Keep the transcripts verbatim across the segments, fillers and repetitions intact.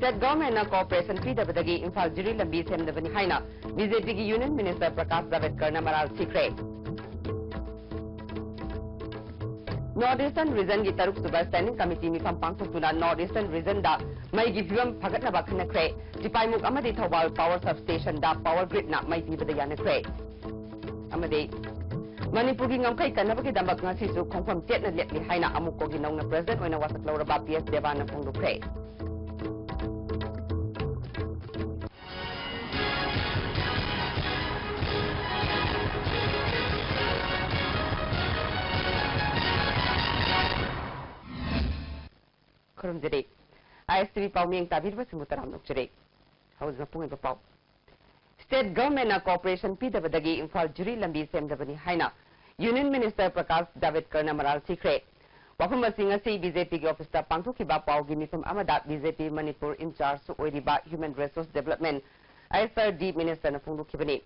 State ꯒꯚꯔꯟꯃꯦꯟꯠꯅ cooperation ꯄꯤꯗꯕꯗꯒꯤ Imphal ꯖꯤꯔꯤ ꯂꯝꯕꯤ ꯁꯦꯝꯗꯕꯅꯤ ꯍꯥꯏꯅ B J ꯄꯤꯒꯤ ꯌꯨꯅꯤꯌꯟ ꯃꯤꯅꯤꯁꯇꯔ ꯄ꯭ꯔꯀꯥꯁ ꯖꯥꯚꯦꯗꯀꯔꯅ ꯃꯔꯥꯜ ꯊꯤꯈ꯭ꯔꯦ꯫ ꯅꯣꯔꯠ ꯏꯁꯇꯔꯟ ꯔꯤꯖꯟꯒꯤ ꯇꯔꯨꯛ ꯁꯨꯕ ꯁ꯭ꯇꯦꯟꯗꯤꯡ ꯀꯃꯤꯇꯤ ꯃꯤꯐꯝ ꯄꯥꯡꯊꯣꯛꯇꯨꯅ ꯅꯣꯔꯠ ꯏꯁꯇꯔꯟ ꯔꯤꯖꯟꯗ ꯃꯩꯒꯤ ꯐꯤꯕꯝ ꯐꯒꯠꯅꯕ ꯈꯟꯅꯈ꯭ꯔꯦ꯫ ꯇꯤꯄꯥꯏꯃꯨꯛ ꯑꯃꯗꯤ ꯊꯧꯕꯥꯜ ꯄꯥꯋꯔ ꯁꯕ ꯁ꯭ꯇꯦꯁꯟꯗ ꯄꯥꯋꯔ ꯒ꯭ꯔꯤꯗꯅ ꯃꯩ ꯄꯤꯕꯗ ꯌꯥꯅꯈ꯭ꯔꯦ꯫ ꯑꯃꯗꯤ ꯃꯅꯤꯄꯨꯔꯒꯤ ꯉꯝꯈꯩ ꯀꯟꯅꯕꯒꯤꯗꯃꯛ ꯉꯁꯤꯁꯨ ꯈꯣꯡꯐꯝ ꯆꯦꯠꯅ ꯂꯦꯞꯂꯤ ꯍꯥꯏꯅ ꯑꯃꯨꯛꯀꯣꯒꯤ ꯅꯧꯅ ꯄ꯭ꯔꯦꯁꯤꯗꯦꯟꯠ ꯑꯣꯏꯅ ꯋꯥꯁꯛ ꯂꯧꯔꯕ ꯄꯤ ꯑꯦꯁ ꯗꯦꯕꯥꯅ ꯐꯣꯡꯗꯣꯛꯈ꯭ꯔꯦ꯫ ꯈꯨꯔꯨꯝꯖꯔꯤ꯫ ꯑꯥꯏ ꯑꯦꯁ ꯇꯤ ꯚꯤ ꯄꯥꯎꯃꯤꯌꯦꯡ ꯇꯥꯕꯤꯔꯤꯕꯁꯤꯡꯕꯨ ꯇꯔꯥꯝꯅ ꯑꯣꯛꯆꯔꯤ꯫ ꯍꯧꯖꯤꯛ ꯃꯄꯨꯡ ꯑꯣꯏꯕ ꯄꯥꯎ꯫ ꯁ꯭ꯇꯦꯠ ꯒꯚꯔꯟꯃꯦꯟꯠꯅ ꯀꯣꯑꯣꯄꯔꯦꯁꯟ ꯄꯤꯗꯕꯗꯒꯤ ꯏꯝꯐꯥꯜ ꯖꯤꯔꯤ ꯂꯝꯕꯤ ꯁꯦꯝꯗꯕꯅꯤ ꯍꯥꯏꯅ ꯌꯨꯅꯤꯌꯟ ꯃꯤꯅꯤꯁꯇꯔ ꯄ꯭ꯔꯀꯥꯁ ꯖꯥꯚꯦꯗꯀꯔꯅ ꯃꯔꯥꯜ ꯊꯤꯈ꯭ꯔꯦ꯫ ꯋꯥꯐꯝ ꯑꯁꯤ ꯉꯁꯤ ꯕꯤ ꯖꯦ ꯄꯤꯒꯤ ꯑꯣꯐꯤꯁꯇ ꯄꯥꯡꯊꯣꯛꯈꯤꯕ ꯄꯥꯎꯒꯤ ꯃꯤꯐꯝ ꯑꯃꯗ ꯕꯤ ꯖꯦ ꯄꯤ ꯃꯅꯤꯄꯨꯔ ꯏꯟꯆꯥꯔꯖꯁꯨ ꯑꯣꯏꯔꯤꯕ ꯍ꯭ꯌꯨꯃꯦꯟ ꯔꯤꯁꯣꯔꯁ ꯗꯤꯕꯂꯞꯃꯦꯟꯠ, ꯑꯥꯏ ꯑꯦꯁ ꯑꯥꯔ ꯗꯤ, ꯃꯤꯅꯤꯁꯇꯔꯅ ꯐꯣꯡꯗꯣꯛꯈꯤꯕꯅꯤ꯫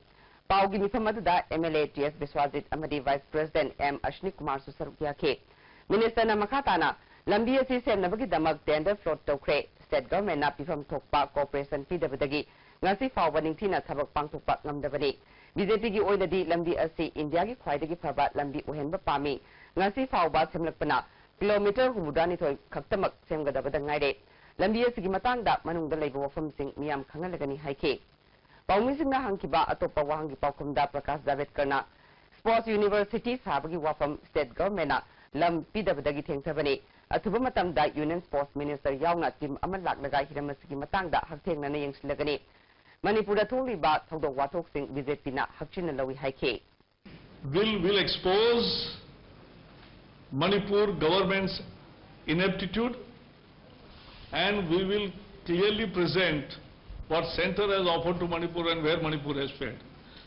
ꯄꯥꯎꯒꯤ ꯃꯤꯐꯝ ꯑꯗꯨꯗ ꯑꯦꯝ ꯑꯦꯜ ꯑꯦ ꯇꯤ ꯑꯦꯁ ꯕꯤꯁ꯭ꯋꯥꯖꯤꯠ ꯑꯃꯗꯤ ꯚꯥꯏꯁ ꯄ꯭ꯔꯦꯁꯤꯗꯦꯟꯠ ꯑꯦꯝ ꯑꯁ꯭ꯅꯤ ꯀꯨꯃꯥꯔꯁꯨ ꯁꯔꯨꯛ ꯌꯥꯈꯤ꯫ ꯃꯤꯅꯤꯁꯇꯔꯅ ꯃꯈꯥ ꯇꯥꯅ ꯂꯝꯕꯤ ꯑꯁꯤ ꯁꯦꯝꯅꯕꯒꯤꯗꯃꯛ ꯇꯦꯟꯗꯔ ꯐ꯭ꯂꯣꯠ ꯇꯧꯈ꯭ꯔꯦ꯫ ꯁ꯭ꯇꯦꯠ ꯒꯚꯔꯟꯃꯦꯟꯠꯅ ꯄꯤꯐꯝ ꯊꯣꯛꯄ ꯀꯣꯑꯣꯄꯔꯦꯁꯟ ꯄꯤꯗꯕꯗꯒꯤ ꯉꯁꯤ ꯐꯥꯎꯕ ꯅꯤꯡꯊꯤꯅ ꯊꯕꯛ ꯄꯥꯡꯊꯣꯛꯄ ꯉꯝꯗꯕꯅꯤ꯫ ꯕꯤ ꯖꯦ ꯄꯤꯒꯤ ꯑꯣꯏꯅꯗꯤ ꯂꯝꯕꯤ ꯑꯁꯤ ꯏꯟꯗꯤꯌꯥꯒꯤ ꯈ꯭ꯋꯥꯏꯗꯒꯤ ꯐꯕ ꯂꯝꯕꯤ ꯑꯣꯏꯍꯟꯕ ꯄꯥꯝꯃꯤ꯫ ꯉꯁꯤ ꯐꯥꯎꯕ ꯁꯦꯝꯂꯛꯄꯅ ꯀꯤꯂꯣꯃꯤꯇꯔ ꯍꯨꯝꯐꯨꯇꯔꯥꯅꯤꯊꯣꯏ ꯈꯛꯇꯃꯛ ꯁꯦꯝꯒꯗꯕꯗ ꯉꯥꯏꯔꯦ꯫ ꯂꯝꯕꯤ ꯑꯁꯤꯒꯤ ꯃꯇꯥꯡꯗ ꯃꯅꯨꯡꯗ ꯂꯩꯕ ꯋꯥꯐꯝꯁꯤꯡ ꯃꯤꯌꯥꯝ ꯈꯪꯍꯜꯂꯒꯅꯤ ꯍꯥꯏꯈꯤ꯫ ꯄꯥꯎꯃꯤꯁꯤꯡꯅ ꯍꯪꯈꯤꯕ ꯑꯇꯣꯞꯄ ꯋꯥꯍꯪꯒꯤ ꯄꯥꯎꯈꯨꯝꯗ ꯄ꯭ꯔꯀꯥꯁ ꯖꯥꯚꯦꯗꯀꯔꯅ ꯁ꯭ꯄꯣꯔꯠꯁ ꯌꯨꯅꯤꯚꯔꯁꯤꯇꯤ ꯁꯥꯕꯒꯤ ꯋꯥꯐꯝ ꯁ꯭ꯇꯦꯠ ꯒꯚꯔꯟꯃꯦꯟꯠꯅ ꯂꯝ ꯄꯤꯗꯕꯗꯒꯤ ꯊꯦꯡꯊꯕꯅꯤ꯫ ꯑꯊꯨꯕ ꯃꯇꯝꯗ ꯌꯨꯅꯤꯌꯟ ꯁ꯭ꯄꯣꯔꯠꯁ ꯃꯤꯅꯤꯁꯇꯔ ꯌꯥꯎꯅ ꯇꯤꯝ ꯑꯃ ꯂꯥꯛꯂꯒ ꯍꯤꯔꯝ ꯑꯁꯤꯒꯤ ꯃꯇꯥꯡꯗ ꯍꯛꯊꯦꯡꯅꯅ ꯌꯦꯡꯁꯤꯜꯂꯒꯅꯤ꯫ ꯃꯅꯤꯄꯨꯔꯗ ꯊꯣꯛꯂꯤꯕ ꯊꯧꯗꯣꯛ ꯋꯥꯊꯣꯛꯁꯤꯡ ꯕꯤ ꯖꯦ ꯄꯤꯅ ꯍꯛꯆꯤꯟꯅ ꯂꯧꯏ ꯍꯥꯏꯈꯤ꯫ Will, will expose Manipur government's ineptitude, and we will clearly present what center has offered to Manipur and where Manipur has failed.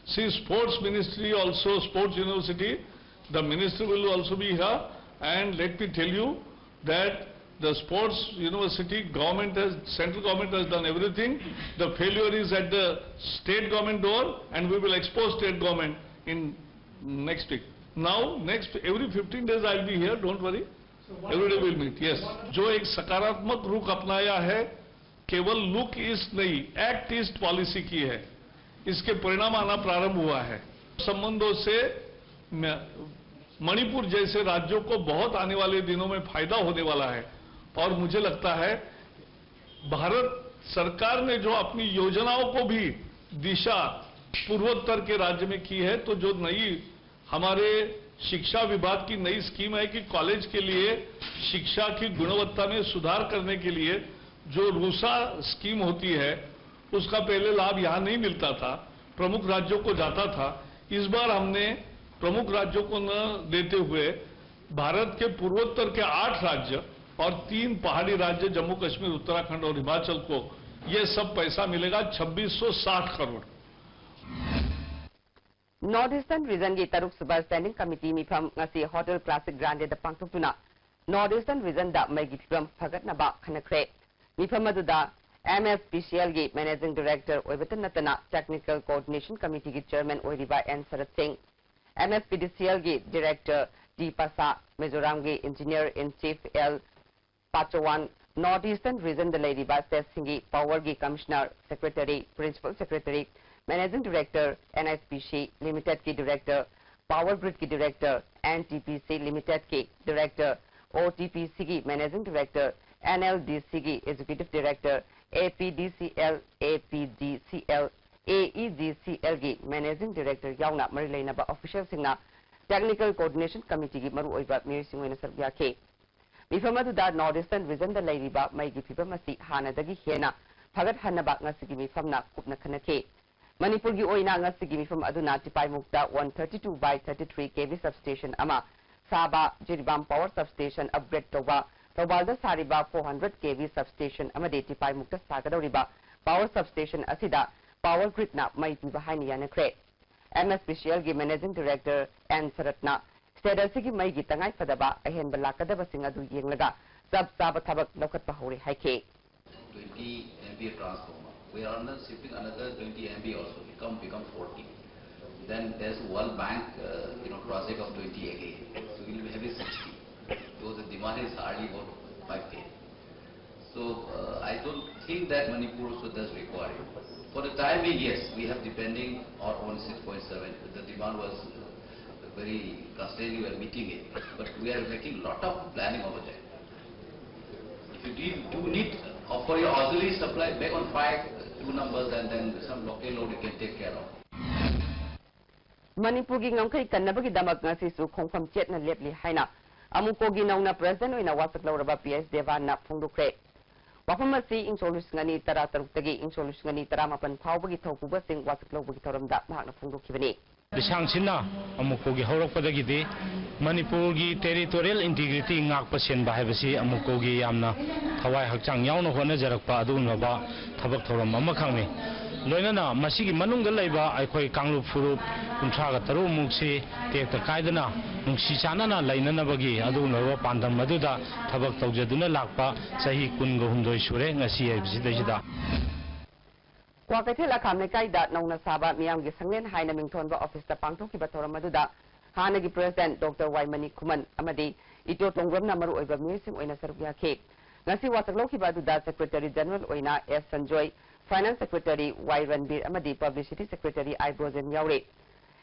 See, sports ministry also, sports university, the minister will also be here, and let me tell you that the sports university, government has, central government has done everything. The failure is at the state government door, and we will expose state government in next week. Now, next, every fifteen days I'll be here, don't worry. Every day we'll meet, yes. जो एक सकारात्मक रुख अपनाया है केवल look east नहीं, act east policy की है। इसके परिणाम आना प्रारंभ हुआ है। संबंधों से म- मणिपुर जैसे राज्यों को बहुत आने वाले दिनों में फायदा होने वाला है। और मुझे लगता है, भारत सरकार ने जो अपनी योजनाओं को भी दिशा पूर्वोत्तर के राज्य में की है, तो जो नई हमारे शिक्षा विभाग की नई स्कीम है कि कॉलेज के लिए शिक्षा की गुणवत्ता में सुधार करने के लिए जो रूसा स्कीम होती है, उसका पहले लाभ यहाँ नहीं मिलता था, प्रमुख राज्यों को जाता था। इस बार हमने प्रमुख राज्यों को न देते हुए भारत के पूर्वोत्तर के आठ राज्य और तीन पहाड़ी राज्य, जम्मू कश्मीर, उत्तराखंड और हिमाचल को यह सब पैसा मिलेगा, छब्बीस सौ साठ करोड़। North Eastern Region ꯒꯤ ꯇꯔꯨꯛ ꯁꯨꯕ Standing Committee ꯃꯤꯐꯝ ꯉꯁꯤ Hotel Classic Grande ꯗ ꯄꯥꯡꯊꯣꯛꯇꯨꯅ North Eastern Region ꯗ ꯃꯩꯒꯤ ꯐꯤꯕꯝ ꯐꯒꯠꯅꯕ ꯈꯟꯅꯈ꯭ꯔꯦ꯫ ꯃꯤꯐꯝ ꯑꯗꯨꯗ M S P C L ꯒꯤ Managing Director ꯑꯣꯏꯕꯇ ꯅꯠꯇꯅ Technical Coordination Committee ꯒꯤ Chairman ꯑꯣꯏꯔꯤꯕ N ꯁꯔꯠ ꯁꯤꯡ, M S P D C L ꯒꯤ Director T ꯄꯥꯁꯥ, ꯃꯤꯖꯣꯔꯥꯝꯒꯤ Engineer in Chief L ꯄꯥꯆꯋꯥꯟ, North Eastern Region ꯗ ꯂꯩꯔꯤꯕ state ꯁꯤꯡꯒꯤ power ꯒꯤ Commissioner, Secretary, Principal Secretary, Managing Director, N H P C Limited ꯀꯤ Director, Power Grid ꯀꯤ Director, N T P C Limited ꯀꯤ Director, O T P C ꯒꯤ Managing Director, N L D C ꯒꯤ Executive Director, A P D C L, A P D C L, A E D C L ꯒꯤ Managing Director ꯌꯥꯎꯅ ꯃꯔꯤ ꯂꯩꯅꯕ official ꯁꯤꯡꯅ Technical Coordination Committee ꯒꯤ ꯃꯔꯨꯑꯣꯏꯕ ꯃꯤꯑꯣꯏꯁꯤꯡ ꯑꯣꯏꯅ ꯁꯔꯨꯛ ꯌꯥꯈꯤ꯫ ꯃꯤꯐꯝ ꯑꯗꯨꯗ North Eastern Region ꯗ ꯂꯩꯔꯤꯕ ꯃꯩꯒꯤ ꯐꯤꯕꯝ ꯑꯁꯤ ꯍꯥꯟꯅꯗꯒꯤ ꯍꯦꯟꯅ ꯐꯒꯠꯍꯟꯅꯕ ꯉꯁꯤꯒꯤ ꯃꯤꯐꯝꯅ ꯀꯨꯞꯅ ꯈꯟꯅꯈꯤ꯫ ꯃꯅꯤꯄꯨꯔꯒꯤ ꯑꯣꯏꯅ ꯉꯁꯤꯒꯤ ꯃꯤꯐꯝ ꯑꯗꯨꯅ ꯇꯤꯄꯥꯏꯃꯨꯛꯇ one thirty two by thirty three K V substation ꯑꯃ ꯁꯥꯕ, ꯖꯤꯔꯤꯕꯥꯝ Power Substation upgrade ꯇꯧꯕ, ꯊꯧꯕꯥꯜꯗ ꯁꯥꯔꯤꯕ four hundred K V substation ꯑꯃꯗꯤ ꯇꯤꯄꯥꯏꯃꯨꯛꯇ ꯁꯥꯒꯗꯧꯔꯤꯕ Power Substation ꯑꯁꯤꯗ Power Grid ꯅ ꯃꯩ ꯄꯤꯕ ꯍꯥꯏꯅ ꯌꯥꯅꯈ꯭ꯔꯦ꯫ M S P C L ꯒꯤ Managing Director N ꯁꯔꯠꯅ state ꯑꯁꯤꯒꯤ ꯃꯩꯒꯤ ꯇꯉꯥꯏ ꯐꯗꯕ ꯑꯍꯦꯟꯕ ꯂꯥꯛꯀꯗꯕꯁꯤꯡ ꯑꯗꯨ ꯌꯦꯡꯂꯒ ꯆꯞ ꯆꯥꯕ ꯊꯕꯛ ꯂꯧꯈꯠꯄ ꯍꯧꯔꯦ ꯍꯥꯏꯈꯤ꯫ twenty M V A transformer. We are under shifting another twenty M V A also, become, become forty. Then there's World Bank, uh, you know, project of twenty again. So we'll be having sixty. Though the demand is hardly about five K. So uh, I don't think that Manipur also does require it. For the time being, yes, we have depending on only six point seven. The demand was uh, very constantly we are meeting it, but we are making lot of planning over there. If you need, do need uh, for your auxiliary supply, back on five, two numbers, and then some local load you can take care of. ꯃꯅꯤꯄꯨꯔꯒꯤ ꯉꯝꯈꯩ ꯀꯟꯅꯕꯒꯤꯗꯃꯛ ꯉꯁꯤꯁꯨ ꯈꯣꯡꯐꯝ ꯆꯦꯠꯅ ꯂꯦꯞꯂꯤ ꯍꯥꯏꯅ ꯑꯃꯨꯀꯣꯒꯤ ꯅꯧꯅ president ꯑꯣꯏꯅ ꯋꯥꯁꯛ ꯂꯧꯔꯕ P H ꯗꯦꯕꯥꯟꯅ ꯐꯣꯡꯗꯣꯛꯈ꯭ꯔꯦ꯫ ꯋꯥꯐꯝ ꯑꯁꯤ ꯏꯪ ꯁꯣꯛ ꯂꯤꯁꯤꯡ ꯑꯅꯤ ꯇꯔꯥ ꯇꯔꯨꯛꯇꯒꯤ ꯏꯪ ꯁꯣꯛ ꯂꯤꯁꯤꯡ ꯑꯅꯤ ꯇꯔꯥ ꯃꯥꯄꯟ ꯐꯥꯎꯕꯒꯤ ꯊꯧꯄꯨꯕꯁꯤꯡ ꯋꯥꯁꯛ ꯂꯧꯕꯒꯤ ꯊꯧꯔꯝꯗ ꯃꯍꯥꯛꯅ ꯐꯣꯡꯗꯣꯛꯈꯤꯕꯅꯤ꯫ ꯂꯤꯁꯥꯡꯁꯤꯟꯅ ꯑꯃꯨꯀꯣꯒꯤ ꯍꯧꯔꯛꯄꯗꯒꯤꯗꯤ ꯃꯅꯤꯄꯨꯔꯒꯤ territorial integrity ꯉꯥꯛꯄ ꯁꯦꯟꯕ ꯍꯥꯏꯕꯁꯤ ꯑꯃꯨꯀꯣꯒꯤ ꯌꯥꯝꯅ ꯊꯋꯥꯏ ꯍꯛꯆꯥꯡ ꯌꯥꯎꯅ ꯍꯣꯠꯅꯖꯔꯛꯄ ꯑꯗꯨꯒꯨꯝꯂꯕ ꯊꯕꯛ ꯊꯧꯔꯝ ꯑꯃꯈꯛꯅꯤ꯫ ꯂꯣꯏꯅꯅ ꯃꯁꯤꯒꯤ ꯃꯅꯨꯡꯗ ꯂꯩꯕ ꯑꯩꯈꯣꯏ ꯀꯥꯡꯂꯨꯞ ꯐꯨꯔꯨꯞ ꯀꯨꯟꯊ꯭ꯔꯥꯒ ꯇꯔꯨꯛ ꯃꯨꯛꯁꯤ ꯇꯦꯛꯇ ꯀꯥꯏꯗꯅ ꯅꯨꯡꯁꯤ ꯆꯥꯟꯅꯅ ꯂꯩꯅꯅꯕꯒꯤ ꯑꯗꯨꯒꯨꯝꯂꯕ ꯄꯥꯟꯗꯝ ꯑꯗꯨꯗ ꯊꯕꯛ ꯇꯧꯖꯗꯨꯅ ꯂꯥꯛꯄ ꯆꯍꯤ ꯀꯨꯟꯒ ꯍꯨꯝꯗꯣꯏ ꯁꯨꯔꯦ ꯉꯁꯤ ꯍꯥꯏꯕꯁꯤꯗꯩꯁꯤꯗ꯫ ꯀ꯭ꯋꯥꯀꯩꯊꯦꯜ ꯑꯈꯥꯝ ꯂꯩꯀꯥꯏꯗ ꯅꯧꯅ ꯁꯥꯕ ꯃꯤꯌꯥꯝꯒꯤ ꯁꯪꯂꯦꯟ ꯍꯥꯏꯅ ꯃꯤꯡꯊꯣꯟꯕ ꯑꯣꯐꯤꯁꯇ ꯄꯥꯡꯊꯣꯛꯈꯤꯕ ꯊꯧꯔꯝ ꯑꯗꯨꯗ ꯍꯥꯟꯅꯒꯤ ꯄ꯭ꯔꯦꯁꯤꯗꯦꯟꯠ ꯗꯣꯛꯇꯔ ꯋꯥꯏ ꯃꯅꯤ ꯈꯨꯃꯟ ꯑꯃꯗꯤ ꯏꯇꯣ ꯇꯣꯡꯕ꯭ꯔꯝꯅ ꯃꯔꯨꯑꯣꯏꯕ ꯃꯤꯑꯣꯏꯁꯤꯡ ꯑꯣꯏꯅ ꯁꯔꯨꯛ ꯌꯥꯈꯤ꯫ ꯉꯁꯤ ꯋꯥꯁꯛ ꯂꯧꯈꯤꯕ ꯑꯗꯨꯗ ꯁꯦꯀ꯭ꯔꯦꯇꯔꯤ ꯖꯦꯅꯔꯦꯜ ꯑꯣꯏꯅ ꯑꯦꯁ ꯁꯟꯖꯣꯏ, ꯐꯥꯏꯅꯥꯟꯁ ꯁꯦꯀ꯭ꯔꯦꯇꯔꯤ ꯋꯥꯏ ꯔꯟꯕꯤꯔ ꯑꯃꯗꯤ ꯄꯕ꯭ꯂꯤꯁꯤꯇꯤ ꯁꯦꯀ꯭ꯔꯦꯇꯔꯤ ꯑꯥꯏ ꯕ꯭ꯔꯣꯖꯦꯟ ꯌꯥꯎꯔꯤ꯫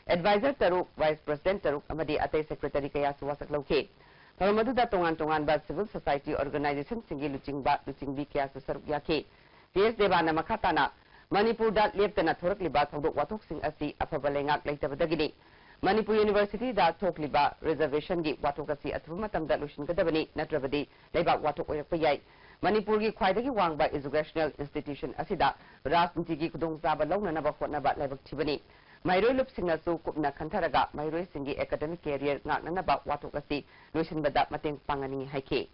ꯑꯦꯗꯚꯥꯏꯖꯔ ꯇꯔꯨꯛ, ꯚꯥꯏꯁ ꯄ꯭ꯔꯦꯁꯤꯗꯦꯟꯠ ꯇꯔꯨꯛ ꯑꯃꯗꯤ ꯑꯇꯩ ꯁꯦꯀ꯭ꯔꯦꯇꯔꯤ ꯀꯌꯥꯁꯨ ꯋꯥꯁꯛ ꯂꯧꯈꯤ꯫ ꯊꯧꯔꯝ ꯑꯗꯨꯗ ꯇꯣꯉꯥꯟ ꯇꯣꯉꯥꯟꯕ ꯁꯤꯚꯤꯜ ꯁꯣꯁꯥꯏꯇꯤ ꯑꯣꯔꯒꯅꯥꯏꯖꯦꯁꯟꯁꯤꯡꯒꯤ ꯂꯨꯆꯤꯡꯕ ꯂꯨꯆꯤꯡꯕꯤ ꯀꯌꯥꯁꯨ ꯁꯔꯨꯛ ꯌꯥꯈꯤ꯫ ꯄꯤ ꯑꯦꯁ ꯗꯦꯕꯥꯟꯅ ꯃꯈꯥ ꯇꯥꯅ ꯃꯅꯤꯄꯨꯔꯗ ꯂꯦꯞꯇꯅ ꯊꯣꯔꯛꯂꯤꯕ ꯊꯧꯗꯣꯛ ꯋꯥꯊꯣꯛꯁꯤꯡ ꯑꯁꯤ ꯑꯐꯕ ꯂꯩꯉꯥꯛ ꯂꯩꯇꯕꯗꯒꯤꯅꯤ꯫ ꯃꯅꯤꯄꯨꯔ ꯌꯨꯅꯤꯚꯔꯁꯤꯇꯤꯗ ꯊꯣꯛꯂꯤꯕ ꯔꯤꯖꯔꯕꯦꯁꯟꯒꯤ ꯋꯥꯊꯣꯛ ꯑꯁꯤ ꯑꯊꯨꯕ ꯃꯇꯝꯗ ꯂꯣꯏꯁꯤꯟꯒꯗꯕꯅꯤ, ꯅꯠꯇ꯭ꯔꯕꯗꯤ ꯂꯩꯕꯥꯛ ꯋꯥꯊꯣꯛ ꯑꯣꯏꯔꯛꯄ ꯌꯥꯏ꯫ ꯃꯅꯤꯄꯨꯔꯒꯤ ꯈ꯭ꯋꯥꯏꯗꯒꯤ ꯋꯥꯡꯕ ꯏꯖꯨꯀꯦꯁꯅꯦꯜ ꯏꯟꯁꯇꯤꯇ꯭ꯌꯨꯁꯟ ꯑꯁꯤꯗ ꯔꯥꯖꯅꯤꯇꯤꯒꯤ ꯈꯨꯗꯣꯡꯆꯥꯕ ꯂꯧꯅꯅꯕ ꯍꯣꯠꯅꯕ ꯂꯥꯏꯕꯛ ꯊꯤꯕꯅꯤ꯫ ꯃꯍꯩꯔꯣꯏ ꯂꯨꯞꯁꯤꯡꯅꯁꯨ ꯀꯨꯞꯅ ꯈꯟꯊꯔꯒ ꯃꯍꯩꯔꯣꯏꯁꯤꯡꯒꯤ ꯑꯦꯀꯥꯗꯃꯤꯛ ꯀꯦꯔꯤꯌꯔ ꯉꯥꯛꯅꯅꯕ ꯋꯥꯊꯣꯛ ꯑꯁꯤ ꯂꯣꯏꯁꯤꯟꯕꯗ ꯃꯇꯦꯡ ꯄꯥꯡꯍꯟꯅꯤꯡꯏ ꯍꯥꯏꯈꯤ꯫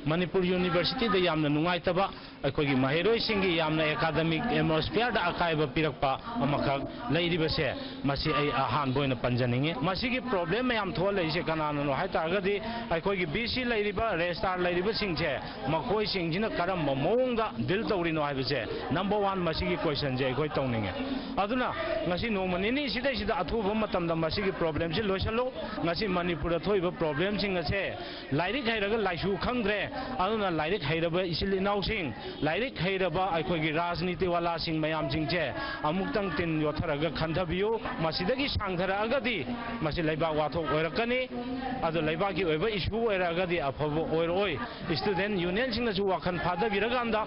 ꯃꯅꯤꯄꯨꯔ ꯌꯨꯅꯤꯚꯔꯁꯤꯇꯤꯗ ꯌꯥꯝꯅ ꯅꯨꯡꯉꯥꯏꯇꯕ, ꯑꯩꯈꯣꯏꯒꯤ ꯃꯍꯩꯔꯣꯏꯁꯤꯡꯒꯤ ꯌꯥꯝꯅ ꯑꯦꯀꯥꯗꯃꯤꯛ ꯑꯦꯠꯃꯣꯁꯐꯤꯌꯔꯗ ꯑꯀꯥꯏꯕ ꯄꯤꯔꯛꯄ ꯑꯃꯈꯛ ꯂꯩꯔꯤꯕꯁꯦ, ꯃꯁꯤ ꯑꯩ ꯑꯍꯥꯟꯕ ꯑꯣꯏꯅ ꯄꯟꯖꯅꯤꯡꯉꯤ꯫ ꯃꯁꯤꯒꯤ ꯄ꯭ꯔꯣꯕ꯭ꯂꯦꯝ ꯃꯌꯥꯝ ꯊꯣꯛꯍꯜꯂꯛꯏꯁꯦ ꯀꯅꯥꯅꯅꯣ ꯍꯥꯏ ꯇꯥꯔꯒꯗꯤ, ꯑꯩꯈꯣꯏꯒꯤ ꯚꯤ ꯁꯤ ꯂꯩꯔꯤꯕ, ꯔꯦꯖꯤꯁꯇ꯭ꯔꯥꯔ ꯂꯩꯔꯤꯕꯁꯤꯡꯁꯦ, ꯃꯈꯣꯏꯁꯤꯡꯁꯤꯅ ꯀꯔꯝꯕ ꯃꯑꯣꯡꯗ ꯗꯤꯜ ꯇꯧꯔꯤꯅꯣ ꯍꯥꯏꯕꯁꯦ, ꯅꯝꯕꯔ ꯋꯥꯟ, ꯃꯁꯤꯒꯤ ꯀꯣꯏꯁꯟꯁꯦ ꯑꯩꯈꯣꯏ ꯇꯧꯅꯤꯡꯉꯦ꯫ ꯑꯗꯨꯅ ꯉꯁꯤ ꯅꯣꯡꯃ ꯅꯤꯅꯤ ꯁꯤꯗꯩꯁꯤꯗ ꯑꯊꯨꯕ ꯃꯇꯝꯗ ꯃꯁꯤꯒꯤ ꯄ꯭ꯔꯣꯕ꯭ꯂꯦꯝꯁꯤ ꯂꯣꯏꯁꯤꯜꯂꯨ꯫ ꯉꯁꯤ ꯃꯅꯤꯄꯨꯔꯗ ꯊꯣꯛꯏꯕ ꯄ꯭ꯔꯣꯕ꯭ꯂꯦꯝꯁꯤꯡ ꯑꯁꯦ ꯂꯥꯏꯔꯤꯛ ꯍꯩꯔꯒ ꯂꯥꯏꯁꯨ ꯈꯪꯗ꯭ꯔꯦ, ꯑꯗꯨꯅ ꯂꯥꯏꯔꯤꯛ ꯍꯩꯔꯕ ꯏꯆꯤꯜ ꯏꯅꯥꯎꯁꯤꯡ, ꯂꯥꯏꯔꯤꯛ ꯍꯩꯔꯕ ꯑꯩꯈꯣꯏꯒꯤ ꯔꯥꯖꯅꯤꯇꯤ ꯋꯥꯂꯥꯁꯤꯡ ꯃꯌꯥꯝꯁꯤꯡꯁꯦ ꯑꯃꯨꯛꯇꯪ ꯇꯤꯟ ꯌꯣꯠꯊꯔꯒ ꯈꯟꯊꯕꯤꯌꯨ꯫ ꯃꯁꯤꯗꯒꯤ ꯁꯥꯡꯊꯔꯛꯑꯒꯗꯤ ꯃꯁꯤ ꯂꯩꯕꯥꯛ ꯋꯥꯊꯣꯛ ꯑꯣꯏꯔꯛꯀꯅꯤ꯫ ꯑꯗꯨ ꯂꯩꯕꯥꯛꯀꯤ ꯑꯣꯏꯕ ꯏꯁꯨ ꯑꯣꯏꯔꯛꯑꯒꯗꯤ ꯑꯐꯕ ꯑꯣꯏꯔꯛꯑꯣꯏ꯫ ꯏꯁꯇꯨꯗꯦꯟ ꯌꯨꯅꯤꯌꯟꯁꯤꯡꯅꯁꯨ ꯋꯥꯈꯜ ꯐꯥꯗꯕꯤꯔꯀꯥꯟꯗ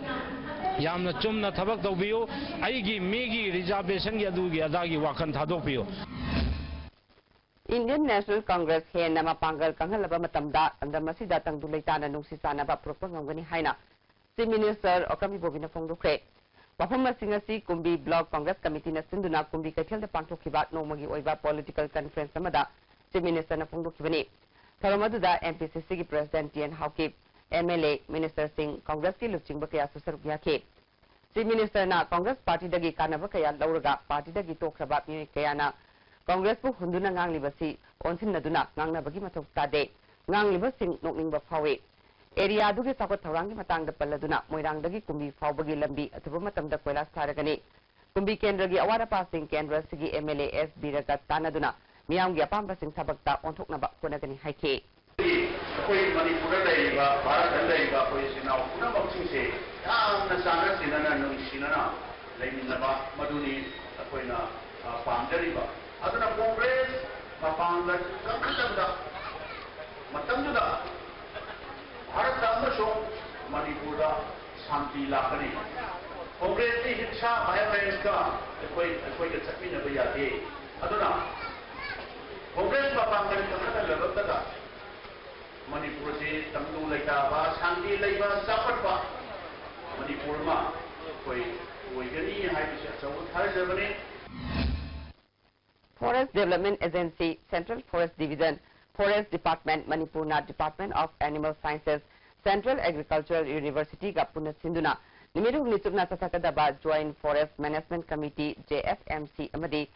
ꯌꯥꯝꯅ ꯆꯨꯝꯅ ꯊꯕꯛ ꯇꯧꯕꯤꯌꯨ꯫ ꯑꯩꯒꯤ ꯃꯤꯒꯤ ꯔꯤꯖꯥꯔꯕꯦꯁꯟꯒꯤ ꯑꯗꯨꯒꯤ ꯑꯗꯥꯒꯤ ꯋꯥꯈꯜ ꯊꯥꯗꯣꯛꯄꯤꯌꯨ꯫ Indian National Congress ꯍꯦꯟꯅ ꯃꯄꯥꯡꯒꯜ ꯀꯪꯍꯜꯂꯕ ꯃꯇꯝꯗ ꯂꯝꯗꯝ ꯑꯁꯤꯗ ꯇꯪꯗꯨ ꯂꯩꯇꯥꯅ ꯅꯨꯡꯁꯤ ꯆꯥꯟꯅꯕ ꯄꯨꯔꯛꯄ ꯉꯝꯒꯅꯤ ꯍꯥꯏꯅ Chief Minister ꯑꯣꯀꯥꯝ ꯏꯕꯣꯕꯤꯅ ꯐꯣꯡꯗꯣꯛꯈ꯭ꯔꯦ꯫ ꯋꯥꯐꯝ ꯑꯁꯤꯡ ꯑꯁꯤ ꯀꯨꯝꯕꯤ Block Congress Committeeꯅ ꯁꯤꯟꯗꯨꯅ ꯀꯨꯝꯕꯤ ꯀꯩꯊꯦꯜꯗ ꯄꯥꯡꯊꯣꯛꯈꯤꯕ ꯅꯣꯡꯃꯒꯤ ꯑꯣꯏꯕ political conference ꯑꯃꯗ Chief Ministerꯅ ꯐꯣꯡꯗꯣꯛꯈꯤꯕꯅꯤ꯫ ꯊꯧꯔꯝ ꯑꯗꯨꯗ MPCCꯒꯤ President T N Haokip, MLA, Ministerꯁꯤꯡ, Congressꯀꯤ ꯂꯨꯆꯤꯡꯕ ꯀꯌꯥꯁꯨ ꯁꯔꯨꯛ ꯌꯥꯈꯤ꯫ Chief Ministerꯅ Congress Partyꯗꯒꯤ ꯀꯥꯟꯅꯕ ꯀꯌꯥ ꯂꯧꯔꯒ partyꯗꯒꯤ ꯇꯣꯛꯈ꯭ꯔꯕ ꯃꯤꯑꯣꯏ ꯀꯌꯥꯅ Congressꯄꯨ ꯍꯨꯟꯗꯨꯅ ꯉꯥꯡꯂꯤꯕꯁꯤ ꯑꯣꯟꯁꯤꯟꯅꯗꯨꯅ ꯉꯥꯡꯅꯕꯒꯤ ꯃꯊꯧ ꯇꯥꯗꯦ꯫ ꯉꯥꯡꯂꯤꯕꯁꯤꯡ ꯅꯣꯛꯅꯤꯡꯕ ꯐꯥꯎꯏ꯫ Areaꯗꯨꯒꯤ ꯆꯥꯎꯈꯠ ꯊꯧꯔꯥꯡꯒꯤ ꯃꯇꯥꯡꯗ ꯄꯜꯂꯗꯨꯅ ꯃꯣꯏꯔꯥꯡꯗꯒꯤ ꯀꯨꯝꯕꯤ ꯐꯥꯎꯕꯒꯤ ꯂꯝꯕꯤ ꯑꯊꯨꯕ ꯃꯇꯝꯗ ꯀꯣꯏꯂꯥꯁ ꯊꯥꯔꯒꯅꯤ꯫ ꯀꯨꯝꯕꯤ ꯀꯦꯟꯗ꯭ꯔꯒꯤ ꯑꯋꯥꯠ ꯑꯄꯥꯁꯤꯡ ꯀꯦꯟꯗ꯭ꯔ ꯑꯁꯤꯒꯤ MLA S ꯕꯤꯔꯒ ꯇꯥꯟꯅꯗꯨꯅ ꯃꯤꯌꯥꯝꯒꯤ ꯑꯄꯥꯝꯕꯁꯤꯡ ꯊꯕꯛꯇ ꯑꯣꯟꯊꯣꯛꯅꯕ ꯍꯣꯠꯅꯒꯅꯤ ꯍꯥꯏꯈꯤ꯫ ꯑꯩꯈꯣꯏ ꯃꯅꯤꯄꯨꯔꯗ ꯂꯩꯔꯤꯕ, ꯚꯥꯔꯠꯇ ꯂꯩꯔꯤꯕ ꯑꯩꯈꯣꯏ ꯏꯆꯤꯟ ꯏꯅꯥꯎ ꯄꯨꯝꯅꯃꯛꯁꯤꯡꯁꯦ ꯌꯥꯝꯅ ꯆꯥꯟꯅ ꯆꯤꯟꯅꯅ, ꯅꯨꯡꯁꯤꯅꯅ ꯂꯩꯃꯤꯟꯅꯕ, ꯃꯗꯨꯅꯤ ꯑꯩꯈꯣꯏꯅ, ꯑ, ꯄꯥꯝꯖꯔꯤꯕ꯫ ꯑꯗꯨꯅ ꯀꯣꯡꯒ꯭ꯔꯦꯁ ꯃꯄꯥꯡꯒꯜ ꯀꯟꯈꯠꯂꯛꯄꯗ ꯃꯇꯝꯗꯨꯗ ꯚꯥꯔꯠꯇ ꯑꯃꯁꯨꯡ ꯃꯅꯤꯄꯨꯔꯗ ꯁꯥꯟꯇꯤ ꯂꯥꯛꯀꯅꯤ꯫ ꯀꯣꯡꯒ꯭ꯔꯦꯁꯇꯤ ꯍꯤꯡꯁꯥ violenceꯀ ꯑꯩꯈꯣꯏ, ꯑꯩꯈꯣꯏꯒ ꯆꯠꯃꯤꯟꯅꯕ ꯌꯥꯗꯦ꯫ ꯑꯗꯨꯅ ꯀꯣꯡꯒ꯭ꯔꯦꯁ ꯃꯄꯥꯡꯒꯜ ꯀꯟꯈꯠꯍꯜꯂꯛꯂꯒ ꯃꯅꯤꯄꯨꯔꯁꯤ ꯇꯪꯗꯨ ꯂꯩꯇꯥꯕ, ꯁꯥꯟꯇꯤ ꯂꯩꯕ, ꯆꯥꯎꯈꯠꯄ ꯃꯅꯤꯄꯨꯔ ꯑꯃ ꯑꯩꯈꯣꯏ ꯑꯣꯏꯒꯅꯤ ꯍꯥꯏꯕꯁꯤ ꯑꯆꯧꯕ ꯊꯥꯖꯕꯅꯤ꯫ Forest Development Agency, Central Forest Division, Forest Department, ꯃꯅꯤꯄꯨꯔꯅ Department of Animal Sciences, Central Agricultural Universityꯒ ꯄꯨꯟꯅ ꯁꯤꯟꯗꯨꯅ ꯅꯨꯃꯤꯠ ꯍꯨꯝꯅꯤ ꯆꯨꯞꯅ ꯆꯠꯊꯒꯗꯕ Joint Forest Management Committee, JFMC, ꯑꯃꯗꯤ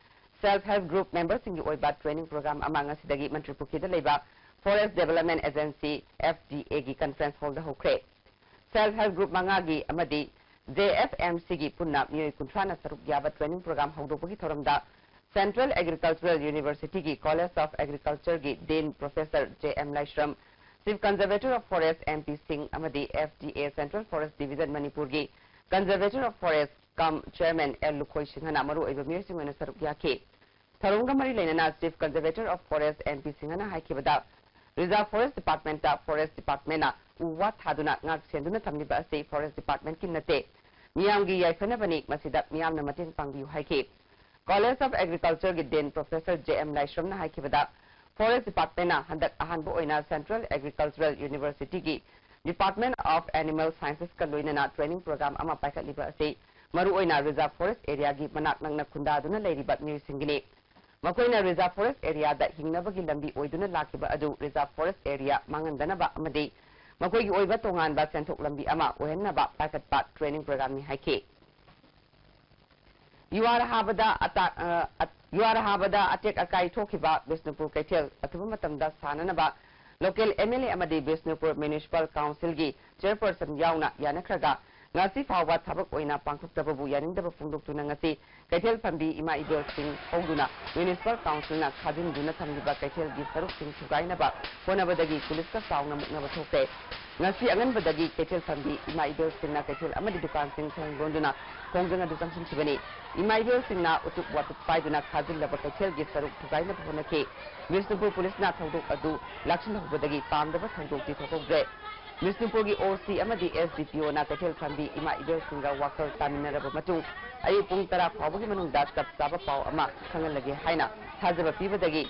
Self Help Group memberꯁꯤꯡꯒꯤ ꯑꯣꯏꯕ training program ꯑꯃ ꯉꯁꯤꯗꯒꯤ ꯃꯟꯇ꯭ꯔꯤꯄꯨꯈ꯭ꯔꯤꯗ ꯂꯩꯕ Forest Development Agency, FDAꯒꯤ conference hallꯗ ꯍꯧꯈ꯭ꯔꯦ꯫ Self Help Group ꯃꯉꯥꯒꯤ ꯑꯃꯗꯤ JFMCꯒꯤ ꯄꯨꯟꯅ ꯃꯤꯑꯣꯏ ꯀꯨꯟꯊ꯭ꯔꯥꯅ ꯁꯔꯨꯛ ꯌꯥꯕ training program ꯍꯧꯗꯣꯛꯄꯒꯤ ꯊꯧꯔꯝꯗ Central Agricultural Universityꯒꯤ College of Agricultureꯒꯤ Dean Professor J M Laishram, Chief Conservator of Forest M P Singh ꯑꯃꯗꯤ F D A Central Forest Division ꯃꯅꯤꯄꯨꯔꯒꯤ Conservator of Forest cum Chairman L Lukhoi ꯁꯤꯡꯍꯅ ꯃꯔꯨꯑꯣꯏꯕ ꯃꯤꯑꯣꯏꯁꯤꯡ ꯑꯣꯏꯅ ꯁꯔꯨꯛ ꯌꯥꯈꯤ꯫ ꯊꯧꯔꯝꯒ ꯃꯔꯤ ꯂꯩꯅꯅ Chief Conservator of Forest M P ꯁꯤꯡꯍꯅ ꯍꯥꯏꯈꯤꯕꯗ, Reserve Forest Department ꯇ Forest Department ꯅ ꯎ ꯋꯥ ꯊꯥꯗꯨꯅ ꯉꯥꯛ ꯁꯦꯟꯗꯨꯅ ꯊꯝꯂꯤꯕ ꯑꯁꯤ Forest Department ꯀꯤ ꯅꯠꯇꯦ, ꯃꯤꯌꯥꯝꯒꯤ ꯌꯥꯏꯐꯅꯕꯅꯤ, ꯃꯁꯤꯗ ꯃꯤꯌꯥꯝꯅ ꯃꯇꯦꯡ ꯄꯥꯡꯕꯤꯌꯨ ꯍꯥꯏꯈꯤ꯫ College of Agriculture ꯒꯤ Dean Professor J M ꯂꯥꯏꯁ꯭ꯔꯝꯅ ꯍꯥꯏꯈꯤꯕꯗ, Forest Department ꯅ ꯍꯟꯗꯛ ꯑꯍꯥꯟꯕ ꯑꯣꯏꯅ Central Agricultural University ꯒꯤ Department of Animal Sciences ꯀ ꯂꯣꯏꯅꯅ training program ꯑꯃ ꯄꯥꯏꯈꯠꯂꯤꯕ ꯑꯁꯤ ꯃꯔꯨꯑꯣꯏꯅ Reserve Forest area ꯒꯤ ꯃꯅꯥꯛ ꯅꯛꯅ ꯈꯨꯟꯗꯥꯗꯨꯅ ꯂꯩꯔꯤꯕ ꯃꯤꯑꯣꯏꯁꯤꯡꯒꯤꯅꯤ꯫ ꯃꯈꯣꯏꯅ Reserve Forest area ꯗ ꯍꯤꯡꯅꯕꯒꯤ ꯂꯝꯕꯤ ꯑꯣꯏꯗꯨꯅ ꯂꯥꯛꯈꯤꯕ ꯑꯗꯨ Reserve Forest area ꯃꯥꯡꯍꯟꯗꯅꯕ ꯑꯃꯗꯤ ꯃꯈꯣꯏꯒꯤ ꯑꯣꯏꯕ ꯇꯣꯉꯥꯟꯕ ꯁꯦꯟꯊꯣꯛ ꯂꯝꯕꯤ ꯑꯃ ꯑꯣꯏꯍꯟꯅꯕ ꯄꯥꯏꯈꯠꯄ training program ꯅꯤ ꯍꯥꯏꯈꯤ꯫ ꯌꯨꯍꯥꯔ ꯍꯥꯕꯗ ꯑꯇꯥ-, ꯑ, ꯑ, ꯌꯨꯍꯥꯔ ꯍꯥꯕꯗ ꯑꯇꯦꯛ ꯑꯀꯥꯏ ꯊꯣꯛꯈꯤꯕ ꯕꯤꯁꯅꯨꯄꯨꯔ ꯀꯩꯊꯦꯜ ꯑꯊꯨꯕ ꯃꯇꯝꯗ ꯁꯥꯅꯅꯕ local M L A ꯑꯃꯗꯤ ꯕꯤꯁꯅꯨꯄꯨꯔ Municipal Council ꯒꯤ Chairperson ꯌꯥꯎꯅ ꯌꯥꯅꯈ꯭ꯔꯒ ꯉꯁꯤ ꯐꯥꯎꯕ ꯊꯕꯛ ꯑꯣꯏꯅ ꯄꯥꯡꯊꯣꯛꯇꯕꯕꯨ ꯌꯥꯅꯤꯡꯗꯕ ꯐꯣꯡꯗꯣꯛꯇꯨꯅ ꯉꯁꯤ ꯀꯩꯊꯦꯜ ꯐꯝꯕꯤ ꯏꯃꯥ ꯏꯕꯦꯜꯁꯤꯡ ꯍꯧꯗꯨꯅ Municipal Council ꯅ ꯈꯥꯖꯤꯟꯗꯨꯅ ꯊꯝꯂꯤꯕ ꯀꯩꯊꯦꯜꯒꯤ ꯁꯔꯨꯛꯁꯤꯡ ꯊꯨꯒꯥꯏꯅꯕ ꯍꯣꯠꯅꯕꯗꯒꯤ ꯄꯨꯂꯤꯁꯀ ꯆꯥꯎꯅ ꯃꯨꯛꯅꯕ ꯊꯣꯛꯈ꯭ꯔꯦ꯫ ꯉꯁꯤ ꯑꯉꯟꯕꯗꯒꯤ ꯀꯩꯊꯦꯜ ꯐꯝꯕꯤ ꯏꯃꯥ ꯏꯕꯦꯜꯁꯤꯡꯅ ꯀꯩꯊꯦꯜ ꯑꯃꯗꯤ ꯗꯨꯀꯥꯟꯁꯤꯡ ꯊꯣꯡ ꯂꯣꯟꯗꯨꯅ ꯈꯣꯡꯖꯪ ꯑꯗꯨ ꯆꯪꯁꯤꯟꯈꯤꯕꯅꯤ꯫ ꯏꯃꯥ ꯏꯕꯦꯜꯁꯤꯡꯅ ꯎꯇꯨꯞ ꯋꯥꯇꯨꯞ ꯄꯥꯏꯗꯨꯅ ꯈꯥꯖꯤꯜꯂꯕ ꯀꯩꯊꯦꯜꯒꯤ ꯁꯔꯨꯛ ꯊꯨꯒꯥꯏꯅꯕ ꯍꯣꯠꯅꯈꯤ꯫ ꯕꯤꯁꯅꯨꯄꯨꯔ ꯄꯨꯂꯤꯁꯅ ꯊꯧꯗꯣꯛ ꯑꯗꯨ ꯂꯥꯛꯁꯤꯜꯍꯧꯕꯗꯒꯤ ꯄꯥꯝꯗꯕ ꯊꯧꯗꯣꯛꯇꯤ ꯊꯣꯛꯍꯧꯗ꯭ꯔꯦ꯫ ꯕꯤꯁꯅꯨꯄꯨꯔꯒꯤ O C ꯑꯃꯗꯤ S D P O ꯅ ꯀꯩꯊꯦꯜ ꯐꯝꯕꯤ ꯏꯃꯥ ꯏꯕꯦꯜꯁꯤꯡꯒ ꯋꯥꯈꯜ ꯇꯥꯃꯤꯟꯅꯔꯕ ꯃꯇꯨꯡ ꯑꯌꯨꯛ ꯄꯨꯡ ꯇꯔꯥ ꯐꯥꯎꯕꯒꯤ ꯃꯅꯨꯡꯗ ꯆꯞ ꯆꯥꯕ ꯄꯥꯎ ꯑꯃ ꯈꯪꯍꯜꯂꯒꯦ ꯍꯥꯏꯅ ꯊꯥꯖꯕ ꯄꯤꯕꯗꯒꯤ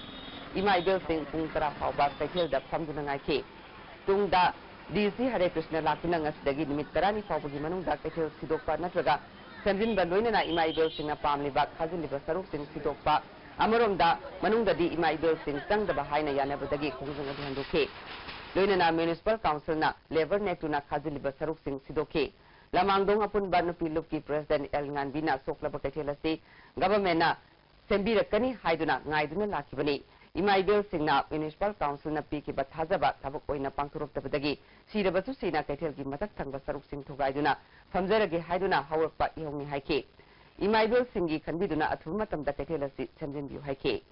ꯏꯃꯥ ꯏꯕꯦꯜꯁꯤꯡ ꯄꯨꯡ ꯇꯔꯥ ꯐꯥꯎꯕ ꯀꯩꯊꯦꯜꯗ ꯐꯝꯗꯨꯅ ꯉꯥꯏꯈꯤ꯫ ꯇꯨꯡꯗ D C ꯍꯔꯦ ꯀ꯭ꯔꯤꯁꯅ ꯂꯥꯛꯇꯨꯅ ꯉꯁꯤꯗꯒꯤ ꯅꯨꯃꯤꯠ ꯇꯔꯥꯅꯤ ꯐꯥꯎꯕꯒꯤ ꯃꯅꯨꯡꯗ ꯀꯩꯊꯦꯜ ꯁꯤꯗꯣꯛꯄ ꯅꯠꯇ꯭ꯔꯒ ꯁꯦꯝꯖꯤꯟꯕ ꯂꯣꯏꯅꯅ ꯏꯃꯥ ꯏꯕꯦꯜꯁꯤꯡꯅ ꯄꯥꯝꯂꯤꯕ ꯈꯥꯖꯤꯜꯂꯤꯕ ꯁꯔꯨꯛꯁꯤꯡ ꯁꯤꯗꯣꯛꯄ, ꯑꯃꯔꯣꯝꯗ ꯃꯅꯨꯡꯗꯗꯤ ꯏꯃꯥ ꯏꯕꯦꯜꯁꯤꯡ ꯆꯪꯗꯕ ꯍꯥꯏꯅ ꯌꯥꯅꯕꯗꯒꯤ ꯈꯣꯡꯖꯪ ꯑꯗꯨ ꯍꯟꯗꯣꯛꯈꯤ꯫ ꯂꯣꯏꯅꯅ Municipal Council ꯅ lever ꯅꯦꯛꯇꯨꯅ ꯈꯥꯖꯤꯜꯂꯤꯕ ꯁꯔꯨꯛꯁꯤꯡ ꯁꯤꯗꯣꯛꯈꯤ꯫ ꯂꯃꯥꯡꯗꯣꯡ ꯑꯄꯨꯟꯕ ꯅꯨꯄꯤ ꯂꯨꯞꯀꯤ President L ꯉꯥꯟꯕꯤꯅ ꯁꯣꯛꯂꯕ ꯀꯩꯊꯦꯜ ꯑꯁꯤ Government ꯅ ꯁꯦꯝꯕꯤꯔꯛꯀꯅꯤ ꯍꯥꯏꯗꯨꯅ ꯉꯥꯏꯗꯨꯅ ꯂꯥꯛꯈꯤꯕꯅꯤ꯫ ꯏꯃꯥ ꯏꯕꯦꯜꯁꯤꯡꯅ Municipal Council ꯅ ꯄꯤꯈꯤꯕ ꯊꯥꯖꯕ ꯊꯕꯛ ꯑꯣꯏꯅ ꯄꯥꯡꯊꯣꯔꯛꯇꯕꯗꯒꯤ ꯁꯤꯔꯕꯁꯨ ꯁꯤꯅ ꯀꯩꯊꯦꯜꯒꯤ ꯃꯊꯛ ꯊꯪꯕ ꯁꯔꯨꯛꯁꯤꯡ ꯊꯨꯒꯥꯏꯗꯨꯅ ꯐꯝꯖꯔꯒꯦ ꯍꯥꯏꯗꯨꯅ ꯍꯧꯔꯛꯄ ꯏꯍꯧꯅꯤ ꯍꯥꯏꯈꯤ꯫ ꯏꯃꯥ ꯏꯕꯦꯜꯁꯤꯡꯒꯤ ꯈꯟꯕꯤꯗꯨꯅ ꯑꯊꯨꯕ ꯃꯇꯝꯗ ꯀꯩꯊꯦꯜ ꯑꯁꯤ ꯁꯦꯝꯖꯤꯟꯕꯤꯌꯨ ꯍꯥꯏꯈꯤ꯫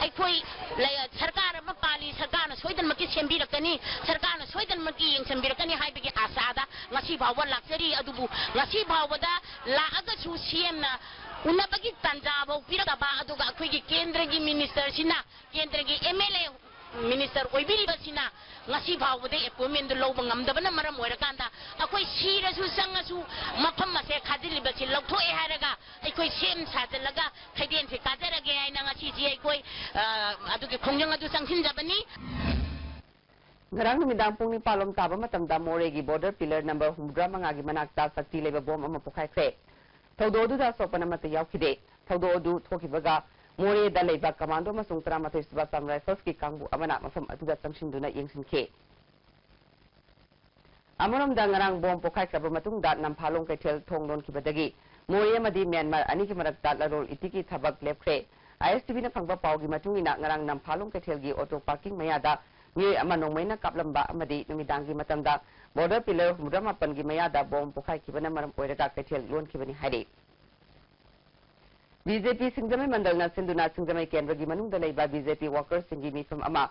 ꯑꯩꯈꯣꯏ ꯂꯩ-, ꯁꯔꯀꯥꯔ ꯑꯃ ꯄꯥꯜꯂꯤ, ꯁꯔꯀꯥꯔꯅ ꯁꯣꯏꯗꯅꯃꯛꯀꯤ ꯁꯦꯝꯕꯤꯔꯛꯀꯅꯤ, ꯁꯔꯀꯥꯔꯅ ꯁꯣꯏꯗꯅꯃꯛꯀꯤ ꯌꯦꯡꯁꯤꯟꯕꯤꯔꯛꯀꯅꯤ ꯍꯥꯏꯕꯒꯤ ꯑꯥꯁꯥꯗ ꯉꯁꯤ ꯐꯥꯎꯕ ꯂꯥꯛꯆꯔꯤ꯫ ꯑꯗꯨꯕꯨ ꯉꯁꯤ ꯐꯥꯎꯕꯗ ꯂꯥꯛꯑꯒꯁꯨ ꯁꯤ ꯑꯦꯝꯅ ꯎꯅꯕꯒꯤ ꯇꯥꯟꯖꯥ ꯐꯥꯎ ꯄꯤꯔꯛꯇꯕ, ꯑꯗꯨꯒ ꯑꯩꯈꯣꯏꯒꯤ ꯀꯦꯟꯗ꯭ꯔꯒꯤ ꯃꯤꯅꯤꯁꯇꯔꯁꯤꯅ, ꯀꯦꯟꯗ꯭ꯔꯒꯤ ꯑꯦꯝ ꯑꯦꯜ ꯑꯦ ꯃꯤꯅꯤꯁꯇꯔ ꯑꯣꯏꯕꯤꯔꯤꯕꯁꯤꯅ ꯉꯁꯤ ꯐꯥꯎꯕꯗ ꯑꯦꯄꯣꯏꯟꯃꯦꯟꯗꯨ ꯂꯧꯕ ꯉꯝꯗꯕꯅ ꯃꯔꯝ ꯑꯣꯏꯔꯀꯥꯟꯗ, ꯑꯩꯈꯣꯏ ꯁꯤꯔꯁꯨ ꯆꯪꯉꯁꯨ ꯃꯐꯝ ꯑꯁꯦ ꯈꯥꯖꯤꯜꯂꯤꯕꯁꯤ ꯂꯧꯊꯣꯛꯑꯦ ꯍꯥꯏꯔꯒ ꯑꯩꯈꯣꯏ ꯁꯦꯝ ꯁꯥꯖꯤꯜꯂꯒ ꯈꯩꯗꯦꯟꯁꯦ ꯀꯥꯖꯔꯒꯦ ꯍꯥꯏꯅ ꯉꯁꯤꯁꯤ ꯑꯩꯈꯣꯏ, ꯑ, ꯑꯗꯨꯒꯤ ꯈꯣꯡꯖꯪ ꯑꯗꯨ ꯆꯪꯁꯤꯟꯖꯕꯅꯤ꯫ ꯉꯔꯥꯡ ꯅꯨꯃꯤꯗꯥꯡ ꯄꯨꯡ ꯅꯤꯄꯥꯟ ꯂꯣꯝ ꯇꯥꯕ ꯃꯇꯝꯗ ꯃꯣꯔꯦꯒꯤ ꯕꯣꯔꯗꯔ ꯄꯤꯂꯔ ꯅꯝꯕꯔ ꯍꯨꯝꯐꯨꯇꯔꯥ ꯃꯉꯥꯒꯤ ꯃꯅꯥꯛꯇ ꯁꯛꯇꯤ ꯂꯩꯕ ꯕꯣꯝ ꯑꯃ ꯄꯣꯈꯥꯏꯈ꯭ꯔꯦ꯫ ꯊꯧꯗꯣꯛ ꯑꯗꯨꯗ ꯑꯁꯣꯛꯄꯟ ꯑꯃꯠꯇ ꯌꯥꯎꯈꯤꯗꯦ꯫ ꯊꯧꯗꯣꯛ ꯑꯗꯨ ꯊꯣꯛꯈꯤꯕꯒ ꯃꯣꯔꯦꯗ ꯂꯩꯕ ꯀꯃꯥꯟꯗꯣ ꯑꯃꯁꯨꯡ ꯇꯔꯥꯃꯥꯊꯣꯏ ꯁꯨꯕ ꯑꯁꯥꯝ ꯔꯥꯏꯐꯜꯁꯀꯤ ꯀꯥꯡꯕꯨ ꯑꯃꯅ ꯃꯐꯝ ꯑꯗꯨꯗ ꯆꯪꯁꯤꯟꯗꯨꯅ ꯌꯦꯡꯁꯤꯟꯈꯤ꯫ ꯑꯃꯔꯣꯝꯗ, ꯉꯔꯥꯡ ꯕꯣꯝ ꯄꯣꯈꯥꯏꯈ꯭ꯔꯕ ꯃꯇꯨꯡꯗ ꯅꯝꯐꯥꯂꯣꯡ ꯀꯩꯊꯦꯜ ꯊꯣꯡ ꯂꯣꯟꯈꯤꯕꯗꯒꯤ ꯃꯣꯔꯦ ꯑꯃꯗꯤ ꯃ꯭ꯌꯥꯟꯃꯥꯔ ꯑꯅꯤꯒꯤ ꯃꯔꯛꯇ ꯂꯂꯣꯟ ꯏꯇꯤꯛꯀꯤ ꯊꯕꯛ ꯂꯦꯞꯈ꯭ꯔꯦ꯫ ꯑꯥꯏ ꯑꯦꯁ ꯇꯤ ꯚꯤꯅ ꯐꯪꯕ ꯄꯥꯎꯒꯤ ꯃꯇꯨꯡ ꯏꯟꯅ, ꯉꯔꯥꯡ ꯅꯝꯐꯥꯂꯣꯡ ꯀꯩꯊꯦꯜꯒꯤ ꯑꯣꯇꯣ ꯄꯥꯔꯀꯤꯡ ꯃꯌꯥꯗ ꯃꯤꯑꯣꯏ ꯑꯃ ꯅꯣꯡꯃꯩꯅ ꯀꯥꯞꯂꯝꯕ ꯑꯃꯗꯤ ꯅꯨꯃꯤꯗꯥꯡꯒꯤ ꯃꯇꯝꯗ ꯕꯣꯔꯗꯔ ꯄꯤꯂꯔ ꯍꯨꯝꯐꯨꯇꯔꯥ ꯃꯥꯄꯟꯒꯤ ꯃꯌꯥꯗ ꯕꯣꯝ ꯄꯣꯈꯥꯏꯈꯤꯕꯅ ꯃꯔꯝ ꯑꯣꯏꯔꯒ ꯀꯩꯊꯦꯜ ꯂꯣꯟꯈꯤꯕꯅꯤ ꯍꯥꯏꯔꯤ꯫ ꯕꯤ ꯖꯦ ꯄꯤ ꯁꯤꯡꯖꯃꯩ ꯃꯟꯗꯜꯅ ꯁꯤꯟꯗꯨꯅ ꯁꯤꯡꯖꯃꯩ ꯀꯦꯟꯗ꯭ꯔꯒꯤ ꯃꯅꯨꯡꯗ ꯂꯩꯕ ꯕꯤ ꯖꯦ ꯄꯤ ꯋꯥꯀꯔꯁꯤꯡꯒꯤ ꯃꯤꯐꯝ ꯑꯃ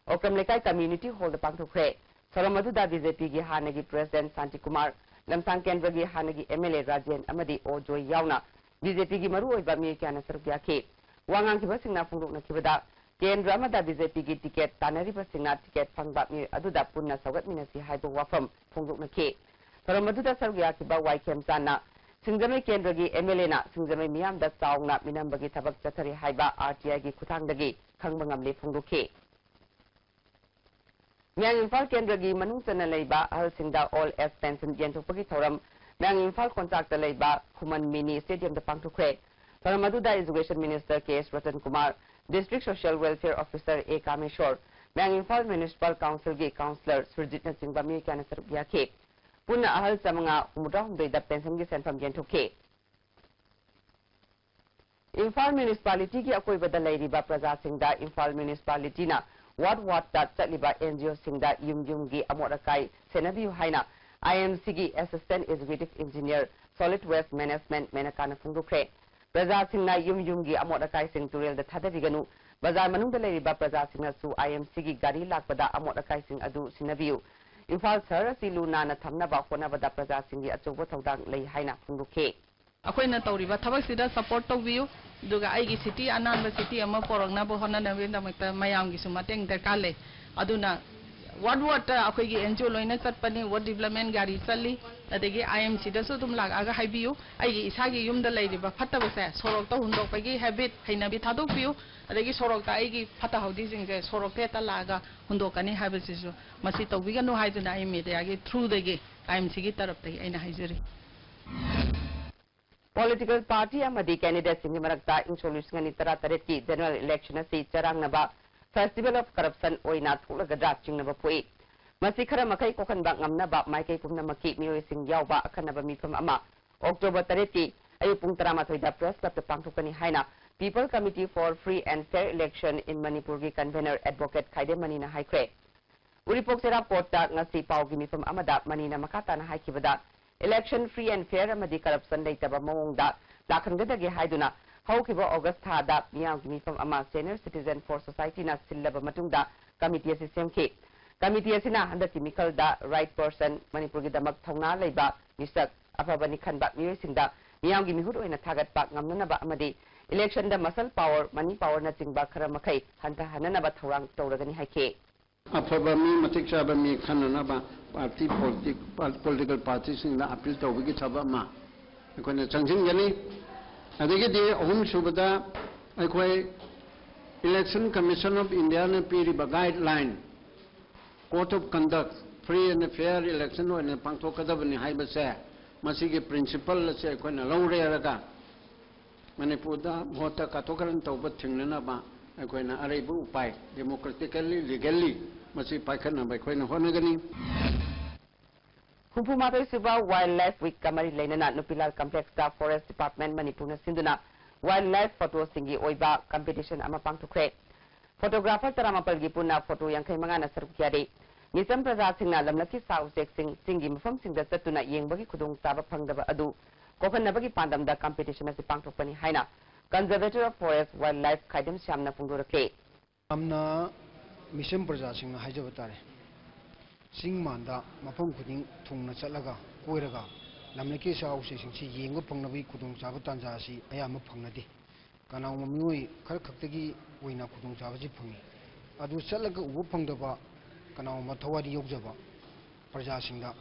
ꯑꯣꯀ꯭ꯔꯝ ꯂꯩꯀꯥꯏ ꯀꯝꯃ꯭ꯌꯨꯅꯤꯇꯤ ꯍꯣꯜꯗ ꯄꯥꯡꯊꯣꯛꯈ꯭ꯔꯦ꯫ ꯊꯧꯔꯝ ꯑꯗꯨꯗ ꯕꯤ ꯖꯦ ꯄꯤꯒꯤ ꯍꯥꯟꯅꯒꯤ ꯄ꯭ꯔꯦꯁꯤꯗꯦꯟꯠ ꯁꯥꯟꯇꯤꯀꯨꯃꯥꯔ, ꯂꯝꯁꯥꯡ ꯀꯦꯟꯗ꯭ꯔꯒꯤ ꯍꯥꯟꯅꯒꯤ ꯑꯦꯝ ꯑꯦꯜ ꯑꯦ ꯔꯥꯖꯦꯟ ꯑꯃꯗꯤ ꯑꯣ ꯖꯣꯏ ꯌꯥꯎꯅ ꯕꯤ ꯖꯦ ꯄꯤꯒꯤ ꯃꯔꯨꯑꯣꯏꯕ ꯃꯤꯑꯣꯏ ꯀꯌꯥꯅ ꯁꯔꯨꯛ ꯌꯥꯈꯤ꯫ ꯋꯥ ꯉꯥꯡꯈꯤꯕꯁꯤꯡꯅ ꯐꯣꯡꯗꯣꯛꯅꯈꯤꯕꯗ, ꯀꯦꯟꯗ꯭ꯔ ꯑꯃꯗ ꯕꯤ ꯖꯦ ꯄꯤꯒꯤ ꯇꯤꯀꯦꯠ ꯇꯥꯟꯅꯔꯤꯕꯁꯤꯡꯅ ꯇꯤꯀꯦꯠ ꯐꯪꯕ ꯃꯤꯑꯣꯏ ꯑꯗꯨꯗ ꯄꯨꯟꯅ ꯁꯧꯒꯠꯃꯤꯟꯅꯁꯤ ꯍꯥꯏꯕ ꯋꯥꯐꯝ ꯐꯣꯡꯗꯣꯛꯅꯈꯤ꯫ ꯊꯧꯔꯝ ꯑꯗꯨꯗ ꯁꯔꯨꯛ ꯌꯥꯈꯤꯕ ꯋꯥꯏ ꯈꯦꯝꯆꯥꯟꯅ ꯁꯤꯡꯖꯃꯩ ꯀꯦꯟꯗ꯭ꯔꯒꯤ ꯑꯦꯝ ꯑꯦꯜ ꯑꯦꯅ ꯁꯤꯡꯖꯃꯩ ꯃꯤꯌꯥꯝꯗ ꯆꯥꯎꯅ ꯃꯤꯅꯝꯕꯒꯤ ꯊꯕꯛ ꯆꯠꯊꯔꯤ ꯍꯥꯏꯕ ꯑꯥꯔ ꯇꯤ ꯑꯥꯏꯒꯤ ꯈꯨꯠꯊꯥꯡꯗꯒꯤ ꯈꯪꯕ ꯉꯝꯂꯦ ꯐꯣꯡꯗꯣꯛꯈꯤ꯫ ꯃꯌꯥꯡ ꯏꯝꯐꯥꯜ ꯀꯦꯟꯗ꯭ꯔꯒꯤ ꯃꯅꯨꯡ ꯆꯟꯅ ꯂꯩꯕ ꯑꯍꯜꯁꯤꯡꯗ ꯑꯣꯜ ꯑꯦꯖ ꯄꯦꯟꯁꯟ ꯌꯦꯟꯊꯣꯛꯄꯒꯤ ꯊꯧꯔꯝ ꯃꯌꯥꯡ ꯏꯝꯐꯥꯜ ꯀꯣꯟꯆꯥꯛꯇ ꯂꯩꯕ ꯈꯨꯃꯟ ꯃꯤꯅꯤ ꯁ꯭ꯇꯦꯗꯤꯌꯝꯗ ꯄꯥꯡꯊꯣꯛꯈ꯭ꯔꯦ꯫ ꯊꯧꯔꯝ ꯑꯗꯨꯗ education minister K S Ratan Kumar, district social welfare officer A Kameshwor, ꯃꯌꯥꯡ ꯏꯝꯐꯥꯜ ꯃ꯭ꯌꯨꯅꯤꯁꯤꯄꯥꯜ ꯀꯥꯎꯟꯁꯤꯜꯒꯤ ꯀꯥꯎꯟꯁꯤꯂꯔ ꯁꯨꯔꯖꯤꯠꯅꯆꯤꯡꯕ ꯃꯤꯑꯣꯏ ꯀꯌꯥꯅ ꯁꯔꯨꯛ ꯌꯥꯈꯤ꯫ ꯄꯨꯟꯅ ꯑꯍꯜ ꯆꯥꯃꯉꯥ ꯍꯨꯝꯐꯨꯇꯔꯥꯍꯨꯝꯗꯣꯏꯗ ꯄꯦꯟꯁꯟꯒꯤ ꯁꯦꯟꯐꯝ ꯌꯦꯟꯊꯣꯛꯈꯤ꯫ ꯏꯝꯐꯥꯜ ꯃ꯭ꯌꯨꯅꯤꯁꯤꯄꯥꯂꯤꯇꯤꯒꯤ ꯑꯀꯣꯏꯕꯗ ꯂꯩꯔꯤꯕ ꯄ꯭ꯔꯖꯥꯁꯤꯡꯗ ꯏꯝꯐꯥꯜ ꯃ꯭ꯌꯨꯅꯤꯁꯤꯄꯥꯂꯤꯇꯤꯅ ꯋꯥꯔꯗ ꯋꯥꯔꯗꯇ ꯆꯠꯂꯤꯕ ꯑꯦꯟ ꯖꯤ ꯑꯣꯁꯤꯡꯗ ꯌꯨꯝ ꯌꯨꯝꯒꯤ ꯑꯃꯣꯠ ꯑꯀꯥꯏ ꯁꯦꯟꯅꯕꯤꯌꯨ ꯍꯥꯏꯅ ꯑꯥꯏ ꯑꯦꯝ ꯁꯤꯒꯤ assistant executive engineer solid waste management ꯃꯦꯅꯀꯥꯅ ꯐꯣꯡꯗꯣꯛꯈ꯭ꯔꯦ꯫ ꯄ꯭ꯔꯖꯥꯁꯤꯡꯅ ꯌꯨꯝ ꯌꯨꯝꯒꯤ ꯑꯃꯣꯠ ꯑꯀꯥꯏꯁꯤꯡ ꯇꯨꯔꯦꯜꯗ ꯊꯥꯗꯕꯤꯒꯅꯨ, ꯕꯖꯥꯔ ꯃꯅꯨꯡꯗ ꯂꯩꯔꯤꯕ ꯄ꯭ꯔꯖꯥꯁꯤꯡꯅꯁꯨ ꯑꯥꯏ ꯑꯦꯝ ꯁꯤꯒꯤ ꯒꯥꯔꯤ ꯂꯥꯛꯄꯗ ꯑꯃꯣꯠ ꯑꯀꯥꯏꯁꯤꯡ ꯑꯗꯨ ꯁꯤꯟꯅꯕꯤꯌꯨ꯫ ꯏꯝꯐꯥꯜ ꯁꯍꯔ ꯑꯁꯤ ꯂꯨ ꯅꯥꯟꯅ ꯊꯝꯅꯕ ꯍꯣꯠꯅꯕꯗ ꯄ꯭ꯔꯖꯥꯁꯤꯡꯒꯤ ꯑꯆꯧꯕ ꯊꯧꯗꯥꯡ ꯂꯩ ꯍꯥꯏꯅ ꯐꯣꯡꯗꯣꯛꯈꯤ꯫ ꯑꯩꯈꯣꯏꯅ ꯇꯧꯔꯤꯕ ꯊꯕꯛꯁꯤꯗ ꯁꯄꯣꯔꯠ ꯇꯧꯕꯤꯌꯨ, ꯑꯗꯨꯒ ꯑꯩꯒꯤ ꯁꯤꯇꯤ, ꯑꯅꯥꯟꯕ ꯁꯤꯇꯤ ꯑꯃ ꯄꯣꯔꯛꯅꯕ ꯍꯣꯠꯅꯅꯕꯒꯤꯗꯃꯛꯇ ꯃꯌꯥꯝꯒꯤꯁꯨ ꯃꯇꯦꯡ ꯗꯔꯀꯥꯔ ꯂꯩ꯫ ꯑꯗꯨꯅ ꯋꯥꯔꯗ ꯋꯥꯔꯗꯇ ꯑꯩꯈꯣꯏꯒꯤ ꯑꯦꯟ ꯖꯤ ꯑꯣ ꯂꯣꯏꯅ ꯆꯠꯄꯅꯤ, ꯋꯥꯔꯗ ꯗꯤꯕ꯭ꯂꯞꯃꯦꯟ ꯒꯥꯔꯤ ꯆꯠꯂꯤ, ꯑꯗꯒꯤ ꯑꯥꯏ ꯑꯦꯝ ꯁꯤꯗꯁꯨ ꯑꯗꯨꯝ ꯂꯥꯛꯑꯒ ꯍꯥꯏꯕꯤꯌꯨ꯫ ꯑꯩꯒꯤ ꯏꯁꯥꯒꯤ ꯌꯨꯝꯗ ꯂꯩꯔꯤꯕ ꯐꯠꯇꯕꯁꯦ ꯁꯣꯔꯣꯛꯇ ꯍꯨꯟꯗꯣꯛꯄꯒꯤ ꯍꯦꯕꯤꯠ, ꯍꯩꯅꯕꯤ ꯊꯥꯗꯣꯛꯄꯤꯌꯨ, ꯑꯗꯒꯤ ꯁꯣꯔꯣꯛꯇ ꯑꯩꯒꯤ ꯐꯠꯇ ꯍꯥꯎꯗꯤꯁꯤꯡꯁꯦ ꯁꯣꯔꯣꯛꯇ ꯍꯦꯛꯇ ꯂꯥꯛꯑꯒ ꯍꯨꯟꯗꯣꯛꯀꯅꯤ ꯍꯥꯏꯕꯁꯤꯁꯨ ꯃꯁꯤ ꯇꯧꯕꯤꯒꯅꯨ ꯍꯥꯏꯗꯨꯅ ꯑꯩ ꯃꯦꯗꯤꯌꯥꯒꯤ ꯊ꯭ꯔꯨꯗꯒꯤ, ꯑꯥꯏ ꯑꯦꯝ ꯁꯤꯒꯤ ꯇꯔꯞꯇꯒꯤ ꯑꯩꯅ ꯍꯥꯏꯖꯔꯤ꯫ ꯄꯣꯂꯤꯇꯤꯀꯦꯜ ꯄꯥꯔꯇꯤ ꯑꯃꯗꯤ ꯀꯦꯟꯗꯤꯗꯦꯠꯁꯤꯡꯒꯤ ꯃꯔꯛꯇ ꯏꯪ ꯁꯣꯛ ꯂꯤꯁꯤꯡ ꯑꯅꯤ ꯇꯔꯥ ꯇꯔꯦꯠꯀꯤ ꯖꯦꯅꯔꯦꯜ ꯏꯂꯦꯛꯁꯟ ꯑꯁꯤ ꯆꯔꯥꯡꯅꯕ ꯐꯦꯁꯇꯤꯚꯦꯜ ꯑꯣꯐ ꯀꯔꯞꯁꯟ ꯑꯣꯏꯅ ꯊꯣꯛꯂꯒꯗ꯭ꯔꯥ ꯆꯤꯡꯅꯕ ꯄꯣꯛꯏ꯫ ꯃꯁꯤ ꯈꯔ ꯃꯈꯩ ꯀꯣꯛꯍꯟꯕ ꯉꯝꯅꯕ ꯃꯥꯏꯀꯩ ꯄꯨꯝꯅꯃꯛꯀꯤ ꯃꯤꯑꯣꯏꯁꯤꯡ ꯌꯥꯎꯕ ꯑꯈꯟꯅꯕ ꯃꯤꯐꯝ ꯑꯃ ꯑꯣꯛꯇꯣꯕꯔ ꯇꯔꯦꯠꯀꯤ ꯑꯌꯨꯛ ꯄꯨꯡ ꯇꯔꯥꯃꯥꯊꯣꯏꯗ ꯄ꯭ꯔꯦꯁ ꯀ꯭ꯂꯕꯇ ꯄꯥꯡꯊꯣꯛꯀꯅꯤ ꯍꯥꯏꯅ People Committee for Free and Fair Election in Manipurꯒꯤ ꯀꯟꯚꯦꯅꯔ ꯑꯦꯗꯚꯣꯀꯦꯠ ꯈꯥꯏꯗꯦꯝ ꯃꯅꯤꯅ ꯍꯥꯏꯈ꯭ꯔꯦ꯫ ꯎꯔꯤꯄꯣꯛ ꯆꯦꯔꯥ ꯀꯣꯔꯠꯇ ꯉꯁꯤ ꯄꯥꯎꯒꯤ ꯃꯤꯐꯝ ꯑꯃꯗ ꯃꯅꯤꯅ ꯃꯈꯥ ꯇꯥꯅ ꯍꯥꯏꯈꯤꯕꯗ, ꯏꯂꯦꯛꯁꯟ ꯐ꯭ꯔꯤ ꯑꯦꯟ ꯐꯦꯌꯔ ꯑꯃꯗꯤ ꯀꯔꯞꯁꯟ ꯂꯩꯇꯕ ꯃꯑꯣꯡꯗ ꯂꯥꯛꯍꯟꯒꯗꯒꯦ ꯍꯥꯏꯗꯨꯅ ꯍꯧꯈꯤꯕ ꯑꯣꯒꯁ ꯊꯥꯗ ꯃꯤꯌꯥꯝꯒꯤ ꯃꯤꯐꯝ ꯑꯃ Senior Citizen for Societyꯅ ꯁꯤꯜꯂꯕ ꯃꯇꯨꯡꯗ ꯀꯃꯤꯇꯤ ꯑꯁꯤ ꯁꯦꯝꯈꯤ꯫ ꯀꯃꯤꯇꯤ ꯑꯁꯤꯅ ꯍꯟꯗꯛꯀꯤ ꯃꯤꯈꯜꯗ ꯔꯥꯏꯠ ꯄꯔꯁꯟ, ꯃꯅꯤꯄꯨꯔꯒꯤꯗꯃꯛ ꯊꯧꯅꯥ ꯂꯩꯕ ꯃꯤꯁꯛ, ꯑꯐꯕꯅꯤ ꯈꯟꯕ ꯃꯤꯑꯣꯏꯁꯤꯡꯗ ꯃꯤꯌꯥꯝꯒꯤ ꯃꯤꯍꯨꯠ ꯑꯣꯏꯅ ꯊꯥꯒꯠꯄ ꯉꯝꯅꯅꯕ ꯑꯃꯗꯤ ꯏꯂꯦꯛꯁꯟꯗ ꯃꯁꯜ ꯄꯥꯋꯔ, ꯃꯅꯤ ꯄꯥꯋꯔꯅꯆꯤꯡꯕ ꯈꯔ ꯃꯈꯩ ꯍꯟꯊꯍꯟꯅꯅꯕ ꯊꯧꯔꯥꯡ ꯇꯧꯔꯒꯅꯤ ꯍꯥꯏꯈꯤ꯫ ꯑꯐꯕ ꯃꯤ, ꯃꯇꯤꯛ ꯆꯥꯕ ꯃꯤ ꯈꯟꯅꯅꯕ ꯄꯥꯔꯇꯤ, ꯄꯣꯂꯤꯇꯤꯛ-, ꯄꯣꯂꯤꯇꯤꯀꯦꯜ ꯄꯥꯔꯇꯤꯁꯤꯡꯗ ꯑꯄꯤꯜ ꯇꯧꯕꯒꯤ ꯊꯕꯛ ꯑꯃ ꯑꯩꯈꯣꯏꯅ ꯆꯪꯁꯤꯟꯒꯅꯤ꯫ ꯑꯗꯒꯤꯗꯤ ꯑꯍꯨꯝꯁꯨꯕꯗ ꯑꯩꯈꯣꯏ Election Commission of Indiaꯅ ꯄꯤꯔꯤꯕ guideline, Code of Conduct, free and fair election ꯑꯣꯏꯅ ꯄꯥꯡꯊꯣꯛꯀꯗꯕꯅꯤ ꯍꯥꯏꯕꯁꯦ, ꯃꯁꯤꯒꯤ principle ꯑꯁꯦ ꯑꯩꯈꯣꯏꯅ ꯂꯧꯔꯦꯔꯒ ꯃꯅꯤꯄꯨꯔꯗ ꯚꯣꯠꯇ ꯀꯥꯊꯣꯛ ꯀꯥꯔꯟ ꯇꯧꯕ ꯊꯤꯡꯅꯅꯕ ꯑꯩꯈꯣꯏꯅ ꯑꯔꯩꯕ ꯎꯄꯥꯏ, democratically, legally ꯃꯁꯤ ꯄꯥꯏꯈꯠꯅꯕ ꯑꯩꯈꯣꯏꯅ ꯍꯣꯠꯅꯒꯅꯤ꯫ ꯍꯨꯝꯐꯨ ꯃꯥꯊꯣꯏ ꯁꯨꯕ Wildlife Weekꯀ ꯃꯔꯤ ꯂꯩꯅꯅ ꯅꯨꯄꯤꯂꯥꯜ complexꯇ Forest Department ꯃꯅꯤꯄꯨꯔꯅ ꯁꯤꯟꯗꯨꯅ wildlife photoꯁꯤꯡꯒꯤ ꯑꯣꯏꯕ competition ꯑꯃ ꯄꯥꯡꯊꯣꯛꯈ꯭ꯔꯦ꯫ Photographer ꯇꯔꯥꯃꯥꯄꯜꯒꯤ ꯄꯨꯟꯅ photo ꯌꯥꯡꯈꯩ ꯃꯉꯥꯅ ꯁꯔꯨꯛ ꯌꯥꯔꯤ꯫ ꯃꯤꯆꯝ ꯄ꯭ꯔꯖꯥꯁꯤꯡꯅ ꯂꯝꯂꯛꯀꯤ ꯁꯥ ꯎꯆꯦꯛꯁꯤꯡ ꯆꯤꯡꯒꯤ ꯃꯐꯝꯁꯤꯡꯗ ꯆꯠꯇꯨꯅ ꯌꯦꯡꯕꯒꯤ ꯈꯨꯗꯣꯡꯆꯥꯕ ꯐꯪꯗꯕ ꯑꯗꯨ ꯀꯣꯛꯍꯟꯅꯕꯒꯤ ꯄꯥꯟꯗꯝꯗ competition ꯑꯁꯤ ꯄꯥꯡꯊꯣꯛꯄꯅꯤ ꯍꯥꯏꯅ Conservator of Forest Wildlife ꯈꯥꯏꯗꯝ ꯁ꯭ꯌꯥꯝꯅ ꯐꯣꯡꯗꯣꯔꯛꯂꯤ꯫ ꯌꯥꯝꯅ ꯃꯤꯆꯝ ꯄ꯭ꯔꯖꯥꯁꯤꯡꯅ ꯍꯥꯏꯖꯕ ꯇꯥꯔꯦ, ꯆꯤꯡ ꯃꯥꯟꯗ ꯃꯐꯝ ꯈꯨꯗꯤꯡ ꯊꯨꯡꯅ ꯆꯠꯂꯒ, ꯀꯣꯏꯔꯒ ꯂꯝꯂꯛꯀꯤ ꯁꯥ ꯎꯆꯦꯛꯁꯤꯡꯁꯤ ꯌꯦꯡꯕ ꯐꯪꯅꯕꯒꯤ ꯈꯨꯗꯣꯡꯆꯥꯕ ꯇꯥꯟꯖꯥ ꯑꯁꯤ ꯑꯌꯥꯝꯕ ꯐꯪꯅꯗꯦ꯫ ꯀꯅꯥꯒꯨꯝꯕ ꯃꯤꯑꯣꯏ ꯈꯔ ꯈꯛꯇꯒꯤ ꯑꯣꯏꯅ ꯈꯨꯗꯣꯡꯆꯥꯕꯁꯤ ꯐꯪꯏ꯫ ꯑꯗꯨ ꯆꯠꯂꯒ ꯎꯕ ꯐꯪꯗꯕ, ꯀꯅꯥꯒꯨꯝꯕ ꯊꯋꯥꯏꯗ ꯌꯥꯎꯖꯕ ꯄ꯭ꯔꯖꯥꯁꯤꯡꯗ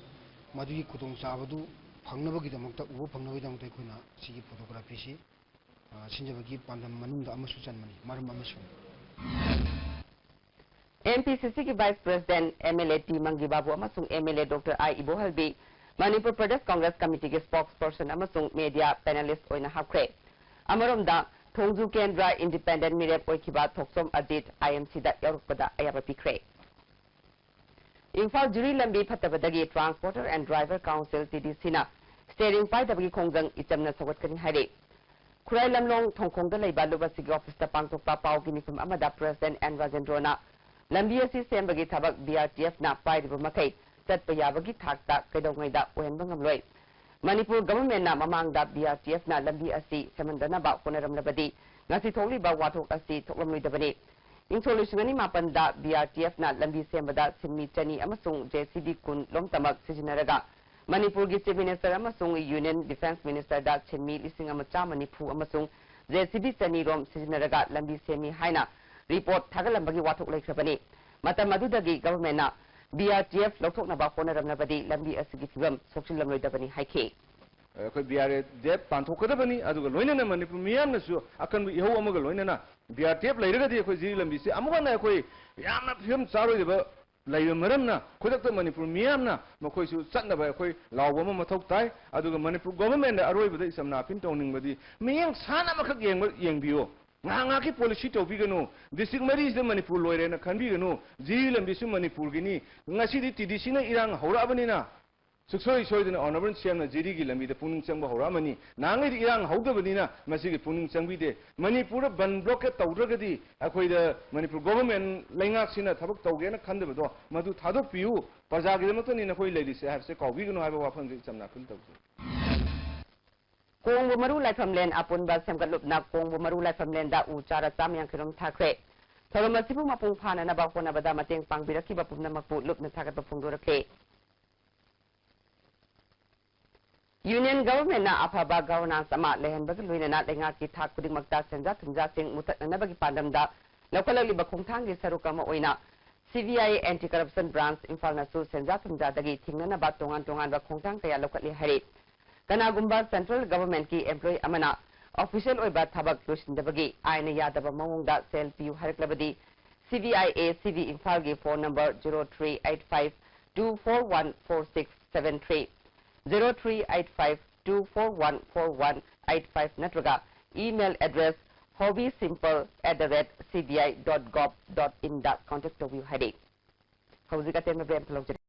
ꯃꯗꯨꯒꯤ ꯈꯨꯗꯣꯡꯆꯥꯕꯗꯨ ꯐꯪꯅꯕꯒꯤꯗꯃꯛꯇ, ꯎꯕ ꯐꯪꯅꯕꯒꯤꯗꯃꯛꯇ ꯑꯩꯈꯣꯏꯅ ꯁꯤꯒꯤ photographyꯁꯤ, ꯑ, ꯁꯤꯟꯖꯕꯒꯤ ꯄꯥꯟꯗꯝ ꯃꯅꯨꯡꯗ ꯑꯃꯁꯨ ꯆꯟꯕꯅꯤ, ꯃꯔꯝ ꯑꯃꯁꯨ꯫ MPCCꯒꯤ Vice President, MLA T ꯃꯪꯒꯤ ꯕꯥꯕꯨ ꯑꯃꯁꯨꯡ MLA Doctor I ꯏꯕꯣꯍꯜꯕꯤ, Manipur Pradesh Congress ꯀꯃꯤꯇꯤꯒꯤ spokesperson ꯑꯃꯁꯨꯡ media panelist ꯑꯣꯏꯅ ꯍꯥꯞꯈ꯭ꯔꯦ꯫ ꯑꯃꯔꯣꯝꯗ, ꯊꯣꯡꯖꯨ ꯀꯦꯟꯗ꯭ꯔ independent ꯃꯤꯔꯦꯞ ꯑꯣꯏꯈꯤꯕ ꯊꯣꯛꯆꯣꯝ ꯑꯖꯤꯠ IMCꯗ ꯌꯥꯎꯔꯛꯄꯗ ꯑꯌꯥꯕ ꯄꯤꯈ꯭ꯔꯦ꯫ ꯏꯝꯐꯥꯜ ꯖꯤꯔꯤ ꯂꯝꯕꯤ ꯐꯠꯇꯕꯗꯒꯤ Transporter and Driver Council, TDCꯅ steering ꯄꯥꯏꯗꯕꯒꯤ ꯈꯣꯡꯖꯪ ꯏꯆꯝꯅ ꯁꯧꯒꯠꯀꯅꯤ ꯍꯥꯏꯔꯦ꯫ ꯈꯨꯔꯥꯏ ꯂꯝꯂꯣꯡ ꯊꯣꯡꯈꯣꯡꯗ ꯂꯩꯕ ꯂꯨꯞ ꯑꯁꯤꯒꯤ officeꯇ ꯄꯥꯡꯊꯣꯛꯄ ꯄꯥꯎꯒꯤ ꯃꯤꯐꯝ ꯑꯃꯗ President N ꯔꯥꯖꯦꯟꯗ꯭ꯔꯣꯅ ꯂꯝꯕꯤ ꯑꯁꯤ ꯁꯦꯝꯕꯒꯤ ꯊꯕꯛ BRTFꯅ ꯄꯥꯏꯔꯤꯕ ꯃꯈꯩ ꯆꯠꯄ ꯌꯥꯕꯒꯤ ꯊꯥꯛꯇ ꯀꯩꯗꯧꯉꯩꯗ ꯑꯣꯏꯍꯟꯕ ꯉꯝꯂꯣꯏ꯫ ꯃꯅꯤꯄꯨꯔ governmentꯅ ꯃꯃꯥꯡꯗ BRTFꯅ ꯂꯝꯕꯤ ꯑꯁꯤ ꯁꯦꯝꯍꯟꯗꯅꯕ ꯍꯣꯠꯅꯔꯝꯂꯕꯗꯤ ꯉꯁꯤ ꯊꯣꯛꯂꯤꯕ ꯋꯥꯊꯣꯛ ꯑꯁꯤ ꯊꯣꯛꯂꯝꯂꯣꯏꯗꯕꯅꯤ꯫ ꯏꯪ ꯁꯣꯛ ꯂꯤꯁꯤꯡ ꯑꯅꯤ ꯃꯥꯄꯟꯗ BRTFꯅ ꯂꯝꯕꯤ ꯁꯦꯝꯕꯗ ꯁꯤꯟꯃꯤ ꯆꯅꯤ ꯑꯃꯁꯨꯡ JCB ꯀꯨꯟ ꯂꯣꯝꯇꯃꯛ ꯁꯤꯖꯤꯟꯅꯔꯒ ꯃꯅꯤꯄꯨꯔꯒꯤ Chief Minister ꯑꯃꯁꯨꯡ Union Defence Ministerꯗ ꯁꯤꯟꯃꯤ ꯂꯤꯁꯤꯡ ꯑꯃ ꯆꯥꯝꯃ ꯅꯤꯐꯨ ꯑꯃꯁꯨꯡ JCB ꯆꯅꯤ ꯔꯣꯝ ꯁꯤꯖꯤꯟꯅꯔꯒ ꯂꯝꯕꯤ ꯁꯦꯝꯃꯤ ꯍꯥꯏꯅ report ꯊꯥꯒꯠꯂꯝꯕꯒꯤ ꯋꯥꯊꯣꯛ ꯂꯩꯈ꯭ꯔꯕꯅꯤ꯫ ꯃꯇꯝ ꯑꯗꯨꯗꯒꯤ governmentꯅ BRTF ꯂꯧꯊꯣꯛꯅꯕ ꯍꯣꯠꯅꯔꯝꯂꯕꯗꯤ ꯂꯝꯕꯤ ꯑꯁꯤꯒꯤ ꯐꯤꯕꯝ ꯁꯣꯛꯆꯤꯜꯂꯝꯂꯣꯏꯗꯕꯅꯤ ꯍꯥꯏꯈꯤ꯫ ꯑꯩꯈꯣꯏ BRTF ꯄꯥꯡꯊꯣꯛꯀꯗꯕꯅꯤ꯫ ꯑꯗꯨꯒ ꯂꯣꯏꯅꯅ ꯃꯅꯤꯄꯨꯔ ꯃꯤꯌꯥꯝꯅꯁꯨ ꯑꯀꯟꯕ ꯏꯍꯧ ꯑꯃꯒ ꯂꯣꯏꯅꯅ BRTF ꯂꯩꯔꯒꯗꯤ ꯑꯩꯈꯣꯏ ꯖꯤꯔꯤ ꯂꯝꯕꯤꯁꯦ ꯑꯃꯨꯛ ꯍꯟꯅ ꯑꯩꯈꯣꯏ ꯌꯥꯝꯅ ꯐꯤꯕꯝ ꯆꯥꯔꯣꯏꯗꯕ ꯂꯩꯕ ꯃꯔꯝꯅ ꯈꯨꯗꯛꯇ ꯃꯅꯤꯄꯨꯔ ꯃꯤꯌꯥꯝꯅ ꯃꯈꯣꯏꯁꯨ ꯆꯠꯅꯕ ꯑꯩꯈꯣꯏ ꯂꯥꯎꯕ ꯑꯃ ꯃꯊꯧ ꯇꯥꯏ꯫ ꯑꯗꯨꯒ ꯃꯅꯤꯄꯨꯔ governmentꯗ ꯑꯔꯣꯏꯕꯗ ꯏꯆꯝꯅ appeal ꯇꯧꯅꯤꯡꯕꯗꯤ ꯃꯤꯠꯌꯦꯡ ꯁꯥꯟꯅ ꯑꯃꯈꯛ ꯌꯦꯡꯕ, ꯌꯦꯡꯕꯤꯌꯨ꯫ ꯉꯥꯏꯍꯥꯛ ꯉꯥꯏꯍꯥꯛꯀꯤ policy ꯇꯧꯕꯤꯒꯅꯨ꯫ District ꯃꯔꯤꯁꯤꯗ ꯃꯅꯤꯄꯨꯔ ꯂꯣꯏꯔꯦꯅ ꯈꯟꯕꯤꯒꯅꯨ꯫ ꯖꯤꯔꯤ ꯂꯝꯕꯤꯁꯨ ꯃꯅꯤꯄꯨꯔꯒꯤꯅꯤ꯫ ꯉꯁꯤꯗꯤ TDCꯅ ꯏꯔꯥꯡ ꯍꯧꯔꯛꯑꯕꯅꯤꯅ ꯁꯨꯡꯁꯣꯏ ꯁꯣꯏꯗꯅ Honourable CMꯅ ꯖꯤꯔꯤꯒꯤ ꯂꯝꯕꯤꯗ ꯄꯨꯛꯅꯤꯡ ꯆꯪꯕ ꯍꯧꯔꯛꯑꯃꯅꯤ꯫ ꯅꯍꯥꯟꯈꯩꯗꯤ ꯏꯔꯥꯡ ꯍꯧꯗꯕꯅꯤꯅ ꯃꯁꯤꯒꯤ ꯄꯨꯛꯅꯤꯡ ꯆꯪꯕꯤꯗꯦ꯫ ꯃꯅꯤꯄꯨꯔꯗ ꯕꯟ blockade ꯇꯧꯗ꯭ꯔꯒꯗꯤ ꯑꯩꯈꯣꯏꯗ ꯃꯅꯤꯄꯨꯔ government ꯂꯩꯉꯥꯛꯁꯤꯅ ꯊꯕꯛ ꯇꯧꯒꯦꯅ ꯈꯟꯗꯕꯗꯣ ꯃꯗꯨ ꯊꯥꯗꯣꯛꯄꯤꯌꯨ꯫ ꯄ꯭ꯔꯖꯥꯒꯤꯗꯃꯛꯇꯅꯤ ꯅꯈꯣꯏ ꯂꯩꯔꯤꯁꯦ ꯍꯥꯏꯕꯁꯦ ꯀꯥꯎꯕꯤꯒꯅꯨ ꯍꯥꯏꯕ ꯋꯥꯐꯝꯁꯦ ꯏꯆꯝꯅ appeal ꯇꯧꯖꯩ꯫ ꯀꯣꯡꯕ ꯃꯔꯨ ꯂꯥꯏꯐꯝꯂꯦꯟ ꯑꯄꯨꯟꯕ ꯁꯦꯝꯒꯠꯂꯨꯞꯅ ꯀꯣꯡꯕ ꯃꯔꯨ ꯂꯥꯏꯐꯝꯂꯦꯟꯗ ꯎ ꯆꯥꯔ ꯆꯥꯝꯃ ꯌꯥꯡꯈꯩ ꯔꯣꯝ ꯊꯥꯈ꯭ꯔꯦ꯫ ꯊꯧꯔꯝ ꯑꯁꯤꯕꯨ ꯃꯄꯨꯡ ꯐꯥꯅꯅꯕ ꯍꯣꯠꯅꯕꯗ ꯃꯇꯦꯡ ꯄꯥꯡꯕꯤꯔꯛꯈꯤꯕ ꯄꯨꯝꯅꯃꯛꯄꯨ ꯂꯨꯞꯅ ꯊꯥꯒꯠꯄ ꯐꯣꯡꯗꯣꯔꯛꯂꯦ꯫ Union Government ꯅ ꯑꯐꯕ governance ꯑꯃ ꯂꯩꯍꯟꯕꯒ ꯂꯣꯏꯅꯅ ꯂꯩꯉꯥꯛꯀꯤ ꯊꯥꯛ ꯈꯨꯗꯤꯡꯃꯛꯇ ꯁꯦꯟꯖꯥ ꯊꯨꯝꯖꯥꯁꯤꯡ ꯃꯨꯊꯠꯅꯅꯕꯒꯤ ꯄꯥꯟꯗꯝꯗ ꯂꯧꯈꯠꯂꯛꯂꯤꯕ ꯈꯣꯡꯊꯥꯡꯒꯤ ꯁꯔꯨꯛ ꯑꯃ ꯑꯣꯏꯅ C B I Anti Corruption Branch ꯏꯝꯐꯥꯜꯅꯁꯨ ꯁꯦꯟꯖꯥ ꯊꯨꯝꯖꯥꯗꯒꯤ ꯊꯤꯡꯅꯅꯕ ꯇꯣꯉꯥꯟ ꯇꯣꯉꯥꯟꯕ ꯈꯣꯡꯊꯥꯡ ꯀꯌꯥ ꯂꯧꯈꯠꯂꯤ ꯍꯥꯏꯔꯤ꯫ ꯀꯅꯥꯒꯨꯝꯕ central government ꯀꯤ employee ꯑꯃꯅ official ꯑꯣꯏꯕ ꯊꯕꯛ ꯂꯣꯏꯁꯤꯟꯗꯕꯒꯤ ꯑꯥꯏꯟꯅ ꯌꯥꯗꯕ ꯃꯑꯣꯡꯗ ꯁꯦꯜ ꯄꯤꯌꯨ ꯍꯥꯏꯔꯛꯂꯕꯗꯤ, C B I A C B ꯏꯝꯐꯥꯜꯒꯤ phone number zero three eight five two four one four six seven three, zero three eight five two four one four one eight five ꯅꯠꯇ꯭ꯔꯒ email address hobby simple at the rate C B I dot gov dot in the contact ꯇꯧꯕꯤꯌꯨ ꯍꯥꯏꯔꯤ꯫ ꯍꯧꯖꯤꯛ ꯑꯇꯦꯟꯕ break ꯑꯃ ꯂꯧꯖꯔꯤ꯫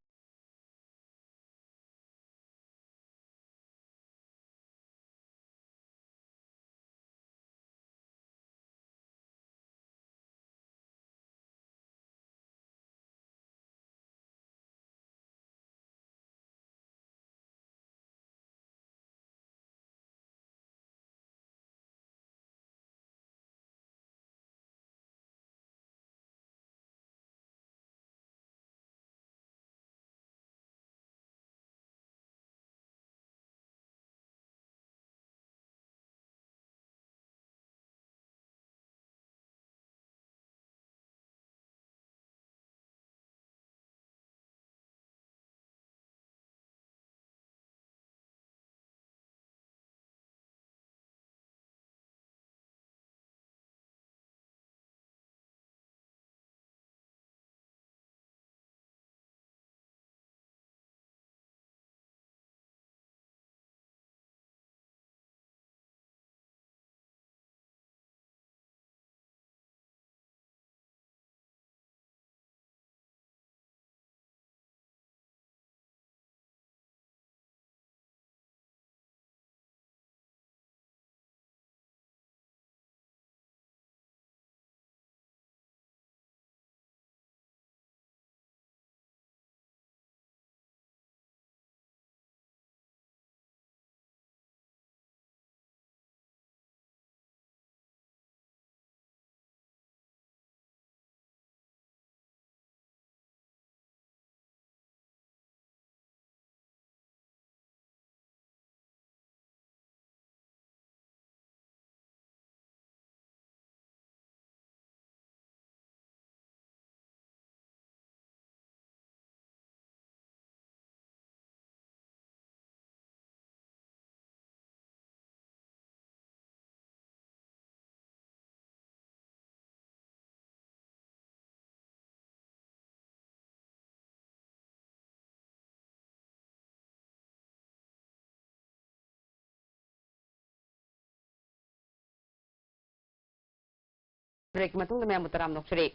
Break ꯃꯇꯨꯡꯗ ꯃꯌꯥꯝꯕꯨ ꯇꯔꯥꯝꯅ ꯑꯣꯛꯆꯔꯤ꯫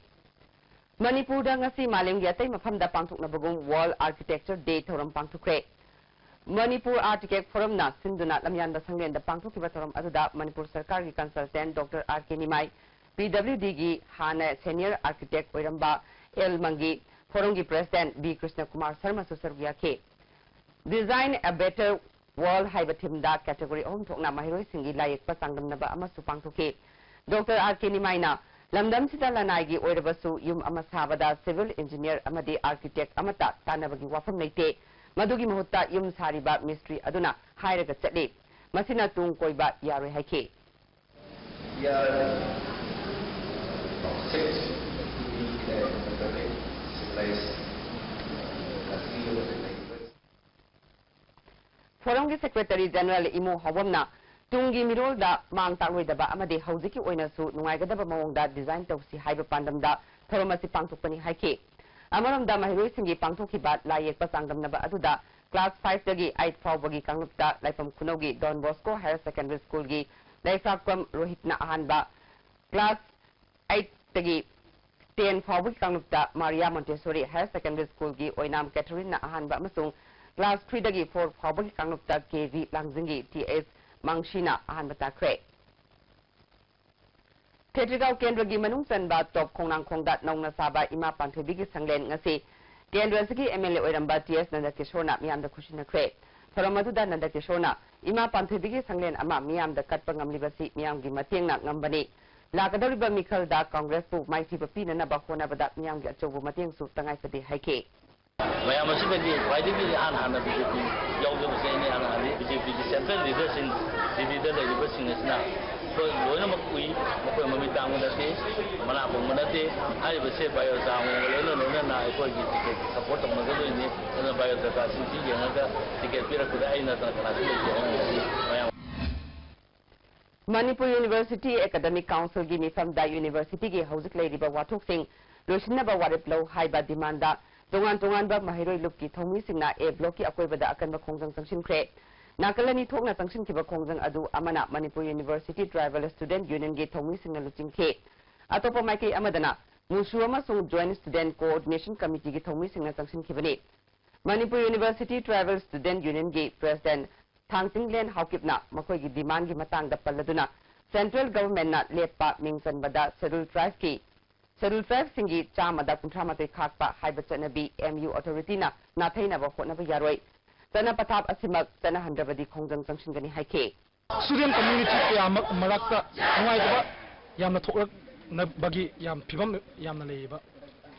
ꯃꯅꯤꯄꯨꯔꯗ ꯉꯁꯤ ꯃꯥꯂꯦꯝꯒꯤ ꯑꯇꯩ ꯃꯐꯝꯗ ꯄꯥꯡꯊꯣꯛꯅꯕꯒꯨꯝ World Architecture Day ꯊꯧꯔꯝ ꯄꯥꯡꯊꯣꯛꯈ꯭ꯔꯦ꯫ ꯃꯅꯤꯄꯨꯔ Architect Forumꯅ ꯁꯤꯟꯗꯨꯅ ꯂꯝꯌꯥꯟꯕ ꯁꯪꯂꯦꯟꯗ ꯄꯥꯡꯊꯣꯛꯈꯤꯕ ꯊꯧꯔꯝ ꯑꯗꯨꯗ ꯃꯅꯤꯄꯨꯔ ꯁꯔꯀꯥꯔꯒꯤ consultant doctor R K Nimai, P W ꯗꯤꯒꯤ ꯍꯥꯟꯅ senior architect ꯑꯣꯏꯔꯝꯕ ꯑꯦꯜ ꯃꯪꯒꯤ, Forumꯒꯤ president ꯕꯤ ꯀ꯭ꯔꯤꯁꯅ ꯀꯨꯃꯥꯔ ꯁꯔꯃꯁꯨ ꯁꯔꯨꯛ ꯌꯥꯈꯤ꯫ Design a Better World ꯍꯥꯏꯕ themeꯗ category ꯑꯍꯨꯝ ꯊꯣꯛꯅ ꯃꯍꯩꯔꯣꯏꯁꯤꯡꯒꯤ ꯂꯥꯏ ꯌꯦꯛꯄ ꯆꯥꯡꯗꯝꯅꯕ ꯑꯃꯁꯨ ꯄꯥꯡꯊꯣꯛꯈꯤ꯫ ꯗꯣꯛꯇꯔ ꯑꯥꯔ ꯀꯦ ꯅꯤꯃꯥꯏꯅ, "ꯂꯝꯗꯝꯁꯤꯗ ꯂꯅꯥꯏꯒꯤ ꯑꯣꯏꯔꯕꯁꯨ ꯌꯨꯝ ꯑꯃ ꯁꯥꯕꯗ civil engineer ꯑꯃꯗꯤ architect ꯑꯃꯠꯇ ꯇꯥꯟꯅꯕꯒꯤ ꯋꯥꯐꯝ ꯂꯩꯇꯦ꯫ ꯃꯗꯨꯒꯤ ꯃꯍꯨꯠꯇ ꯌꯨꯝ ꯁꯥꯔꯤꯕ ꯃꯤꯁꯇ꯭ꯔꯤ ꯑꯗꯨꯅ ꯍꯥꯏꯔꯒ ꯆꯠꯂꯤ꯫ ꯃꯁꯤꯅ ꯇꯨꯡ ꯀꯣꯏꯕ ꯌꯥꯔꯣꯏ" ꯍꯥꯏꯈꯤ꯫ We are set to be a democratic, civilized country over the neighbors. Forumꯒꯤ Secretary General Imo ꯍꯥꯎꯕꯝꯅ ꯇꯨꯡꯒꯤ ꯃꯤꯔꯣꯜꯗ ꯃꯥꯡ ꯇꯥꯛꯂꯣꯏꯗꯕ ꯑꯃꯗꯤ ꯍꯧꯖꯤꯛꯀꯤ ꯑꯣꯏꯅꯁꯨ ꯅꯨꯡꯉꯥꯏꯒꯗꯕ ꯃꯑꯣꯡꯗ design ꯇꯧꯁꯤ ꯍꯥꯏꯕ ꯄꯥꯟꯗꯝꯗ ꯊꯧꯔꯝ ꯑꯁꯤ ꯄꯥꯡꯊꯣꯛꯄꯅꯤ ꯍꯥꯏꯈꯤ꯫ ꯑꯃꯔꯣꯝꯗ ꯃꯍꯩꯔꯣꯏꯁꯤꯡꯒꯤ ꯄꯥꯡꯊꯣꯛꯈꯤꯕ ꯂꯥꯏ ꯌꯦꯛꯄ ꯆꯥꯡꯗꯝꯅꯕ ꯑꯗꯨꯗ class fiveꯇꯒꯤ eight ꯐꯥꯎꯕꯒꯤ ꯀꯥꯡꯂꯨꯞꯇ ꯂꯥꯏꯐꯝ ꯈꯨꯅꯧꯒꯤ Don Bosco Higher Secondary Schoolꯒꯤ ꯂꯩꯐꯥꯛꯄꯝ ꯔꯣꯍꯤꯠꯅ ꯑꯍꯥꯟꯕ, class eightꯇꯒꯤ ten ꯐꯥꯎꯕꯒꯤ ꯀꯥꯡꯂꯨꯞꯇ Maria Montessori Higher Secondary Schoolꯒꯤ ꯑꯣꯏꯅꯥꯝ Catherineꯅ ꯑꯍꯥꯟꯕ ꯑꯃꯁꯨꯡ class threeꯗꯒꯤ four ꯐꯥꯎꯕꯒꯤ ꯀꯥꯡꯂꯨꯞꯇ ꯀꯦ ꯚꯤ ꯂꯥꯡꯖꯤꯡꯒꯤ ꯇꯤ ꯑꯦꯁ ꯃꯥꯡꯁꯤꯅ ꯑꯍꯥꯟꯕ ꯇꯥꯈ꯭ꯔꯦ꯫ ꯈꯦꯇ꯭ꯔꯤꯒꯥꯎ ꯀꯦꯟꯗ꯭ꯔꯒꯤ ꯃꯅꯨꯡ ꯆꯟꯕ ꯇꯣꯞ ꯈꯣꯡꯅꯥꯡꯈꯣꯡꯗ ꯅꯧꯅ ꯁꯥꯕ ꯏꯃꯥ ꯄꯥꯟꯊꯣꯏꯕꯤꯒꯤ ꯁꯪꯂꯦꯟ ꯉꯁꯤ ꯀꯦꯟꯗ꯭ꯔ ꯑꯁꯤꯒꯤ ꯑꯦꯝ ꯑꯦꯜ ꯑꯦ ꯑꯣꯏꯔꯝꯕ ꯇꯤ ꯑꯦꯁ ꯅꯟꯗꯀꯤꯁꯣꯔꯅ ꯃꯤꯌꯥꯝꯗ ꯈꯨꯠꯁꯤꯟꯅꯈ꯭ꯔꯦ꯫ ꯊꯧꯔꯝ ꯑꯗꯨꯗ ꯅꯟꯗꯀꯤꯁꯣꯔꯅ ꯏꯃꯥ ꯄꯥꯟꯊꯣꯏꯕꯤꯒꯤ ꯁꯪꯂꯦꯟ ꯑꯃ ꯃꯤꯌꯥꯝꯗ ꯀꯠꯄ ꯉꯝꯂꯤꯕꯁꯤ ꯃꯤꯌꯥꯝꯒꯤ ꯃꯇꯦꯡꯅ ꯉꯝꯕꯅꯤ꯫ ꯂꯥꯛꯀꯗꯧꯔꯤꯕ ꯃꯤꯈꯜꯗ ꯀꯪꯒ꯭ꯔꯦꯁꯄꯨ ꯃꯥꯏꯊꯤꯕ ꯄꯤꯅꯅꯕ ꯍꯣꯠꯅꯕꯗ ꯃꯤꯌꯥꯝꯒꯤ ꯑꯆꯧꯕ ꯃꯇꯦꯡꯁꯨ ꯇꯉꯥꯏꯐꯗꯦ ꯍꯥꯏꯈꯤ꯫ ꯃꯌꯥꯝ ꯑꯁꯤꯗꯒꯤ ꯈ꯭ꯋꯥꯏꯗꯒꯤ ꯏꯍꯥꯟ ꯍꯥꯟꯅ ꯕꯤ ꯖꯦ ꯄꯤ ꯌꯥꯎꯖꯕꯁꯦ ꯑꯩꯅ ꯏꯍꯥꯟ ꯍꯥꯟꯅꯤ꯫ ꯕꯤ ꯖꯦ ꯄꯤꯒꯤ central leaderꯁꯤꯡ ꯗꯤꯜꯂꯤꯗ ꯂꯩꯔꯤꯕꯁꯤꯡ ꯑꯁꯤꯅ ꯑꯩꯈꯣꯏ ꯂꯣꯏꯅꯃꯛ ꯎꯏ, ꯃꯈꯣꯏ ꯃꯃꯤꯠ ꯇꯥꯡꯕ ꯅꯠꯇꯦ, ꯃꯅꯥ ꯄꯪꯕ ꯅꯠꯇꯦ꯫ ꯍꯥꯏꯔꯤꯕꯁꯦ biodata ꯑꯃꯒ ꯂꯣꯏꯅ ꯂꯣꯏꯅꯅ ꯑꯩꯈꯣꯏꯒꯤ ticket support ꯇꯧꯅꯒꯗꯣꯏꯅꯤ꯫ ꯑꯗꯨꯅ biodataꯁꯤꯡꯁꯤ ꯌꯦꯡꯉꯒ ticket ꯄꯤꯔꯛꯄꯗ ꯑꯩ ꯅꯠꯇꯅ ꯀꯅꯥꯁꯨ ꯂꯩꯇꯦ ꯍꯥꯏꯅꯤꯡꯉꯤ꯫ ꯃꯌꯥꯝ Manipur University Academic Councilꯒꯤ ꯃꯤꯐꯝꯗ universityꯒꯤ ꯍꯧꯖꯤꯛ ꯂꯩꯔꯤꯕ ꯋꯥꯊꯣꯛꯁꯤꯡ ꯂꯣꯏꯁꯤꯟꯅꯕ ꯋꯥꯔꯦꯞ ꯂꯧ ꯍꯥꯏꯕ demandꯗ ꯇꯣꯉꯥꯟ ꯇꯣꯉꯥꯟꯕ ꯃꯍꯩꯔꯣꯏ ꯂꯨꯞꯀꯤ ꯊꯧꯃꯤꯁꯤꯡꯅ A blockꯀꯤ ꯑꯀꯣꯏꯕꯗ ꯑꯀꯟꯕ ꯈꯣꯡꯖꯪ ꯆꯪꯁꯤꯟꯈ꯭ꯔꯦ꯫ ꯅꯥꯀꯜ ꯑꯅꯤ ꯊꯣꯛꯅ ꯆꯪꯁꯤꯟꯈꯤꯕ ꯈꯣꯡꯖꯪ ꯑꯗꯨ ꯑꯃꯅ Manipur University Tribal Student Unionꯒꯤ ꯊꯧꯃꯤꯁꯤꯡꯅ ꯂꯨꯆꯤꯡꯈꯤ꯫ ꯑꯇꯣꯞꯄ ꯃꯥꯏꯀꯩ ꯑꯃꯗꯅ, ꯃꯨꯁꯨ ꯑꯃꯁꯨꯡ Joint Student Coordination Committeeꯒꯤ ꯊꯧꯃꯤꯁꯤꯡꯅ ꯆꯪꯁꯤꯟꯈꯤꯕꯅꯤ꯫ Manipur University Tribal Student Unionꯒꯤ President ꯊꯥꯡꯆꯤꯡꯂꯦꯟ ꯍꯥꯎꯀꯤꯞꯅ ꯃꯈꯣꯏꯒꯤ demandꯒꯤ ꯃꯇꯥꯡꯗ ꯄꯜꯂꯗꯨꯅ, Central Governmentꯅ ꯂꯦꯞꯄ ꯃꯤꯡ ꯆꯟꯕꯗ Scheduled Tribeꯀꯤ, Scheduled Tribeꯁꯤꯡꯒꯤ ꯆꯥꯝꯃꯗ ꯀꯨꯟꯊ꯭ꯔꯥ ꯃꯥꯊꯣꯏ ꯈꯥꯛꯄ ꯍꯥꯏꯕ ꯆꯠꯅꯕꯤ MU authorityꯅ ꯅꯥꯊꯩꯅꯕ ꯍꯣꯠꯅꯕ ꯌꯥꯔꯣꯏ꯫ ꯆꯠꯅ ꯄꯊꯥꯞ ꯑꯁꯤꯃꯛ ꯆꯠꯅꯍꯟꯗ꯭ꯔꯕꯗꯤ ꯈꯣꯡꯖꯪ ꯆꯪꯁꯤꯟꯒꯅꯤ ꯍꯥꯏꯈꯤ꯫ Student community ꯀꯌꯥꯃꯛ ꯃꯔꯛꯇ ꯅꯨꯡꯉꯥꯏꯇꯕ ꯌꯥꯝꯅ ꯊꯣꯛꯂꯛꯅꯕꯒꯤ ꯌꯥꯝ ꯐꯤꯕꯝ ꯌꯥꯝꯅ ꯂꯩꯌꯦꯕ꯫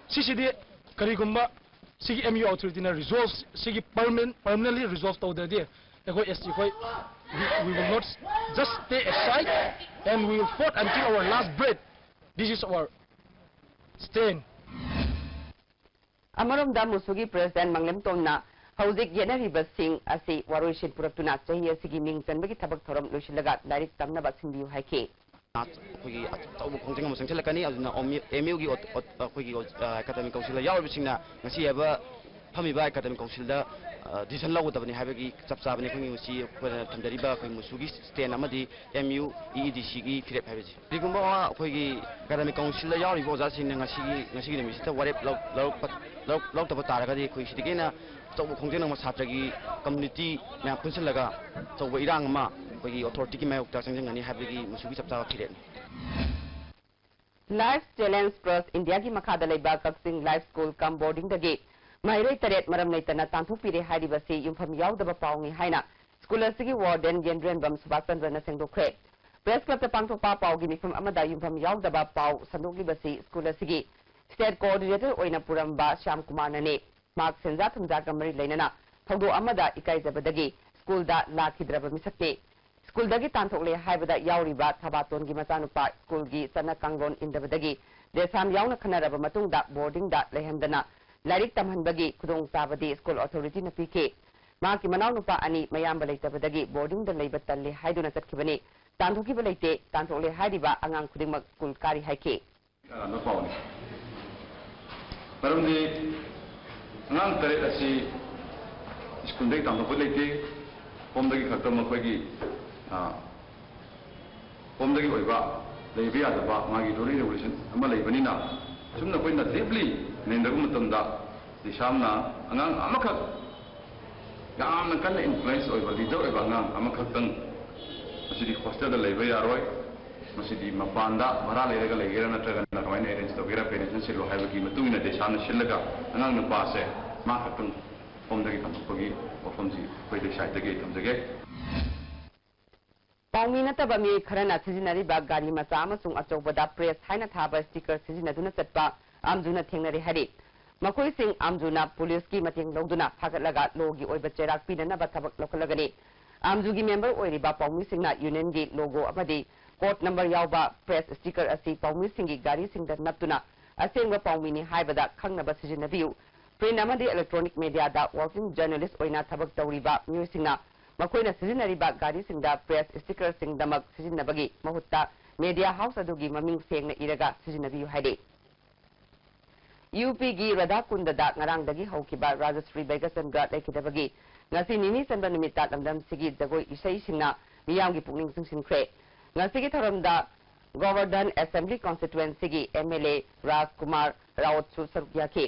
ꯁꯤꯁꯤꯗꯤ ꯀꯔꯤꯒꯨꯝꯕ ꯁꯤꯒꯤ MU authorityꯅ resolve, ꯁꯤꯒꯤ permanent, permanently resolve ꯇꯧꯗ꯭ꯔꯗꯤ ꯑꯩꯈꯣꯏ ST ꯑꯩꯈꯣꯏ, we, we will not just stay aside and we will fight until our last breath. This is our stand. ꯑꯃꯔꯣꯝꯗ, ꯃꯨꯁꯨꯒꯤ President ꯃꯪꯂꯦꯝꯇꯣꯝꯅ ꯍꯧꯖꯤꯛ ꯌꯦꯠꯅꯔꯤꯕꯁꯤꯡ ꯑꯁꯤ ꯋꯥꯔꯣꯏꯁꯤꯟ ꯄꯨꯔꯛꯇꯨꯅ ꯆꯍꯤ ꯑꯁꯤꯒꯤ ꯃꯤꯡ ꯆꯟꯕꯒꯤ ꯊꯕꯛ ꯊꯧꯔꯝ ꯂꯣꯏꯁꯤꯜꯂꯒ ꯂꯥꯏꯔꯤꯛ ꯇꯝꯅꯕ ꯁꯤꯟꯕꯤꯌꯨ ꯍꯥꯏꯈꯤ꯫ ꯑꯩꯈꯣꯏꯒꯤ ꯑꯆꯧꯕ ꯈꯣꯡꯖꯪ ꯑꯃ ꯆꯪꯁꯤꯜꯂꯛꯀꯅꯤ꯫ ꯑꯗꯨꯅ ꯑꯣꯃꯤ-, MUꯒꯤ ꯑꯣ-, ꯑꯣ-, ꯑꯩꯈꯣꯏꯒꯤ ꯑꯣ-, ꯑ, Academic Councilꯗ ꯌꯥꯎꯔꯤꯕꯁꯤꯡꯅ ꯉꯁꯤ ꯍꯥꯏꯕ ꯐꯝꯃꯤꯕ Academic Councilꯗ, ꯑ, decision ꯂꯧꯒꯗꯕꯅꯤ ꯍꯥꯏꯕꯒꯤ ꯆꯞ ꯆꯥꯕꯅꯤ꯫ ꯑꯩꯈꯣꯏꯒꯤ ꯉꯁꯤ ꯑꯩꯈꯣꯏꯅ ꯊꯝꯖꯔꯤꯕ ꯑꯩꯈꯣꯏ ꯃꯨꯁꯨꯒꯤ stand ꯑꯃꯗꯤ MU EEDCꯒꯤ ꯐꯤꯔꯦꯞ ꯍꯥꯏꯕꯁꯤ꯫ ꯀꯔꯤꯒꯨꯝꯕ ꯑꯩꯈꯣꯏꯒꯤ Academic Councilꯗ ꯌꯥꯎꯔꯤꯕ ꯑꯣꯖꯥꯁꯤꯡꯅ ꯉꯁꯤꯒꯤ, ꯉꯁꯤꯒꯤ ꯅꯨꯃꯤꯠꯁꯤꯗ ꯋꯥꯔꯦꯞ ꯂꯧ-, ꯂꯧꯔꯛꯄ-, ꯂꯧ-, ꯂꯧꯔꯛꯇꯕ ꯇꯥꯔꯒꯗꯤ ꯑꯩꯈꯣꯏ ꯁꯤꯗꯒꯤ ꯍꯦꯟꯅ ꯑꯆꯧꯕ ꯈꯣꯡꯖꯪ ꯑꯃ ꯁꯥꯇ꯭ꯔꯒꯤ community ꯃꯌꯥꯝ ꯄꯨꯟꯁꯤꯜꯂꯒ ꯑꯆꯧꯕ ꯏꯔꯥꯡ ꯑꯃ ꯑꯩꯈꯣꯏꯒꯤ authorityꯒꯤ ꯃꯥꯌꯣꯛꯇ ꯆꯪꯁꯤꯟꯒꯅꯤ ꯍꯥꯏꯕꯒꯤ ꯃꯨꯁꯨꯒꯤ ꯆꯞ ꯆꯥꯕ ꯐꯤꯔꯦꯞꯅꯤ꯫ Life Challenge Trust Indiaꯒꯤ ꯃꯈꯥꯗ ꯂꯩꯕ ꯀꯛꯆꯤꯡ Life School cum Boardingꯗꯒꯤ ꯃꯍꯩꯔꯣꯏ ꯇꯔꯦꯠ ꯃꯔꯝ ꯂꯩꯇꯅ ꯇꯥꯟꯊꯣꯛꯄꯤꯔꯦ ꯍꯥꯏꯔꯤꯕꯁꯤ ꯌꯨꯝꯐꯝ ꯌꯥꯎꯗꯕ ꯄꯥꯎꯅꯤ ꯍꯥꯏꯅ school ꯑꯁꯤꯒꯤ warden ꯌꯦꯟꯗ꯭ꯔꯦꯟꯕꯝ ꯁꯨꯕꯥꯁ ꯆꯟꯗ꯭ꯔꯅ ꯁꯦꯡꯗꯣꯛꯈ꯭ꯔꯦ꯫ Press Clubꯇ ꯄꯥꯡꯊꯣꯛꯄ ꯄꯥꯎꯒꯤ ꯃꯤꯐꯝ ꯑꯃꯗ ꯌꯨꯝꯐꯝ ꯌꯥꯎꯗꯕ ꯄꯥꯎ ꯁꯟꯗꯣꯛꯂꯤꯕꯁꯤ school ꯑꯁꯤꯒꯤ state coordinator ꯑꯣꯏꯅ ꯄꯨꯔꯝꯕ ꯁ꯭ꯌꯥꯝ ꯀꯨꯃꯥꯔꯅꯅꯤ꯫ ꯃꯍꯥꯛ ꯁꯦꯟꯖꯥ ꯊꯨꯝꯖꯥꯒ ꯃꯔꯤ ꯂꯩꯅꯅ ꯊꯧꯗꯣꯛ ꯑꯃꯗ ꯏꯀꯥꯏꯖꯕꯗꯒꯤ schoolꯗ ꯂꯥꯛꯈꯤꯗ꯭ꯔꯕ ꯃꯤꯁꯛꯅꯤ꯫ Schoolꯗꯒꯤ ꯇꯥꯟꯊꯣꯛꯂꯦ ꯍꯥꯏꯕꯗ ꯌꯥꯎꯔꯤꯕ ꯊꯕꯥꯇꯣꯟꯒꯤ ꯃꯆꯥꯅꯨꯄꯥ schoolꯒꯤ ꯆꯠꯅ ꯀꯥꯡꯂꯣꯟ ꯏꯟꯗꯕꯗꯒꯤ ꯗꯦꯁꯥꯝ ꯌꯥꯎꯅ ꯈꯟꯅꯔꯕ ꯃꯇꯨꯡꯗ boardingꯗ ꯂꯩꯍꯟꯗꯅ ꯂꯥꯏꯔꯤꯛ ꯇꯝꯍꯟꯕꯒꯤ ꯈꯨꯗꯣꯡꯆꯥꯕꯗꯤ school authorityꯅ ꯄꯤꯈꯤ꯫ ꯃꯍꯥꯛꯀꯤ ꯃꯅꯥꯎꯅꯨꯄꯥ ꯑꯅꯤ ꯃꯌꯥꯝꯕ ꯂꯩꯇꯕꯗꯒꯤ boardingꯗ ꯂꯩꯕ ꯇꯜꯂꯦ ꯍꯥꯏꯗꯨꯅ ꯆꯠꯈꯤꯕꯅꯤ꯫ ꯇꯥꯟꯊꯣꯛꯈꯤꯕ ꯂꯩꯇꯦ, ꯇꯥꯟꯊꯣꯛꯂꯦ ꯍꯥꯏꯔꯤꯕ ꯑꯉꯥꯡ ꯈꯨꯗꯤꯡꯃꯛ school ꯀꯥꯔꯤ ꯍꯥꯏꯈꯤ꯫ ꯑꯔꯥꯟꯕ ꯄꯥꯎꯅꯤ꯫ ꯃꯔꯝꯗꯤ ꯑꯉꯥꯡ ꯇꯔꯦꯠ ꯑꯁꯤ schoolꯗꯒꯤ ꯇꯥꯟꯊꯣꯛꯄ ꯂꯩꯇꯦ꯫ Homeꯗꯒꯤ ꯈꯛꯇ ꯃꯈꯣꯏꯒꯤ, ꯑ, homeꯗꯒꯤ ꯑꯣꯏꯕ ꯂꯩꯕ ꯌꯥꯗꯕ ꯃꯥꯒꯤ ꯔꯨꯜ ꯑꯦꯟ ꯔꯦꯒꯨꯂꯦꯁꯟ ꯑꯃ ꯂꯩꯕꯅꯤꯅ, ꯑꯁꯨꯝꯅ ꯑꯩꯈꯣꯏꯅ ꯗꯤꯞꯂꯤ ꯅꯩꯅꯔꯛꯄ ꯃꯇꯝꯗ ꯗꯦꯁꯥꯝꯅ ꯑꯉꯥꯡ ꯑꯃꯈꯛ ꯌꯥꯝꯅ ꯀꯟꯅ ꯏꯟꯐ꯭ꯂꯨꯌꯦꯟꯁ ꯑꯣꯏꯕ, ꯂꯤꯗꯔ ꯑꯣꯏꯕ ꯑꯉꯥꯡ ꯑꯃꯈꯛꯇꯪ ꯃꯁꯤꯗꯤ ꯍꯣꯁꯇꯦꯜꯗ ꯂꯩꯕ ꯌꯥꯔꯣꯏ, ꯃꯁꯤꯗꯤ ꯃꯄꯥꯟꯗ ꯚꯔꯥ ꯂꯩꯔꯒ ꯂꯩꯒꯦꯔꯥ ꯅꯠꯇ꯭ꯔꯒꯅ ꯀꯃꯥꯏꯅ ꯑꯦꯔꯦꯟꯖ ꯇꯧꯒꯦꯔꯥ, ꯄꯦꯔꯦꯟꯁꯅ ꯁꯤꯜꯂꯣ ꯍꯥꯏꯕꯒꯤ ꯃꯇꯨꯡ ꯏꯟꯅ ꯗꯦꯁꯥꯝꯅ ꯁꯤꯜꯂꯒ ꯑꯉꯥꯡ ꯅꯨꯄꯥꯁꯦ ꯃꯥ ꯈꯛꯇꯪ ꯍꯣꯝꯗꯒꯤ ꯊꯝꯃꯛꯄꯒꯤ ꯋꯥꯐꯝꯁꯤ ꯑꯩꯈꯣꯏ ꯂꯩꯁꯥꯏꯗꯒꯤ ꯑꯩ ꯊꯝꯖꯒꯦ꯫ ꯄꯥꯎꯃꯤ ꯅꯠꯇꯕ ꯃꯤꯑꯣꯏ ꯈꯔꯅ ꯁꯤꯖꯤꯟꯅꯔꯤꯕ ꯒꯥꯔꯤ ꯃꯆꯥ ꯑꯃꯁꯨꯡ ꯑꯆꯧꯕꯗ ꯄ꯭ꯔꯦꯁ ꯍꯥꯏꯅ ꯊꯥꯕ ꯁ꯭ꯇꯤꯀꯔ ꯁꯤꯖꯤꯟꯅꯗꯨꯅ ꯆꯠꯄ ꯑꯥꯝꯖꯨꯅ ꯊꯦꯡꯅꯔꯦ ꯍꯥꯏꯔꯤ꯫ ꯃꯈꯣꯏꯁꯤꯡ ꯑꯥꯝꯖꯨꯅ ꯄꯨꯂꯤꯁꯀꯤ ꯃꯇꯦꯡ ꯂꯧꯗꯨꯅ ꯐꯥꯒꯠꯂꯒ ꯂꯣꯒꯤ ꯑꯣꯏꯕ ꯆꯩꯔꯥꯛ ꯄꯤꯅꯅꯕ ꯊꯕꯛ ꯂꯧꯈꯠꯂꯒꯅꯤ꯫ ꯑꯥꯝꯖꯨꯒꯤ ꯃꯦꯝꯕꯔ ꯑꯣꯏꯔꯤꯕ ꯄꯥꯎꯃꯤꯁꯤꯡꯅ ꯌꯨꯅꯤꯌꯟꯒꯤ ꯂꯣꯒꯣ ꯑꯃꯗꯤ ꯀꯣꯗ ꯅꯝꯕꯔ ꯌꯥꯎꯕ ꯄ꯭ꯔꯦꯁ ꯁ꯭ꯇꯤꯀꯔ ꯑꯁꯤ ꯄꯥꯎꯃꯤꯁꯤꯡꯒꯤ ꯒꯥꯔꯤꯁꯤꯡꯗ ꯅꯞꯇꯨꯅ ꯑꯁꯦꯡꯕ ꯄꯥꯎꯃꯤꯅꯤ ꯍꯥꯏꯕꯗ ꯈꯪꯅꯕ ꯁꯤꯖꯤꯟꯅꯕꯤꯌꯨ꯫ ꯄ꯭ꯔꯤꯟ ꯑꯃꯗꯤ ꯏꯂꯦꯛꯇ꯭ꯔꯣꯅꯤꯛ ꯃꯦꯗꯤꯌꯥꯗ ꯋꯥꯔꯀꯤꯡ ꯖꯔꯅꯦꯂꯤꯁ ꯑꯣꯏꯅ ꯊꯕꯛ ꯇꯧꯔꯤꯕ ꯃꯤꯑꯣꯏꯁꯤꯡꯅ ꯃꯈꯣꯏꯅ ꯁꯤꯖꯤꯟꯅꯔꯤꯕ ꯒꯥꯔꯤꯁꯤꯡꯗ ꯄ꯭ꯔꯦꯁ ꯁ꯭ꯇꯤꯀꯔꯁꯤꯡꯗꯃꯛ ꯁꯤꯖꯤꯟꯅꯕꯒꯤ ꯃꯍꯨꯠꯇ ꯃꯦꯗꯤꯌꯥ ꯍꯥꯎꯁ ꯑꯗꯨꯒꯤ ꯃꯃꯤꯡ ꯁꯦꯡꯅ ꯏꯔꯒ ꯁꯤꯖꯤꯟꯅꯕꯤꯌꯨ ꯍꯥꯏꯔꯤ꯫ ꯌꯨ ꯄꯤꯒꯤ ꯔꯥꯙꯥꯀꯨꯟꯗꯗ ꯉꯔꯥꯡꯗꯒꯤ ꯍꯧꯈꯤꯕ ꯔꯥꯖꯁ꯭ꯔꯤ ꯕꯩꯒꯆꯟꯗ꯭ꯔ ꯂꯩꯈꯤꯗꯕꯒꯤ ꯉꯁꯤ ꯅꯤꯅꯤ ꯆꯟꯕ ꯅꯨꯃꯤꯠꯇ ꯂꯝꯗꯝꯁꯤꯒꯤ ꯖꯒꯣꯏ ꯏꯁꯩꯁꯤꯡꯅ ꯃꯤꯌꯥꯝꯒꯤ ꯄꯨꯛꯅꯤꯡ ꯆꯤꯡꯁꯤꯟꯈ꯭ꯔꯦ꯫ ꯉꯁꯤꯒꯤ ꯊꯧꯔꯝꯗ ꯒꯣꯕꯔꯙꯟ ꯑꯦꯁꯦꯝꯕ꯭ꯂꯤ ꯀꯣꯟꯁꯇꯤꯇ꯭ꯋꯦꯟꯁꯤꯒꯤ ꯑꯦꯝ ꯑꯦꯜ ꯑꯦ ꯔꯥꯖꯀꯨꯃꯥꯔ ꯔꯥꯎꯠꯁꯨ ꯁꯔꯨꯛ ꯌꯥꯈꯤ꯫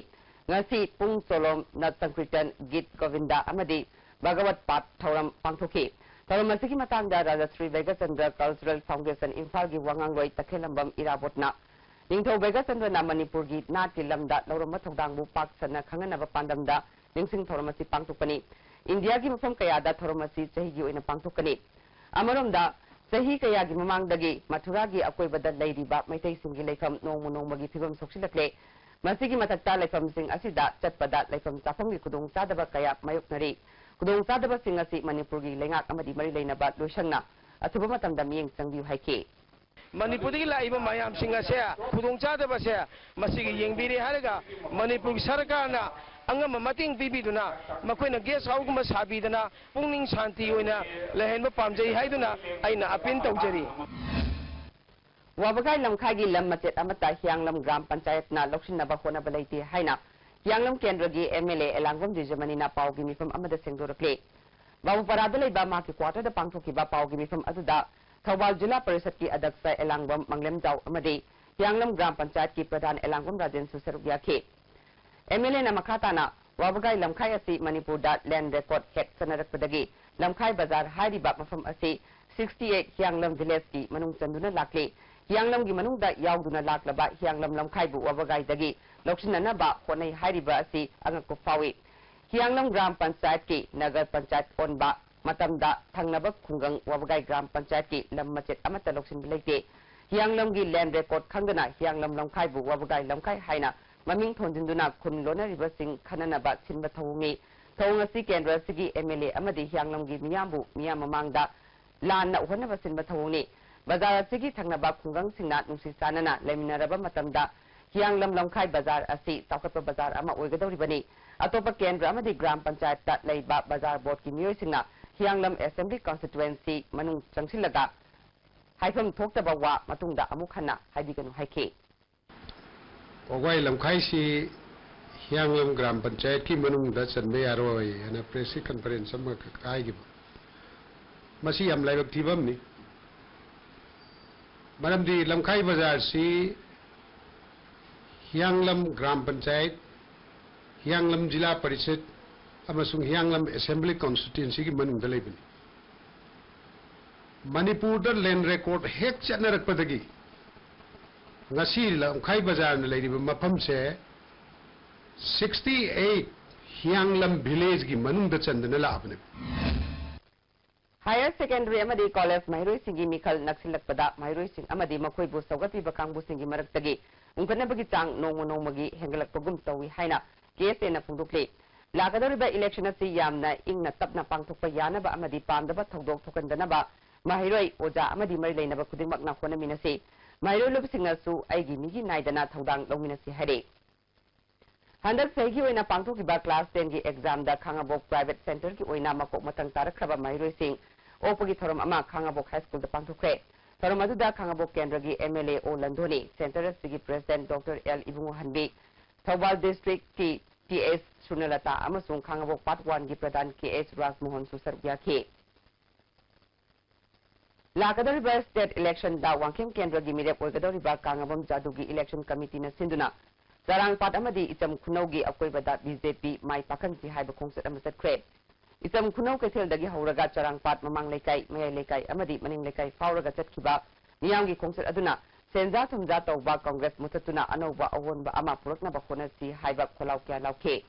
ꯉꯁꯤ ꯄꯨꯡ ꯆꯣꯂꯣꯝ, ꯅꯠ ꯁꯪꯀ꯭ꯔꯤꯇꯟ, ꯒꯤꯠ ꯒꯣꯕꯤꯟꯗ ꯑꯃꯗꯤ ꯚꯒꯋꯠ ꯄꯥꯊ ꯊꯧꯔꯝ ꯄꯥꯡꯊꯣꯛꯈꯤ꯫ ꯊꯧꯔꯝ ꯑꯁꯤꯒꯤ ꯃꯇꯥꯡꯗ ꯔꯥꯖꯁ꯭ꯔꯤ ꯕꯩꯒꯆꯟꯗ꯭ꯔ ꯀꯜꯆꯔꯦꯜ ꯐꯥꯎꯟꯗꯦꯁꯟ ꯏꯝꯐꯥꯜꯒꯤ ꯋꯥꯉꯥꯡꯂꯣꯏ ꯇꯈꯦꯜꯂꯝꯕꯝ ꯏꯔꯥꯕꯣꯠꯅ, ꯅꯤꯡꯊꯧ ꯕꯩꯒꯆꯟꯗ꯭ꯔꯅ ꯃꯅꯤꯄꯨꯔꯒꯤ ꯅꯥꯠꯀꯤ ꯂꯝꯗ ꯂꯧꯔꯝꯕ ꯊꯧꯗꯥꯡꯕꯨ ꯄꯥꯛ ꯁꯟꯅ ꯈꯪꯍꯟꯅꯕ ꯄꯥꯟꯗꯝꯗ ꯅꯤꯡꯁꯤꯡ ꯊꯧꯔꯝ ꯑꯁꯤ ꯄꯥꯡꯊꯣꯛꯄꯅꯤ꯫ ꯏꯟꯗꯤꯌꯥꯒꯤ ꯃꯐꯝ ꯀꯌꯥꯗ ꯊꯧꯔꯝ ꯑꯁꯤ ꯆꯍꯤꯒꯤ ꯑꯣꯏꯅ ꯄꯥꯡꯊꯣꯛꯀꯅꯤ꯫ ꯑꯃꯔꯣꯝꯗ, ꯆꯍꯤ ꯀꯌꯥꯒꯤ ꯃꯃꯥꯡꯗꯒꯤ ꯃꯊꯨꯔꯥꯒꯤ ꯑꯀꯣꯏꯕꯗ ꯂꯩꯔꯤꯕ ꯃꯩꯇꯩꯁꯤꯡꯒꯤ ꯂꯩꯐꯝ ꯅꯣꯡꯃ ꯅꯣꯡꯃꯒꯤ ꯐꯤꯕꯝ ꯁꯣꯛꯆꯤꯜꯂꯛꯂꯦ꯫ ꯃꯁꯤꯒꯤ ꯃꯊꯛꯇ, ꯂꯩꯐꯝꯁꯤꯡ ꯑꯁꯤꯗ ꯆꯠꯄꯗ ꯂꯩꯐꯝ ꯆꯥꯐꯝꯒꯤ ꯈꯨꯗꯣꯡꯆꯥꯗꯕ ꯀꯌꯥ ꯃꯥꯌꯣꯛꯅꯔꯤ꯫ ꯈꯨꯗꯣꯡꯆꯥꯗꯕꯁꯤꯡ ꯑꯁꯤ ꯃꯅꯤꯄꯨꯔꯒꯤ ꯂꯩꯉꯥꯛ ꯑꯃꯗꯤ ꯃꯔꯤ ꯂꯩꯅꯕ ꯂꯣꯏꯁꯪꯅ ꯑꯊꯨꯕ ꯃꯇꯝꯗ ꯃꯤꯠꯌꯦꯡ ꯆꯪꯕꯤꯌꯨ ꯍꯥꯏꯈꯤ꯫ ꯃꯅꯤꯄꯨꯔꯗꯒꯤ ꯂꯥꯛꯏꯕ ꯃꯌꯥꯝꯁꯤꯡ ꯑꯁꯦ ꯈꯨꯗꯣꯡꯆꯥꯗꯕꯁꯦ ꯃꯁꯤꯒꯤ ꯌꯦꯡꯕꯤꯔꯦ ꯍꯥꯏꯔꯒ ꯃꯅꯤꯄꯨꯔꯒꯤ ꯁꯔꯀꯥꯔꯅ ꯑꯉꯝꯕ ꯃꯇꯦꯡ ꯄꯤꯕꯤꯗꯨꯅ ꯃꯈꯣꯏꯅ ꯒꯦꯁ ꯍꯥꯎꯁꯀꯨꯝꯕ ꯁꯥꯕꯤꯗꯅ ꯄꯨꯛꯅꯤꯡ ꯁꯥꯟꯇꯤ ꯑꯣꯏꯅ ꯂꯩꯍꯟꯕ ꯄꯥꯝꯖꯩ ꯍꯥꯏꯗꯨꯅ ꯑꯩꯅ ꯑꯄꯤꯜ ꯇꯧꯖꯔꯤ꯫ ꯋꯥꯕꯒꯥꯏ ꯂꯝꯈꯥꯏꯒꯤ ꯂꯝ ꯃꯆꯦꯠ ꯑꯃꯠꯇ ꯍꯤꯌꯥꯡꯂꯝ ꯒ꯭ꯔꯥꯝ ꯄꯟꯆꯥꯌꯠꯅ ꯂꯧꯁꯤꯟꯅꯕ ꯍꯣꯠꯅꯕ ꯂꯩꯇꯦ ꯍꯥꯏꯅ ꯍꯤꯌꯥꯡꯂꯝ ꯀꯦꯟꯗ꯭ꯔꯒꯤ ꯑꯦꯝ ꯑꯦꯜ ꯑꯦ ꯑꯦꯂꯥꯡꯕꯝ ꯗꯤꯖꯃꯅꯤꯅ ꯄꯥꯎꯒꯤ ꯃꯤꯐꯝ ꯑꯃꯗ ꯁꯦꯡꯗꯣꯔꯛꯂꯤ꯫ ꯕꯥꯕꯨꯄꯥꯔꯥꯗ ꯂꯩꯕ ꯃꯍꯥꯛꯀꯤ ꯀ꯭ꯋꯥꯇꯔꯗ ꯄꯥꯡꯊꯣꯛꯈꯤꯕ ꯄꯥꯎꯒꯤ ꯃꯤꯐꯝ ꯑꯗꯨꯗ ꯊꯧꯕꯥꯜ ꯖꯤꯂꯥ ꯄꯔꯤꯁꯠꯀꯤ ꯑꯗꯛꯁ ꯑꯦꯂꯥꯡꯕꯝ ꯃꯪꯂꯦꯝꯖꯥꯎ ꯑꯃꯗꯤ ꯍꯤꯌꯥꯡꯂꯝ ꯒ꯭ꯔꯥꯝ ꯄꯟꯆꯥꯌꯠꯀꯤ ꯄ꯭ꯔꯙꯥꯟ ꯑꯦꯂꯥꯡꯕꯝ ꯔꯥꯖꯦꯟꯁꯨ ꯁꯔꯨꯛ ꯌꯥꯈꯤ꯫ ꯑꯦꯝ ꯑꯦꯜ ꯑꯦꯅ ꯃꯈꯥ ꯇꯥꯅ ꯋꯥꯕꯒꯥꯏ ꯂꯝꯈꯥꯏ ꯑꯁꯤ ꯃꯅꯤꯄꯨꯔꯗ ꯂꯦꯟ ꯔꯦꯀꯣꯔꯗ ꯍꯦꯛ ꯆꯠꯅꯔꯛꯄꯗꯒꯤ ꯂꯝꯈꯥꯏ ꯕꯖꯥꯔ ꯍꯥꯏꯔꯤꯕ ꯃꯐꯝ ꯑꯁꯤ sixty eight ꯍꯤꯌꯥꯡꯂꯝ ꯚꯤꯂꯦꯖꯀꯤ ꯃꯅꯨꯡ ꯆꯟꯗꯨꯅ ꯂꯥꯛꯂꯤ꯫ ꯍꯤꯌꯥꯡꯂꯝꯒꯤ ꯃꯅꯨꯡꯗ ꯌꯥꯎꯗꯨꯅ ꯂꯥꯛꯂꯕ ꯍꯤꯌꯥꯡꯂꯝ ꯂꯝꯈꯥꯏꯕꯨ ꯋꯥꯕꯒꯥꯏꯗꯒꯤ ꯂꯧꯁꯤꯟꯅꯅꯕ ꯍꯣꯠꯅꯩ ꯍꯥꯏꯔꯤꯕ ꯑꯁꯤ ꯑꯉꯛꯄ ꯐꯥꯎꯏ꯫ ꯍꯤꯌꯥꯡꯂꯝ ꯒ꯭ꯔꯥꯝ ꯄꯟꯆꯥꯌꯠꯀꯤ ꯅꯒꯔ ꯄꯟꯆꯥꯌꯠ ꯑꯣꯟꯕ ꯃꯇꯝꯗ ꯊꯪꯅꯕ ꯈꯨꯡꯒꯪ ꯋꯥꯕꯒꯥꯏ ꯒ꯭ꯔꯥꯝ ꯄꯟꯆꯥꯌꯠꯀꯤ ꯂꯝ ꯃꯆꯦꯠ ꯑꯃꯠꯇ ꯂꯧꯁꯤꯟꯕ ꯂꯩꯇꯦ꯫ ꯍꯤꯌꯥꯡꯂꯝꯒꯤ ꯂꯦꯟ ꯔꯦꯀꯣꯔꯗ ꯈꯪꯗꯅ ꯍꯤꯌꯥꯡꯂꯝ ꯂꯝꯈꯥꯏꯕꯨ ꯋꯥꯕꯒꯥꯏ ꯂꯝꯈꯥꯏ ꯍꯥꯏꯅ ꯃꯃꯤꯡ ꯊꯣꯟꯖꯤꯟꯗꯨꯅ ꯈꯨꯟ ꯂꯣꯟꯅꯔꯤꯕꯁꯤꯡ ꯈꯟꯅꯅꯕ ꯁꯤꯟꯕ ꯊꯧꯑꯣꯡꯅꯤ꯫ ꯊꯧꯑꯣꯡ ꯑꯁꯤ ꯀꯦꯟꯗ꯭ꯔ ꯑꯁꯤꯒꯤ ꯑꯦꯝ ꯑꯦꯜ ꯑꯦ ꯑꯃꯗꯤ ꯍꯤꯌꯥꯡꯂꯝꯒꯤ ꯃꯤꯌꯥꯝꯕꯨ ꯃꯤꯌꯥꯝ ꯃꯃꯥꯡꯗ ꯂꯥꯟꯅ ꯎꯍꯟꯅꯕ ꯁꯤꯟꯕ ꯊꯧꯑꯣꯡꯅꯤ꯫ ꯕꯖꯥꯔ ꯑꯁꯤꯒꯤ ꯊꯪꯅꯕ ꯈꯨꯡꯒꯪꯁꯤꯡꯅ ꯅꯨꯡꯁꯤ ꯆꯥꯟꯅꯅ ꯂꯩꯃꯤꯟꯅꯔꯕ ꯃꯇꯝꯗ ꯍꯤꯌꯥꯡꯂꯝ ꯂꯝꯈꯥꯏ ꯕꯖꯥꯔ ꯑꯁꯤ ꯆꯥꯎꯈꯠꯄ ꯕꯖꯥꯔ ꯑꯃ ꯑꯣꯏꯒꯗꯧꯔꯤꯕꯅꯤ꯫ ꯑꯇꯣꯞꯄ ꯀꯦꯟꯗ꯭ꯔ ꯑꯃꯗꯤ ꯒ꯭ꯔꯥꯝ ꯄꯟꯆꯥꯌꯠꯇ ꯂꯩꯕ ꯕꯖꯥꯔ ꯕꯣꯔꯗꯀꯤ ꯃꯤꯑꯣꯏꯁꯤꯡꯅ ꯍꯤꯌꯥꯡꯂꯝ ꯑꯦꯁꯦꯝꯕ꯭ꯂꯤ ꯀꯟꯁꯇꯤꯇ꯭ꯋꯦꯟꯁꯤ ꯃꯅꯨꯡ ꯆꯪꯁꯤꯜꯂꯒ ꯍꯥꯏꯐꯝ ꯊꯣꯛꯇꯕ ꯋꯥ ꯃꯇꯨꯡꯗ ꯑꯃꯨꯛ ꯍꯟꯅ ꯍꯥꯏꯕꯤꯒꯅꯨ ꯍꯥꯏꯈꯤ꯫ ꯋꯥꯕꯒꯥꯏ ꯂꯝꯈꯥꯏꯁꯤ ꯍꯤꯌꯥꯡꯂꯝ ꯒ꯭ꯔꯥꯝ ꯄꯟꯆꯥꯌꯠꯀꯤ ꯃꯅꯨꯡꯗ ꯆꯟꯕ ꯌꯥꯔꯣꯏ ꯍꯥꯏꯅ ꯄ꯭ꯔꯦꯁꯀꯤ ꯀꯟꯐꯔꯦꯟꯁ ꯑꯃꯈꯛ ꯍꯥꯏꯈꯤꯕ, ꯃꯁꯤ ꯌꯥꯝ ꯂꯥꯏꯕꯛ ꯊꯤꯕ ꯑꯃꯅꯤ꯫ ꯃꯔꯝꯗꯤ ꯂꯝꯈꯥꯏ ꯕꯖꯥꯔꯁꯤ ꯍꯤꯌꯥꯡꯂꯝ ꯒ꯭ꯔꯥꯝ ꯄꯟꯆꯥꯌꯠ, ꯍꯤꯌꯥꯡꯂꯝ ꯖꯤꯂꯥ ꯄꯔꯤꯁꯠ ꯑꯃꯁꯨꯡ ꯍꯤꯌꯥꯡꯂꯝ ꯑꯦꯁꯦꯝꯕ꯭ꯂꯤ ꯀꯟꯁꯇꯤꯇ꯭ꯋꯦꯟꯁꯤꯒꯤ ꯃꯅꯨꯡꯗ ꯂꯩꯕꯅꯤ꯫ ꯃꯅꯤꯄꯨꯔꯗ ꯂꯦꯟ ꯔꯦꯀꯣꯔꯗ ꯍꯦꯛ ꯆꯠꯅꯔꯛꯄꯗꯒꯤ ꯉꯁꯤ ꯂꯝꯈꯥꯏ ꯕꯖꯥꯔꯅ ꯂꯩꯔꯤꯕ ꯃꯐꯝꯁꯦ sixty eight ꯍꯤꯌꯥꯡꯂꯝ ꯚꯤꯂꯦꯖꯀꯤ ꯃꯅꯨꯡꯗ ꯆꯟꯗꯅ ꯂꯥꯛꯑꯕꯅꯦꯕ꯫ ꯍꯥꯌꯔ ꯁꯦꯀꯦꯟꯗꯔꯤ ꯑꯃꯗꯤ ꯀꯣꯂꯦꯖ ꯃꯍꯩꯔꯣꯏꯁꯤꯡꯒꯤ ꯃꯤꯈꯜ ꯅꯛꯁꯤꯜꯂꯛꯄꯗ ꯃꯍꯩꯔꯣꯏꯁꯤꯡ ꯑꯃꯗꯤ ꯃꯈꯣꯏꯕꯨ ꯁꯧꯒꯠꯄꯤꯕ ꯀꯥꯡꯕꯨꯁꯤꯡꯒꯤ ꯃꯔꯛꯇꯒꯤ ꯎꯪꯈꯠꯅꯕꯒꯤ ꯆꯥꯡ ꯅꯣꯡꯃ ꯅꯣꯡꯃꯒꯤ ꯍꯦꯟꯒꯠꯂꯛꯄꯒꯨꯝ ꯇꯧꯏ ꯍꯥꯏꯅ ꯀꯦ ꯑꯦꯁ ꯑꯦꯅ ꯐꯣꯡꯗꯣꯛꯂꯤ꯫ ꯂꯥꯛꯀꯗꯧꯔꯤꯕ ꯏꯂꯦꯛꯁꯟ ꯑꯁꯤ ꯌꯥꯝꯅ ꯏꯪꯅ ꯇꯞꯅ ꯄꯥꯡꯊꯣꯛꯄ ꯌꯥꯅꯕ ꯑꯃꯗꯤ ꯄꯥꯝꯗꯕ ꯊꯧꯗꯣꯛ ꯊꯣꯛꯍꯟꯗꯅꯕ ꯃꯍꯩꯔꯣꯏ, ꯑꯣꯖꯥ ꯑꯃꯗꯤ ꯃꯔꯤ ꯂꯩꯅꯕ ꯈꯨꯗꯤꯡꯃꯛꯅ ꯍꯣꯠꯅꯃꯤꯟꯅꯁꯤ꯫ ꯃꯍꯩꯔꯣꯏ ꯂꯣꯏꯕꯁꯤꯡꯅꯁꯨ ꯑꯩꯒꯤ ꯃꯤꯒꯤ ꯅꯥꯏꯗꯅ ꯊꯧꯗꯥꯡ ꯂꯧꯃꯤꯟꯅꯁꯤ ꯍꯥꯏꯔꯤ꯫ ꯍꯟꯗꯛ ꯆꯍꯤꯒꯤ ꯑꯣꯏꯅ ꯄꯥꯡꯊꯣꯛꯈꯤꯕ ꯀ꯭ꯂꯥꯁ ꯇꯦꯟꯒꯤ ꯑꯦꯛꯖꯥꯝꯗ ꯈꯥꯉꯕꯣꯛ ꯄ꯭ꯔꯥꯏꯚꯦꯠ ꯁꯦꯟꯇꯔꯒꯤ ꯑꯣꯏꯅ ꯃꯀꯣꯛ ꯃꯊꯪ ꯇꯥꯔꯛꯈ꯭ꯔꯕ ꯃꯍꯩꯔꯣꯏꯁꯤꯡ ꯑꯣꯛꯄꯒꯤ ꯊꯧꯔꯝ ꯑꯃ ꯈꯥꯉꯕꯣꯛ ꯍꯥꯏ ꯁ꯭ꯀꯨꯜꯗ ꯄꯥꯡꯊꯣꯛꯈ꯭ꯔꯦ꯫ ꯊꯧꯔꯝ ꯑꯗꯨꯗ ꯈꯥꯉꯕꯣꯛ ꯀꯦꯟꯗ꯭ꯔꯒꯤ ꯑꯦꯝ ꯑꯦꯜ ꯑꯦ ꯑꯣ ꯂꯟꯗꯣꯅꯤ, ꯁꯦꯟꯇꯔ ꯑꯁꯤꯒꯤ ꯄ꯭ꯔꯦꯁꯤꯗꯦꯟꯠ ꯗꯣꯛꯇꯔ ꯑꯦꯜ ꯏꯕꯨꯡꯉꯣꯍꯟꯕꯤ, ꯊꯧꯕꯥꯜ ꯗꯤꯁꯇ꯭ꯔꯤꯛꯀꯤ ꯇꯤ ꯑꯦꯁ ꯁꯨꯔꯅꯂꯇꯥ ꯑꯃꯁꯨꯡ ꯈꯥꯉꯕꯣꯛ ꯄꯥꯔꯠ ꯋꯥꯟꯒꯤ ꯄ꯭ꯔꯙꯥꯟ ꯀꯦ ꯑꯦꯁ ꯔꯥꯖꯃꯣꯍꯟꯁꯨ ꯁꯔꯨꯛ ꯌꯥꯈꯤ꯫ ꯂꯥꯛꯀꯗꯧꯔꯤꯕ state election ꯗ ꯋꯥꯡꯈꯦꯝ ꯀꯦꯟꯗ꯭ꯔꯒꯤ ꯃꯤꯔꯦꯞ ꯑꯣꯏꯒꯗꯧꯔꯤꯕ ꯀꯥꯉꯕꯝ ꯖꯥꯗꯨꯒꯤ election committee ꯅ ꯁꯤꯟꯗꯨꯅ ꯆꯔꯥꯡꯄꯥꯠ ꯑꯃꯗꯤ ꯏꯆꯝ ꯈꯨꯅꯧꯒꯤ ꯑꯀꯣꯏꯕꯗ B J P ꯃꯥꯏ ꯄꯥꯛꯍꯟꯁꯤ ꯍꯥꯏꯕ ꯈꯣꯡꯆꯠ ꯑꯃ ꯆꯠꯈ꯭ꯔꯦ꯫ ꯏꯆꯝ ꯈꯨꯅꯧ ꯀꯩꯊꯦꯜꯗꯒꯤ ꯍꯧꯔꯒ ꯆꯔꯥꯡꯄꯥꯠ ꯃꯃꯥꯡ ꯂꯩꯀꯥꯏ, ꯃꯌꯥꯏ ꯂꯩꯀꯥꯏ ꯑꯃꯗꯤ ꯃꯅꯤꯡ ꯂꯩꯀꯥꯏ ꯐꯥꯎꯔꯒ ꯆꯠꯈꯤꯕ ꯃꯤꯌꯥꯝꯒꯤ ꯈꯣꯡꯆꯠ ꯑꯗꯨꯅ ꯁꯦꯟꯖꯥ ꯊꯨꯝꯖꯥ ꯇꯧꯕ ꯀꯪꯒ꯭ꯔꯦꯁ ꯃꯨꯊꯠꯇꯨꯅ ꯑꯅꯧꯕ ꯑꯑꯣꯟꯕ ꯑꯃ ꯄꯨꯔꯛꯅꯕ ꯍꯣꯠꯅꯁꯤ ꯍꯥꯏꯕ ꯈꯣꯜꯂꯥꯎ ꯀꯌꯥ ꯂꯥꯎꯈꯤ꯫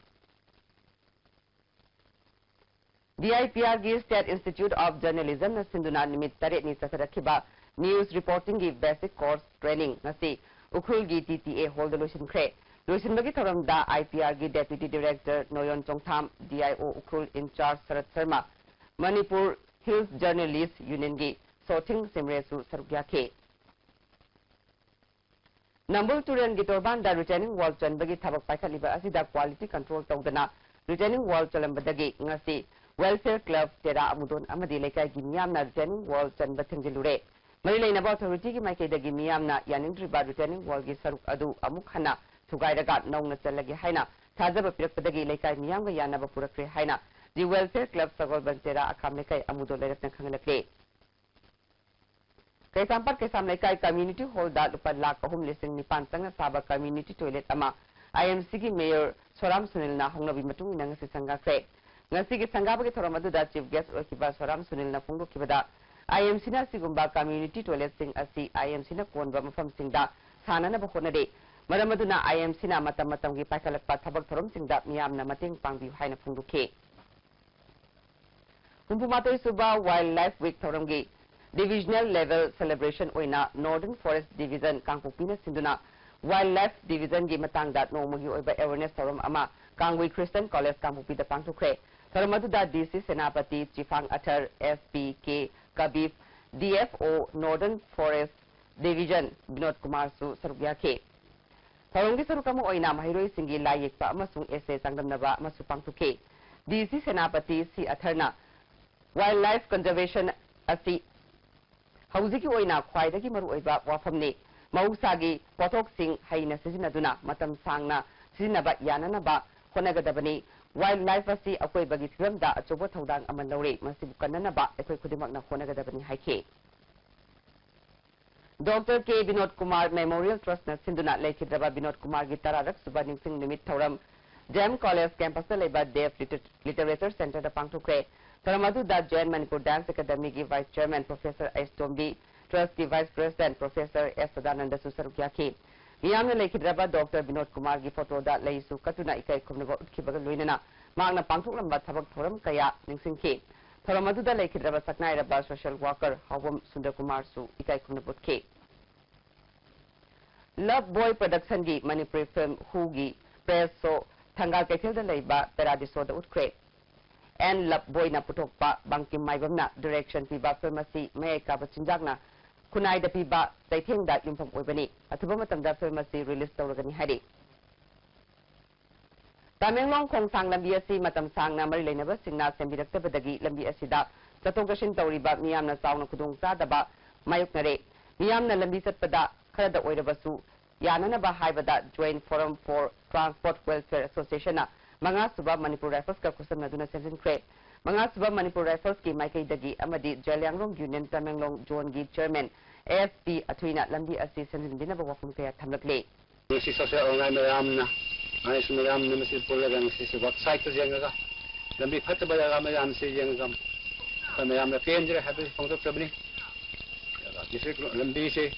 D I P R ꯒꯤ State Institute of Journalism ꯅ ꯁꯤꯟꯗꯨꯅ ꯅꯨꯃꯤꯠ ꯇꯔꯦꯠꯅꯤ ꯆꯠꯊꯔꯛꯈꯤꯕ news reporting ꯒꯤ basic course training ꯉꯁꯤ ꯎꯈ꯭ꯔꯨꯜꯒꯤ T T A hall ꯗ ꯂꯣꯏꯁꯤꯟꯈ꯭ꯔꯦ꯫ ꯂꯣꯏꯁꯤꯟꯕꯒꯤ ꯊꯧꯔꯝꯗ I P R ꯒꯤ Deputy Director ꯅꯣꯌꯣꯟ Chongtham, D I O Ukhrul in charge shirt Sharma, Manipur Hills Journalist Union ꯒꯤ ꯁꯣꯊꯤꯡ ꯁꯤꯝꯔꯦꯁꯨ ꯁꯔꯨꯛ ꯌꯥꯈꯤ꯫ ꯅꯝꯕꯨꯜ ꯇꯨꯔꯦꯜꯒꯤ ꯇꯣꯔꯕꯥꯟꯗ retaining wall ꯆꯟꯕꯒꯤ ꯊꯕꯛ ꯄꯥꯏꯈꯠꯂꯤꯕ ꯑꯁꯤꯗ quality control ꯇꯧꯗꯅ retaining wall ꯆꯜꯂꯝꯕꯗꯒꯤ ꯉꯁꯤ Welfare Club ꯇꯦꯔꯥ ꯑꯃꯨꯗꯣꯟ ꯑꯃꯗꯤ ꯂꯩꯀꯥꯏꯒꯤ ꯃꯤꯌꯥꯝꯅ retaining wall ꯆꯟꯕ ꯊꯤꯡꯖꯤꯜꯂꯨꯔꯦ꯫ ꯃꯔꯤ ꯂꯩꯅꯕ authority ꯒꯤ ꯃꯥꯏꯀꯩꯗꯒꯤ ꯃꯤꯌꯥꯝꯅ ꯌꯥꯅꯤꯡꯗ꯭ꯔꯤꯕ retaining wall ꯒꯤ ꯁꯔꯨꯛ ꯑꯗꯨ ꯑꯃꯨꯛ ꯍꯟꯅ ꯊꯨꯒꯥꯏꯔꯒ ꯅꯧꯅ ꯆꯜꯂꯒꯦ ꯍꯥꯏꯅ ꯊꯥꯖꯕ ꯄꯤꯔꯛꯄꯗꯒꯤ ꯂꯩꯀꯥꯏ ꯃꯤꯌꯥꯝꯒ ꯌꯥꯅꯕ ꯄꯨꯔꯛꯈ꯭ꯔꯦ ꯍꯥꯏꯅ The Welfare Club ꯁꯒꯣꯜꯕꯟ ꯇꯦꯔꯥ ꯑꯈꯥꯝ ꯂꯩꯀꯥꯏ ꯑꯃꯨꯗꯣꯟ ꯂꯩꯔꯛꯅ ꯈꯪꯍꯜꯂꯛꯂꯦ꯫ ꯀꯩꯁꯥꯝꯄꯥꯠ ꯀꯩꯁꯥꯝ ꯂꯩꯀꯥꯏ community hall ꯗ ꯂꯨꯄꯥ ꯂꯥꯈ ꯑꯍꯨꯝ ꯂꯤꯁꯤꯡ ꯅꯤꯄꯥꯟ ꯆꯪꯅ ꯁꯥꯕ community toilet ꯑꯃ I M C ꯒꯤ mayor ꯁꯣꯔꯥꯝ ꯁꯨꯅꯤꯜꯅ ꯍꯧꯅꯕꯤ ꯃꯇꯨꯡ ꯏꯟꯅ ꯉꯁꯤ ꯁꯪꯒꯥꯈ꯭ꯔꯦ꯫ ꯉꯁꯤꯒꯤ ꯁꯪꯒꯥꯕꯒꯤ ꯊꯧꯔꯝ ꯑꯗꯨꯗ chief guest ꯑꯣꯏꯈꯤꯕ ꯁꯣꯔꯥꯝ ꯁꯨꯅꯤꯜꯅ ꯐꯣꯡꯗꯣꯛꯈꯤꯕꯗ, I M C ꯅ ꯑꯁꯤꯒꯨꯝꯕ community toilet ꯁꯤꯡ ꯑꯁꯤ I M C ꯅ ꯀꯣꯟꯕ ꯃꯐꯝꯁꯤꯡꯗ ꯁꯥꯅꯅꯕ ꯍꯣꯠꯅꯔꯤ꯫ ꯃꯔꯝ ꯑꯗꯨꯅ I M C ꯅ ꯃꯇꯝ ꯃꯇꯝꯒꯤ ꯄꯥꯏꯈꯠꯂꯛꯄ ꯊꯕꯛ ꯊꯧꯔꯝꯁꯤꯡꯗ ꯃꯤꯌꯥꯝꯅ ꯃꯇꯦꯡ ꯄꯥꯡꯕꯤꯌꯨ ꯍꯥꯏꯅ ꯐꯣꯡꯗꯣꯛꯈꯤ꯫ ꯍꯨꯝꯐꯨ ꯃꯥꯊꯣꯏ ꯁꯨꯕ Wildlife Week ꯊꯧꯔꯝꯒꯤ divisional level celebration ꯑꯣꯏꯅ Northern Forest Division ꯀꯥꯡꯄꯣꯛꯄꯤꯅ ꯁꯤꯟꯗꯨꯅ Wildlife Division ꯒꯤ ꯃꯇꯥꯡꯗ ꯅꯣꯡꯃꯒꯤ ꯑꯣꯏꯕ awareness ꯊꯧꯔꯝ ꯑꯃ ꯀꯥꯡꯒꯨꯏ Christian College ꯀꯥꯡꯄꯣꯛꯄꯤꯗ ꯄꯥꯡꯊꯣꯛꯈ꯭ꯔꯦ꯫ ꯊꯧꯔꯝ ꯑꯗꯨꯗ D C Senapati, ꯆꯤꯐꯥꯡ ꯑꯊꯔ, S P ꯀꯦ ꯀꯕꯤꯕ, D F O Northern Forest Division Vinod ꯀꯨꯃꯥꯔꯁꯨ ꯁꯔꯨꯛ ꯌꯥꯈꯤ꯫ ꯊꯧꯔꯝꯒꯤ ꯁꯔꯨꯛ ꯑꯃ ꯑꯣꯏꯅ ꯃꯍꯩꯔꯣꯏꯁꯤꯡꯒꯤ ꯂꯥꯏ ꯌꯦꯛꯄ ꯑꯃꯁꯨꯡ essay ꯆꯥꯡꯗꯝꯅꯕ ꯑꯃꯁꯨ ꯄꯥꯡꯊꯣꯛꯈꯤ꯫ D C ꯁꯦꯅꯥꯄꯇꯤ ꯁꯤ ꯑꯊꯔꯅ Wildlife conservation ꯑꯁꯤ ꯍꯧꯖꯤꯛꯀꯤ ꯑꯣꯏꯅ ꯈ꯭ꯋꯥꯏꯗꯒꯤ ꯃꯔꯨꯑꯣꯏꯕ ꯋꯥꯐꯝꯅꯤ꯫ ꯃꯍꯧꯁꯥꯒꯤ ꯄꯣꯠꯊꯣꯛꯁꯤꯡ ꯍꯩꯅ ꯁꯤꯖꯤꯟꯅꯗꯨꯅ ꯃꯇꯝ ꯁꯥꯡꯅ ꯁꯤꯖꯤꯟꯅꯕ ꯌꯥꯅꯅꯕ ꯍꯣꯠꯅꯒꯗꯕꯅꯤ꯫ Wildlife ꯑꯁꯤ ꯑꯀꯣꯏꯕꯒꯤ ꯐꯤꯕꯝꯗ ꯑꯆꯧꯕ ꯊꯧꯗꯥꯡ ꯑꯃ ꯂꯧꯔꯤ꯫ ꯃꯁꯤꯕꯨ ꯀꯟꯅꯅꯕ ꯑꯩꯈꯣꯏ ꯈꯨꯗꯤꯡꯃꯛꯅ ꯍꯣꯠꯅꯒꯗꯕꯅꯤ ꯍꯥꯏꯈꯤ꯫ ꯗꯣꯛꯇꯔ ꯀꯦ ꯕꯤꯅꯣꯗ ꯀꯨꯃꯥꯔ ꯃꯦꯃꯣꯔꯤꯌꯦꯜ ꯇ꯭ꯔꯁꯠꯅ ꯁꯤꯟꯗꯨꯅ ꯂꯩꯈꯤꯗ꯭ꯔꯕ ꯕꯤꯅꯣꯗ ꯀꯨꯃꯥꯔꯒꯤ ꯇꯔꯥꯔꯛ ꯁꯨꯕ ꯅꯤꯡꯁꯤꯡ ꯅꯨꯃꯤꯠ ꯊꯧꯔꯝ ꯗꯤ ꯑꯦꯝ ꯀꯣꯂꯦꯖ ꯀꯦꯝꯄꯁꯇ ꯂꯩꯕ ꯗꯦꯕ ꯂꯤꯇꯔ-, ꯂꯤꯇꯔꯦꯆꯔ ꯁꯦꯟꯇꯔꯗ ꯄꯥꯡꯊꯣꯛꯈ꯭ꯔꯦ꯫ ꯊꯧꯔꯝ ꯑꯗꯨꯗ ꯖꯦ ꯑꯦꯟ ꯃꯅꯤꯄꯨꯔ ꯗꯥꯟꯁ ꯑꯦꯀꯥꯗꯃꯤꯒꯤ vice chairman professor H Tombi, ꯇ꯭ꯔꯁꯠꯀꯤ ꯚꯥꯏꯁ ꯄ꯭ꯔꯦꯁꯤꯗꯦꯟꯠ ꯄ꯭ꯔꯣꯐꯦꯁꯔ ꯑꯦꯁ ꯁꯗꯥꯅꯟꯗꯁꯨ ꯁꯔꯨꯛ ꯌꯥꯈꯤ꯫ ꯃꯤꯌꯥꯝꯅ ꯂꯩꯈꯤꯗ꯭ꯔꯕ ꯗꯣꯛꯇꯔ ꯕꯤꯅꯣꯗ ꯀꯨꯃꯥꯔꯒꯤ ꯐꯣꯇꯣꯗ ꯂꯩꯁꯨ ꯀꯠꯇꯨꯅ ꯏꯀꯥꯏ ꯈꯨꯝꯅꯕ ꯎꯠꯈꯤꯕꯒ ꯂꯣꯏꯅꯅ ꯃꯍꯥꯛꯅ ꯄꯥꯡꯊꯣꯛꯂꯝꯕ ꯊꯕꯛ ꯊꯧꯔꯝ ꯀꯌꯥ ꯅꯤꯡꯁꯤꯡꯈꯤ꯫ ꯊꯧꯔꯝ ꯑꯗꯨꯗ ꯂꯩꯈꯤꯗ꯭ꯔꯕ ꯁꯛꯅꯥꯏꯔꯕ ꯁꯣꯁꯤꯌꯦꯜ ꯋꯥꯔꯀꯔ ꯍꯥꯎꯕꯝ ꯁꯨꯟꯗꯔ ꯀꯨꯃꯥꯔꯁꯨ ꯏꯀꯥꯏ ꯈꯨꯝꯅꯕ ꯎꯠꯈꯤ꯫ ꯂꯚ ꯕꯣꯏ ꯄ꯭ꯔꯗꯛꯁꯟꯒꯤ ꯃꯅꯤꯄꯨꯔꯤ ꯐꯤꯜꯝ ꯍꯨꯒꯤ ꯄ꯭ꯔꯦꯁ ꯁꯣ ꯊꯪꯒꯥꯜ ꯀꯩꯊꯦꯜꯗ ꯂꯩꯕ ꯄꯦꯔꯥꯗꯤꯁꯣꯗ ꯎꯠꯈ꯭ꯔꯦ꯫ ꯑꯦꯟ ꯂꯚ ꯕꯣꯏꯅ ꯄꯨꯊꯣꯛꯄ ꯕꯪꯀꯤꯝ ꯃꯥꯏꯕꯝꯅ ꯗꯤꯔꯦꯛꯁꯟ ꯄꯤꯕ ꯐꯤꯜꯝ ꯑꯁꯤ ꯃꯌꯥꯏ ꯀꯥꯕ ꯆꯤꯟꯖꯥꯛꯅ ꯈꯨꯟꯅꯥꯏꯗ ꯄꯤꯕ ꯆꯩꯊꯦꯡꯗ ꯌꯨꯝꯐꯝ ꯑꯣꯏꯕꯅꯤ꯫ ꯑꯊꯨꯕ ꯃꯇꯝꯗ ꯐꯤꯜꯝ ꯑꯁꯤ ꯔꯤꯂꯤꯖ ꯇꯧꯔꯒꯅꯤ ꯍꯥꯏꯔꯤ꯫ ꯇꯃꯦꯡꯂꯣꯡ ꯈꯣꯡꯁꯥꯡ ꯂꯝꯕꯤ ꯑꯁꯤ ꯃꯇꯝ ꯁꯥꯡꯅ ꯃꯔꯤ ꯂꯩꯅꯕꯁꯤꯡꯅ ꯁꯦꯝꯕꯤꯔꯛꯇꯕꯗꯒꯤ ꯂꯝꯕꯤ ꯑꯁꯤꯗ ꯆꯠꯊꯣꯛ ꯆꯠꯁꯤꯟ ꯇꯧꯔꯤꯕ ꯃꯤꯌꯥꯝꯅ ꯆꯥꯎꯅ ꯈꯨꯗꯣꯡꯆꯥꯗꯕ ꯃꯥꯌꯣꯛꯅꯔꯦ꯫ ꯃꯤꯌꯥꯝꯅ ꯂꯝꯕꯤ ꯆꯠꯄꯗ ꯈꯔꯗ ꯑꯣꯏꯔꯕꯁꯨ ꯌꯥꯅꯅꯕ ꯍꯥꯏꯕꯗ Joint Forum for Transport Welfare Associationꯅ ꯃꯉꯥꯁꯨꯕ Manipur ꯔꯥꯏꯐꯜꯁꯀ ꯈꯨꯠꯁꯝꯅꯗꯨꯅ ꯁꯦꯝꯖꯤꯟꯈ꯭ꯔꯦ꯫ ꯃꯉꯥꯁꯨꯕ Manipur ꯔꯥꯏꯐꯜꯁꯀꯤ ꯃꯥꯏꯀꯩꯗꯒꯤ ꯑꯃꯗꯤ ꯖꯦꯂꯤꯌꯥꯡꯔꯣꯡ ꯌꯨꯅꯤꯌꯟ ꯇꯃꯦꯡꯂꯣꯡ ꯖꯣꯟꯒꯤ ꯆꯤꯌꯔꯃꯦꯟ ꯑꯦꯁ ꯄꯤ ꯑꯊꯨꯏꯅ ꯂꯝꯕꯤ ꯑꯁꯤ ꯁꯦꯝꯖꯤꯟꯕꯤꯅꯕ ꯋꯥꯐꯝ ꯀꯌꯥ ꯊꯝꯂꯛꯂꯦ꯫ ꯉꯁꯤ social organize ꯃꯌꯥꯝꯅ, organization ꯃꯌꯥꯝꯅ ꯃꯁꯤ ꯄꯨꯜꯂꯒ ꯉꯁꯤꯁꯦ work site ꯇ ꯌꯦꯡꯉꯒ, ꯂꯝꯕꯤ ꯐꯠꯇꯕ ꯖꯒꯥ ꯃꯌꯥꯝꯁꯦ ꯌꯦꯡꯉꯒ, ꯑꯩꯈꯣꯏ ꯃꯌꯥꯝꯅ ꯄꯦꯟꯗ꯭ꯔꯦ ꯍꯥꯏꯕꯁꯤ ꯐꯣꯡꯗꯣꯛꯆꯕꯅꯤ꯫ ꯗꯤꯁꯇ꯭ꯔꯤꯛ ꯂꯝꯕꯤꯁꯦ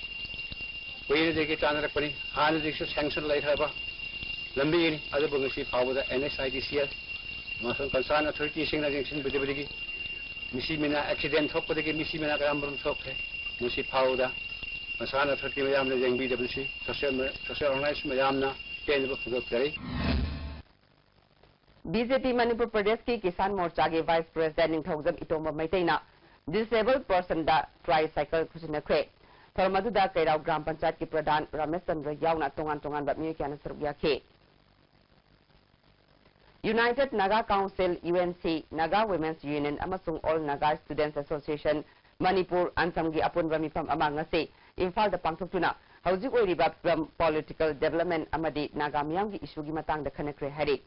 ꯀꯨꯏꯅꯗꯒꯤ ꯇꯥꯟꯅꯔꯛꯄꯅꯤ, ꯍꯥꯟꯅꯗꯒꯤꯁꯨ sanction ꯂꯩꯈ꯭ꯔꯕ ꯂꯝꯕꯤꯅꯤ꯫ ꯑꯗꯨꯕꯨ ꯉꯁꯤ ꯐꯥꯎꯕꯗ N H I D C L ꯑꯃꯁꯨꯡ concern authority ꯁꯤꯡꯅ ꯌꯦꯡꯁꯤꯟꯕꯤꯗꯕꯗꯒꯤ ꯃꯤꯁꯤ ꯃꯤꯅꯥ accident ꯊꯣꯛꯄꯗꯒꯤ ꯃꯤꯁꯤ ꯃꯤꯅꯥ ꯀꯌꯥ ꯃꯔꯨꯝ ꯊꯣꯛꯈ꯭ꯔꯦ꯫ ꯉꯁꯤ ꯐꯥꯎꯕꯗ concern authority ꯃꯌꯥꯝꯅ ꯌꯦꯡꯕꯤꯗꯕꯁꯤ social, social organize ꯃꯌꯥꯝꯅ ꯄꯦꯟꯗꯕ ꯐꯣꯡꯗꯣꯛꯆꯔꯤ꯫ B J P ꯃꯅꯤꯄꯨꯔ ꯄ꯭ꯔꯗꯦꯁꯀꯤ ꯀꯤꯁꯥꯟ ꯃꯣꯔꯆꯥꯒꯤ vice president ꯅꯤꯡꯊꯧꯖꯝ ꯏꯇꯣꯝꯕ ꯃꯩꯇꯩꯅ disabled personꯗ tricycle ꯈꯨꯠꯁꯤꯟꯅꯈ꯭ꯔꯦ꯫ ꯊꯧꯔꯝ ꯑꯗꯨꯗ ꯀꯩꯔꯥꯎ ꯒ꯭ꯔꯥꯝ ꯄꯟꯆꯥꯌꯠꯀꯤ ꯄ꯭ꯔꯙꯥꯟ ꯔꯥꯃꯦꯁ ꯆꯟꯗ꯭ꯔ ꯌꯥꯎꯅ ꯇꯣꯉꯥꯟ ꯇꯣꯉꯥꯟꯕ ꯃꯤꯑꯣꯏ ꯀꯌꯥꯅ ꯁꯔꯨꯛ ꯌꯥꯈꯤ꯫ United Naga Council, U N C, Naga Women's Union ꯑꯃꯁꯨꯡ All Naga Students Association Manipur ꯑꯟꯁꯝꯒꯤ ꯑꯄꯨꯟꯕ ꯃꯤꯐꯝ ꯑꯃ ꯉꯁꯤ ꯏꯝꯐꯥꯜꯗ ꯄꯥꯡꯊꯣꯛꯇꯨꯅ ꯍꯧꯖꯤꯛ ꯑꯣꯏꯔꯤꯕ ꯐꯤꯕꯝ, political development ꯑꯃꯗꯤ ꯅꯥꯒꯥ ꯃꯤꯌꯥꯝꯒꯤ ꯏꯁꯨꯒꯤ ꯃꯇꯥꯡꯗ ꯈꯟꯅꯈ꯭ꯔꯦ ꯍꯥꯏꯔꯤ꯫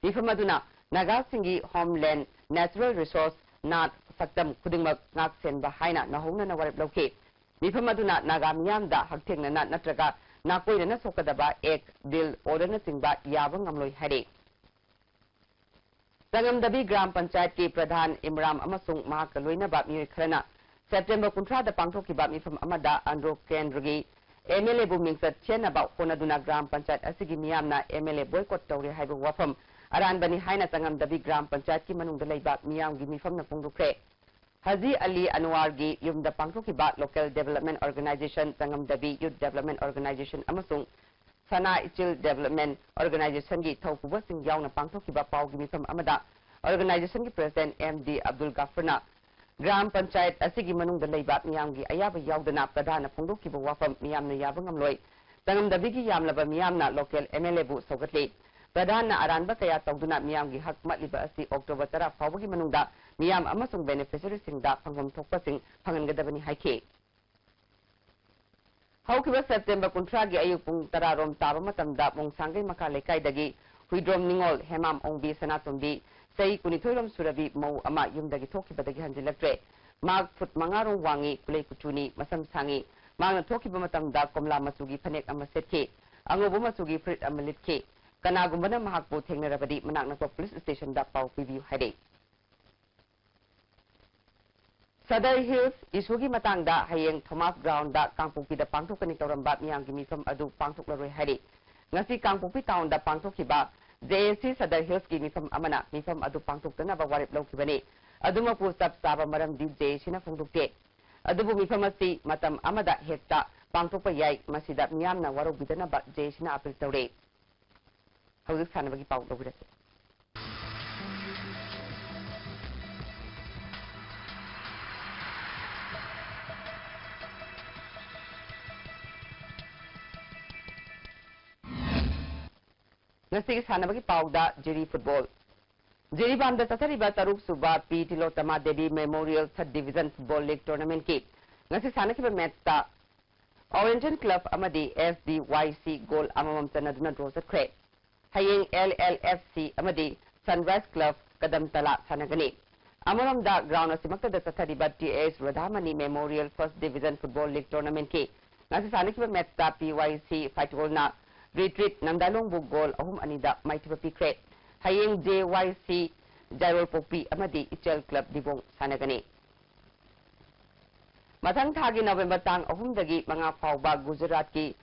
ꯃꯤꯐꯝ ꯑꯗꯨꯅ ꯅꯥꯒꯥꯁꯤꯡꯒꯤ homeland, natural resource, ꯅꯥꯠ, ꯁꯛꯇꯝ ꯈꯨꯗꯤꯡꯃꯛ ꯉꯥꯛ ꯁꯦꯟꯕ ꯍꯥꯏꯅ ꯅꯧꯍꯧꯅꯅ ꯋꯥꯔꯦꯞ ꯂꯧꯈꯤ꯫ ꯃꯤꯐꯝ ꯑꯗꯨꯅ ꯅꯥꯒꯥ ꯃꯤꯌꯥꯝꯗ ꯍꯛꯊꯦꯡꯅꯅ ꯅꯠꯇ꯭ꯔꯒ ꯅꯥꯀꯣꯏꯅꯅ ꯁꯣꯛꯀꯗꯕ ꯑꯦꯛ, ꯗꯤꯜ, ꯑꯣꯔꯗꯔꯅꯆꯤꯡꯕ ꯌꯥꯕ ꯉꯝꯂꯣꯏ ꯍꯥꯏꯔꯤ꯫ ꯆꯉꯝꯗꯕꯤ ꯒ꯭ꯔꯥꯝ ꯄꯟꯆꯥꯌꯠꯀꯤ ꯄ꯭ꯔꯙꯥꯟ ꯏꯝꯔꯥꯝ ꯑꯃꯁꯨꯡ ꯃꯍꯥꯛꯀ ꯂꯣꯏꯅꯕ ꯃꯤꯑꯣꯏ ꯈꯔꯅ ꯁꯦꯞꯇꯦꯝꯕꯔ ꯀꯨꯟꯊ꯭ꯔꯥꯗ ꯄꯥꯡꯊꯣꯛꯈꯤꯕ ꯃꯤꯐꯝ ꯑꯃꯗ ꯑꯟꯗ꯭ꯔꯣ ꯀꯦꯟꯗ꯭ꯔꯒꯤ ꯑꯦꯝ ꯑꯦꯜ ꯑꯦꯕꯨ ꯃꯤꯡꯆꯠ ꯊꯤꯍꯟꯅꯕ ꯍꯣꯠꯅꯗꯨꯅ ꯒ꯭ꯔꯥꯝ ꯄꯟꯆꯥꯌꯠ ꯑꯁꯤꯒꯤ ꯃꯤꯌꯥꯝꯅ ꯑꯦꯝ ꯑꯦꯜ ꯑꯦ ꯕꯣꯏꯀꯣꯠ ꯇꯧꯔꯦ ꯍꯥꯏꯕ ꯋꯥꯐꯝ ꯑꯔꯥꯟꯕꯅꯤ ꯍꯥꯏꯅ ꯆꯉꯝꯗꯕꯤ ꯒ꯭ꯔꯥꯝ ꯄꯟꯆꯥꯌꯠꯀꯤ ꯃꯅꯨꯡꯗ ꯂꯩꯕ ꯃꯤꯌꯥꯝꯒꯤ ꯃꯤꯐꯝꯅ ꯐꯣꯡꯗꯣꯛꯈ꯭ꯔꯦ꯫ ꯍꯖꯤ ꯑꯂꯤ ꯑꯟꯋꯥꯔꯒꯤ ꯌꯨꯝꯗ ꯄꯥꯡꯊꯣꯛꯈꯤꯕ Local Development Organization, ꯆꯉꯝꯗꯕꯤ Youth Development Organization ꯑꯃꯁꯨꯡ ꯁꯅꯥ ꯏꯆꯤꯜ Development Organizationꯒꯤ ꯊꯧꯄꯨꯕꯁꯤꯡ ꯌꯥꯎꯅ ꯄꯥꯡꯊꯣꯛꯈꯤꯕ ꯄꯥꯎꯒꯤ ꯃꯤꯐꯝ ꯑꯃꯗ Organizationꯒꯤ President ꯑꯦꯝ ꯗꯤ ꯑꯕꯗꯨꯜ ꯒꯥꯐꯔꯅ ꯒ꯭ꯔꯥꯝ ꯄꯟꯆꯥꯌꯠ ꯑꯁꯤꯒꯤ ꯃꯅꯨꯡꯗ ꯂꯩꯕ ꯃꯤꯌꯥꯝꯒꯤ ꯑꯌꯥꯕ ꯌꯥꯎꯗꯅ ꯄ꯭ꯔꯙꯥꯟꯅ ꯐꯣꯡꯗꯣꯛꯈꯤꯕ ꯋꯥꯐꯝ ꯃꯤꯌꯥꯝꯅ ꯌꯥꯕ ꯉꯝꯂꯣꯏ꯫ ꯆꯉꯝꯗꯕꯤꯒꯤ ꯌꯥꯝꯂꯕ ꯃꯤꯌꯥꯝꯅ local ꯑꯦꯝ ꯑꯦꯜ ꯑꯦꯕꯨ ꯁꯧꯒꯠꯂꯤ꯫ ꯄ꯭ꯔꯙꯥꯟꯅ ꯑꯔꯥꯟꯕ ꯀꯌꯥ ꯇꯧꯗꯨꯅ ꯃꯤꯌꯥꯝꯒꯤ ꯍꯛ ꯃꯠꯂꯤꯕ ꯑꯁꯤ ꯑꯣꯛꯇꯣꯕꯔ ꯇꯔꯥ ꯐꯥꯎꯕꯒꯤ ꯃꯅꯨꯡꯗ ꯃꯤꯌꯥꯝ ꯑꯃꯁꯨꯡ beneficiaryꯁꯤꯡꯗ ꯐꯪꯐꯝ ꯊꯣꯛꯄꯁꯤꯡ ꯐꯪꯍꯟꯒꯗꯕꯅꯤ ꯍꯥꯏꯈꯤ꯫ ꯍꯧꯈꯤꯕ ꯁꯦꯞꯇꯦꯝꯕꯔ ꯀꯨꯟꯊ꯭ꯔꯥꯒꯤ ꯑꯌꯨꯛ ꯄꯨꯡ ꯇꯔꯥ ꯔꯣꯝ ꯇꯥꯕ ꯃꯇꯝꯗ ꯃꯣꯡꯁꯥꯡꯒꯩ ꯃꯈꯥ ꯂꯩꯀꯥꯏꯗꯒꯤ ꯍꯨꯏꯗ꯭ꯔꯣꯝ ꯅꯤꯉꯣꯜ, ꯍꯦꯃꯥꯝ ꯑꯣꯡꯕꯤ, ꯁꯅꯥꯇꯣꯝꯕꯤ, ꯆꯍꯤ ꯀꯨꯟꯅꯤꯊꯣꯏ ꯔꯣꯝ ꯁꯨꯔꯕꯤ ꯃꯧ ꯑꯃ ꯌꯨꯝꯗꯒꯤ ꯊꯣꯛꯈꯤꯕꯗꯒꯤ ꯍꯟꯖꯤꯜꯂꯛꯇ꯭ꯔꯦ꯫ ꯃꯍꯥꯛ ꯐꯨꯠ ꯃꯉꯥ ꯔꯣꯝ ꯋꯥꯡꯉꯤ, ꯀꯨꯂꯩ ꯀꯨꯆꯨꯅꯤ, ꯃꯁꯝ ꯁꯥꯡꯉꯤ꯫ ꯃꯍꯥꯛꯅ ꯊꯣꯛꯈꯤꯕ ꯃꯇꯝꯗ ꯀꯣꯝꯂꯥ ꯃꯆꯨꯒꯤ ꯐꯅꯦꯛ ꯑꯃ ꯁꯦꯠꯈꯤ, ꯑꯉꯧꯕ ꯃꯆꯨꯒꯤ ꯐꯨꯔꯤꯠ ꯑꯃ ꯂꯤꯠꯈꯤ꯫ ꯀꯅꯥꯒꯨꯝꯕꯅ ꯃꯍꯥꯛꯄꯨ ꯊꯦꯡꯅꯔꯕꯗꯤ ꯃꯅꯥꯛ ꯅꯛꯄ ꯄꯨꯂꯤꯁ ꯁ꯭ꯇꯦꯁꯟꯗ ꯄꯥꯎ ꯄꯤꯕꯤꯌꯨ ꯍꯥꯏꯔꯤ꯫ ꯁꯗꯔ ꯍꯤꯜꯁ ꯏꯁꯨꯒꯤ ꯃꯇꯥꯡꯗ ꯍꯌꯦꯡ ꯊꯣꯃꯥꯁ ꯒ꯭ꯔꯥꯎꯟꯗ ꯀꯥꯡꯄꯣꯛꯄꯤꯗ ꯄꯥꯡꯊꯣꯛꯀꯅꯤ ꯇꯧꯔꯝꯕ ꯃꯤꯌꯥꯝꯒꯤ ꯃꯤꯐꯝ ꯑꯗꯨ ꯄꯥꯡꯊꯣꯛꯂꯔꯣꯏ ꯍꯥꯏꯔꯤ꯫ ꯉꯁꯤ ꯀꯥꯡꯄꯣꯛꯄꯤ ꯇꯥꯎꯟꯗ ꯄꯥꯡꯊꯣꯛꯈꯤꯕ ꯖꯦ ꯑꯦ ꯁꯤ ꯁꯗꯔ ꯍꯤꯜꯁꯀꯤ ꯃꯤꯐꯝ ꯑꯃꯅ ꯃꯤꯐꯝ ꯑꯗꯨ ꯄꯥꯡꯊꯣꯛꯇꯅꯕ ꯋꯥꯔꯦꯞ ꯂꯧꯈꯤꯕꯅꯤ꯫ ꯑꯗꯨꯃꯛꯄꯨ ꯆꯞ ꯆꯥꯕ ꯃꯔꯝꯗꯤ ꯖꯦ ꯑꯦ ꯁꯤꯅ ꯐꯣꯡꯗꯣꯛꯇꯦ꯫ ꯑꯗꯨꯕꯨ ꯃꯤꯐꯝ ꯑꯁꯤ ꯃꯇꯝ ꯑꯃꯗ ꯍꯦꯛꯇ ꯄꯥꯡꯊꯣꯛꯄ ꯌꯥꯏ, ꯃꯁꯤꯗ ꯃꯤꯌꯥꯝꯅ ꯋꯥꯔꯧꯕꯤꯗꯅꯕ ꯖꯦ ꯑꯦ ꯁꯤꯅ ꯑꯥꯄꯤꯜ ꯇꯧꯔꯦ꯫ ꯍꯧꯖꯤꯛ ꯁꯥꯟꯅꯕꯒꯤ ꯄꯥꯎ ꯂꯧꯕꯤꯔꯁꯤ꯫ ꯉꯁꯤꯒꯤ ꯁꯥꯟꯅꯕꯒꯤ ꯄꯥꯎꯗ ꯖꯤꯔꯤ ꯐꯨꯠꯕꯣꯜ꯫ ꯖꯤꯔꯤꯕꯥꯝꯗ ꯆꯠꯊꯔꯤꯕ ꯇꯔꯨꯛ ꯁꯨꯕ ꯄꯤ ꯇꯤꯂꯣꯇꯃꯥ ꯗꯦꯕꯤ ꯃꯦꯃꯣꯔꯤꯌꯦꯜ ꯊꯔꯠ ꯗꯤꯚꯤꯖꯟ ꯐꯨꯠꯕꯣꯜ ꯂꯤꯒ ꯇꯣꯔꯅꯥꯃꯦꯟꯠꯀꯤ ꯉꯁꯤ ꯁꯥꯟꯅꯈꯤꯕ ꯃꯦꯆꯇ ꯑꯣꯔꯤꯌꯦꯟꯇꯦꯜ ꯀ꯭ꯂꯕ ꯑꯃꯗꯤ ꯑꯦꯁ ꯗꯤ ꯋꯥꯏ ꯁꯤ ꯒꯣꯜ ꯑꯃꯃꯝ ꯆꯟꯅꯗꯨꯅ ꯗ꯭ꯔꯣ ꯆꯠꯈ꯭ꯔꯦ꯫ ꯍꯌꯦꯡ ꯑꯦꯜ ꯑꯦꯜ ꯑꯦꯐ ꯁꯤ ꯑꯃꯗꯤ ꯁꯟꯔꯥꯏꯖ ꯀ꯭ꯂꯕ ꯀꯗꯝꯇꯂꯥ ꯁꯥꯟꯅꯒꯅꯤ꯫ ꯑꯃꯔꯣꯝꯗ, ground ꯑꯁꯤꯃꯛꯇꯗ ꯆꯠꯊꯔꯤꯕ ꯇꯤ ꯑꯦꯁ ꯔꯥꯙꯥꯃꯅꯤ Memorial First Division Football League Tournamentꯀꯤ ꯉꯁꯤ ꯁꯥꯟꯅꯈꯤꯕ matchꯇ ꯄꯤ ꯋꯥꯏ ꯁꯤ ꯐꯥꯏꯇꯣꯜꯅ ꯔꯤꯇ꯭ꯔꯤꯠ ꯅꯝꯗꯥꯂꯣꯡꯕꯨ goal ꯑꯍꯨꯝ ꯑꯅꯤꯗ ꯃꯥꯏꯊꯤꯕ ꯄꯤꯈ꯭ꯔꯦ꯫ ꯍꯌꯦꯡ ꯖꯦ ꯋꯥꯏ ꯁꯤ ꯖꯥꯏꯔꯣꯜꯄꯣꯛꯄꯤ ꯑꯃꯗꯤ ꯏꯆꯦꯜ Club ꯗꯤꯕꯣꯡ ꯁꯥꯟꯅꯒꯅꯤ꯫ ꯃꯊꯪ ꯊꯥꯒꯤ November ꯇꯥꯡ ꯑꯍꯨꯝꯗꯒꯤ ꯃꯉꯥ ꯐꯥꯎꯕ ꯒꯨꯖꯔꯥꯠꯀꯤ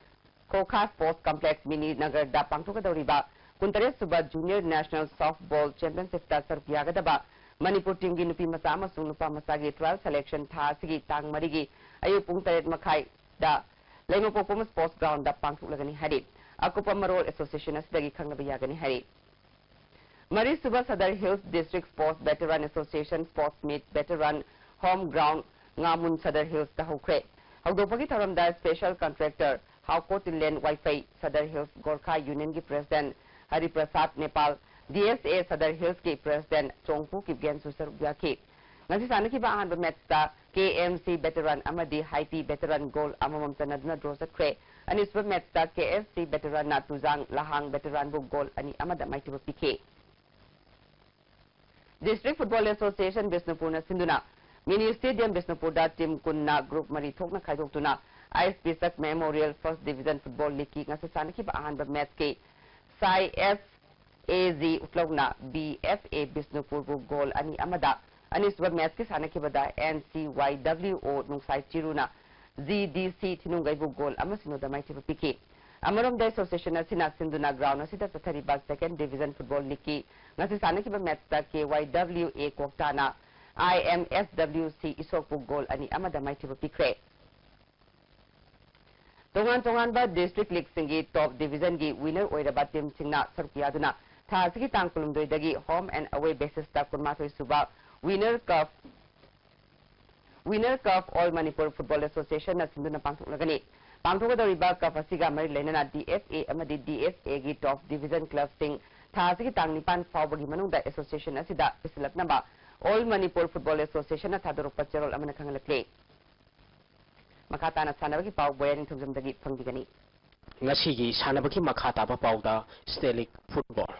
ꯈꯣꯈꯥ Sports Complex ꯃꯤꯅꯤ ꯅꯒꯔꯗ ꯄꯥꯡꯊꯣꯛꯀꯗꯧꯔꯤꯕ ꯀꯨꯟꯇꯔꯦꯠ ꯁꯨꯕ Junior National Softball Championshipꯇ ꯁꯔꯨꯛ ꯌꯥꯒꯗꯕ ꯃꯅꯤꯄꯨꯔ teamꯒꯤ ꯅꯨꯄꯤ ꯃꯆꯥ ꯑꯃꯁꯨꯡ ꯅꯨꯄꯥ ꯃꯆꯥꯒꯤ trial selection ꯊꯥ ꯑꯁꯤꯒꯤ ꯇꯥꯡ ꯃꯔꯤꯒꯤ ꯑꯌꯨꯛ ꯄꯨꯡ ꯇꯔꯦꯠ ꯃꯈꯥꯏꯗ ꯂꯩꯃꯄꯣꯛꯄꯝ Sports Groundꯗ ꯄꯥꯡꯊꯣꯛꯂꯒꯅꯤ ꯍꯥꯏꯔꯤ꯫ ꯑꯀꯨꯞꯄ ꯃꯔꯣꯜ association ꯑꯁꯤꯗꯒꯤ ꯈꯪꯅꯕ ꯌꯥꯒꯅꯤ ꯍꯥꯏꯔꯤ꯫ ꯃꯔꯤꯁꯨꯕ Sadar Hills District Sports Veteran Association Sports Meet Veteran Home Ground ꯉꯥꯃꯨꯟ Sadar Hillsꯇ ꯍꯧꯈ꯭ꯔꯦ꯫ ꯍꯧꯗꯣꯛꯄꯒꯤ ꯊꯧꯔꯝꯗ special contractor ꯍꯥꯎꯀꯣ ꯇꯤꯜꯂꯦꯟ ꯋꯥꯏꯐꯩ, Sadar Hills Gorkha Unionꯒꯤ President ꯍꯔꯤꯄ꯭ꯔꯁꯥꯗ Nepal, D S ꯑꯦ Sadar Hillsꯀꯤ President ꯆꯣꯡꯄꯨ ꯀꯤꯞꯒꯦꯟꯁꯨ ꯁꯔꯨꯛ ꯌꯥꯈꯤ꯫ ꯉꯁꯤ ꯁꯥꯟꯅꯈꯤꯕ ꯑꯍꯥꯟꯕ matchꯇ ꯀꯦ ꯑꯦꯝ ꯁꯤ Veteran ꯑꯃꯗꯤ ꯍꯥꯏꯄꯤ Veteran goal ꯑꯃꯃꯝ ꯆꯟꯅꯗꯨꯅ draw ꯆꯠꯈ꯭ꯔꯦ꯫ ꯑꯅꯤꯁꯨꯕ matchꯇ ꯀꯦ ꯑꯦꯁ ꯁꯤ Veteranꯅ ꯇꯨꯖꯥꯡ ꯂꯍꯥꯡ Veteranꯕꯨ goal ꯑꯅꯤ ꯑꯃꯗ ꯃꯥꯏꯊꯤꯕ ꯄꯤꯈꯤ꯫ District Football Association ꯕꯤꯁꯅꯨꯄꯨꯔꯅ ꯁꯤꯟꯗꯨꯅ Mini Stadium ꯕꯤꯁꯅꯨꯄꯨꯔꯗ team ꯀꯨꯟꯅ group ꯃꯔꯤ ꯊꯣꯛꯅ ꯈꯥꯏꯗꯣꯛꯇꯨꯅ ꯑꯥꯏ ꯑꯦꯁ ꯄꯤꯁꯛ Memorial First Division Football Leagueꯀꯤ ꯉꯁꯤ ꯁꯥꯟꯅꯈꯤꯕ ꯑꯍꯥꯟꯕ matchꯀꯤ ꯁꯥꯏ ꯑꯦꯁ ꯑꯦ ꯖꯤ ꯎꯠꯂꯧꯅ ꯕꯤ ꯑꯦꯐ ꯑꯦ ꯕꯤꯁꯅꯨꯄꯨꯔꯕꯨ goal ꯑꯅꯤ ꯑꯃꯗ, ꯑꯅꯤꯁꯨꯕ matchꯀꯤ ꯁꯥꯟꯅꯈꯤꯕꯗ ꯑꯦꯟ ꯁꯤ ꯋꯥꯏ ꯗꯕ꯭ꯂꯤꯎ ꯑꯣ ꯅꯨꯡꯁꯥꯏ ꯆꯤꯔꯨꯅ ꯖꯤ ꯗꯤ ꯁꯤ ꯊꯤꯅꯨꯡꯒꯩꯕꯨ goal ꯑꯃ ꯁꯤꯅꯣꯗ ꯃꯥꯏꯊꯤꯕ ꯄꯤꯈꯤ꯫ ꯑꯃꯔꯣꯝꯗ association ꯑꯁꯤꯅ ꯁꯤꯟꯗꯨꯅ ground ꯑꯁꯤꯗ ꯆꯠꯊꯔꯤꯕ Second Division Football Leagueꯀꯤ ꯉꯁꯤ ꯁꯥꯟꯅꯈꯤꯕ matchꯇ ꯀꯦ ꯋꯥꯏ ꯗꯕ꯭ꯂꯤꯎ ꯑꯦ ꯀ꯭ꯋꯥꯛꯇꯥꯅ ꯑꯥꯏ ꯑꯦꯝ ꯑꯦꯁ ꯗꯕ꯭ꯂꯤꯎ ꯁꯤ ꯏꯁꯣꯛꯄꯨ goal ꯑꯅꯤ ꯑꯃꯗ ꯃꯥꯏꯊꯤꯕ ꯄꯤꯈ꯭ꯔꯦ꯫ ꯇꯣꯉꯥꯟ ꯇꯣꯉꯥꯟꯕ district leagueꯁꯤꯡꯒꯤ top divisionꯒꯤ winner ꯑꯣꯏꯔꯕ teamꯁꯤꯡꯅ ꯁꯔꯨꯛ ꯌꯥꯗꯨꯅ ꯊꯥ ꯑꯁꯤꯒꯤ ꯇꯥꯡ ꯀꯨꯟꯍꯨꯝꯗꯣꯏꯗꯒꯤ home and away basisꯇ ꯀꯨꯟꯃꯥꯊꯣꯏ ꯁꯨꯕ Winner Cup, Winner Cup All Manipur Football Associationꯅ ꯁꯤꯟꯗꯨꯅ ꯄꯥꯡꯊꯣꯛꯂꯒꯅꯤ꯫ ꯄꯥꯡꯊꯣꯛꯀꯗꯧꯔꯤꯕ cup ꯑꯁꯤꯒ ꯃꯔꯤ ꯂꯩꯅꯅ ꯗꯤ ꯑꯦꯐ ꯑꯦ ꯑꯃꯗꯤ ꯗꯤ ꯑꯦꯁ ꯑꯦꯒꯤ top division clubꯁꯤꯡ ꯊꯥ ꯑꯁꯤꯒꯤ ꯇꯥꯡ ꯅꯤꯄꯥꯟ ꯐꯥꯎꯕꯒꯤ ꯃꯅꯨꯡꯗ association ꯑꯁꯤꯗ ꯄꯤꯁꯤꯜꯂꯛꯅꯕ All Manipur Football Associationꯅ ꯊꯥꯗꯣꯔꯛꯄ ꯆꯦꯔꯣꯜ ꯑꯃꯅ ꯈꯪꯍꯜꯂꯛꯂꯤ꯫ ꯃꯈꯥ ꯇꯥꯅ ꯁꯥꯟꯅꯕꯒꯤ ꯄꯥꯎ ꯕꯣꯌꯥ ꯅꯤꯡꯊꯧꯖꯝꯗꯒꯤ ꯐꯪꯕꯤꯒꯅꯤ꯫ ꯉꯁꯤꯒꯤ ꯁꯥꯟꯅꯕꯒꯤ ꯃꯈꯥ ꯇꯥꯕ ꯄꯥꯎꯗ State League Football꯫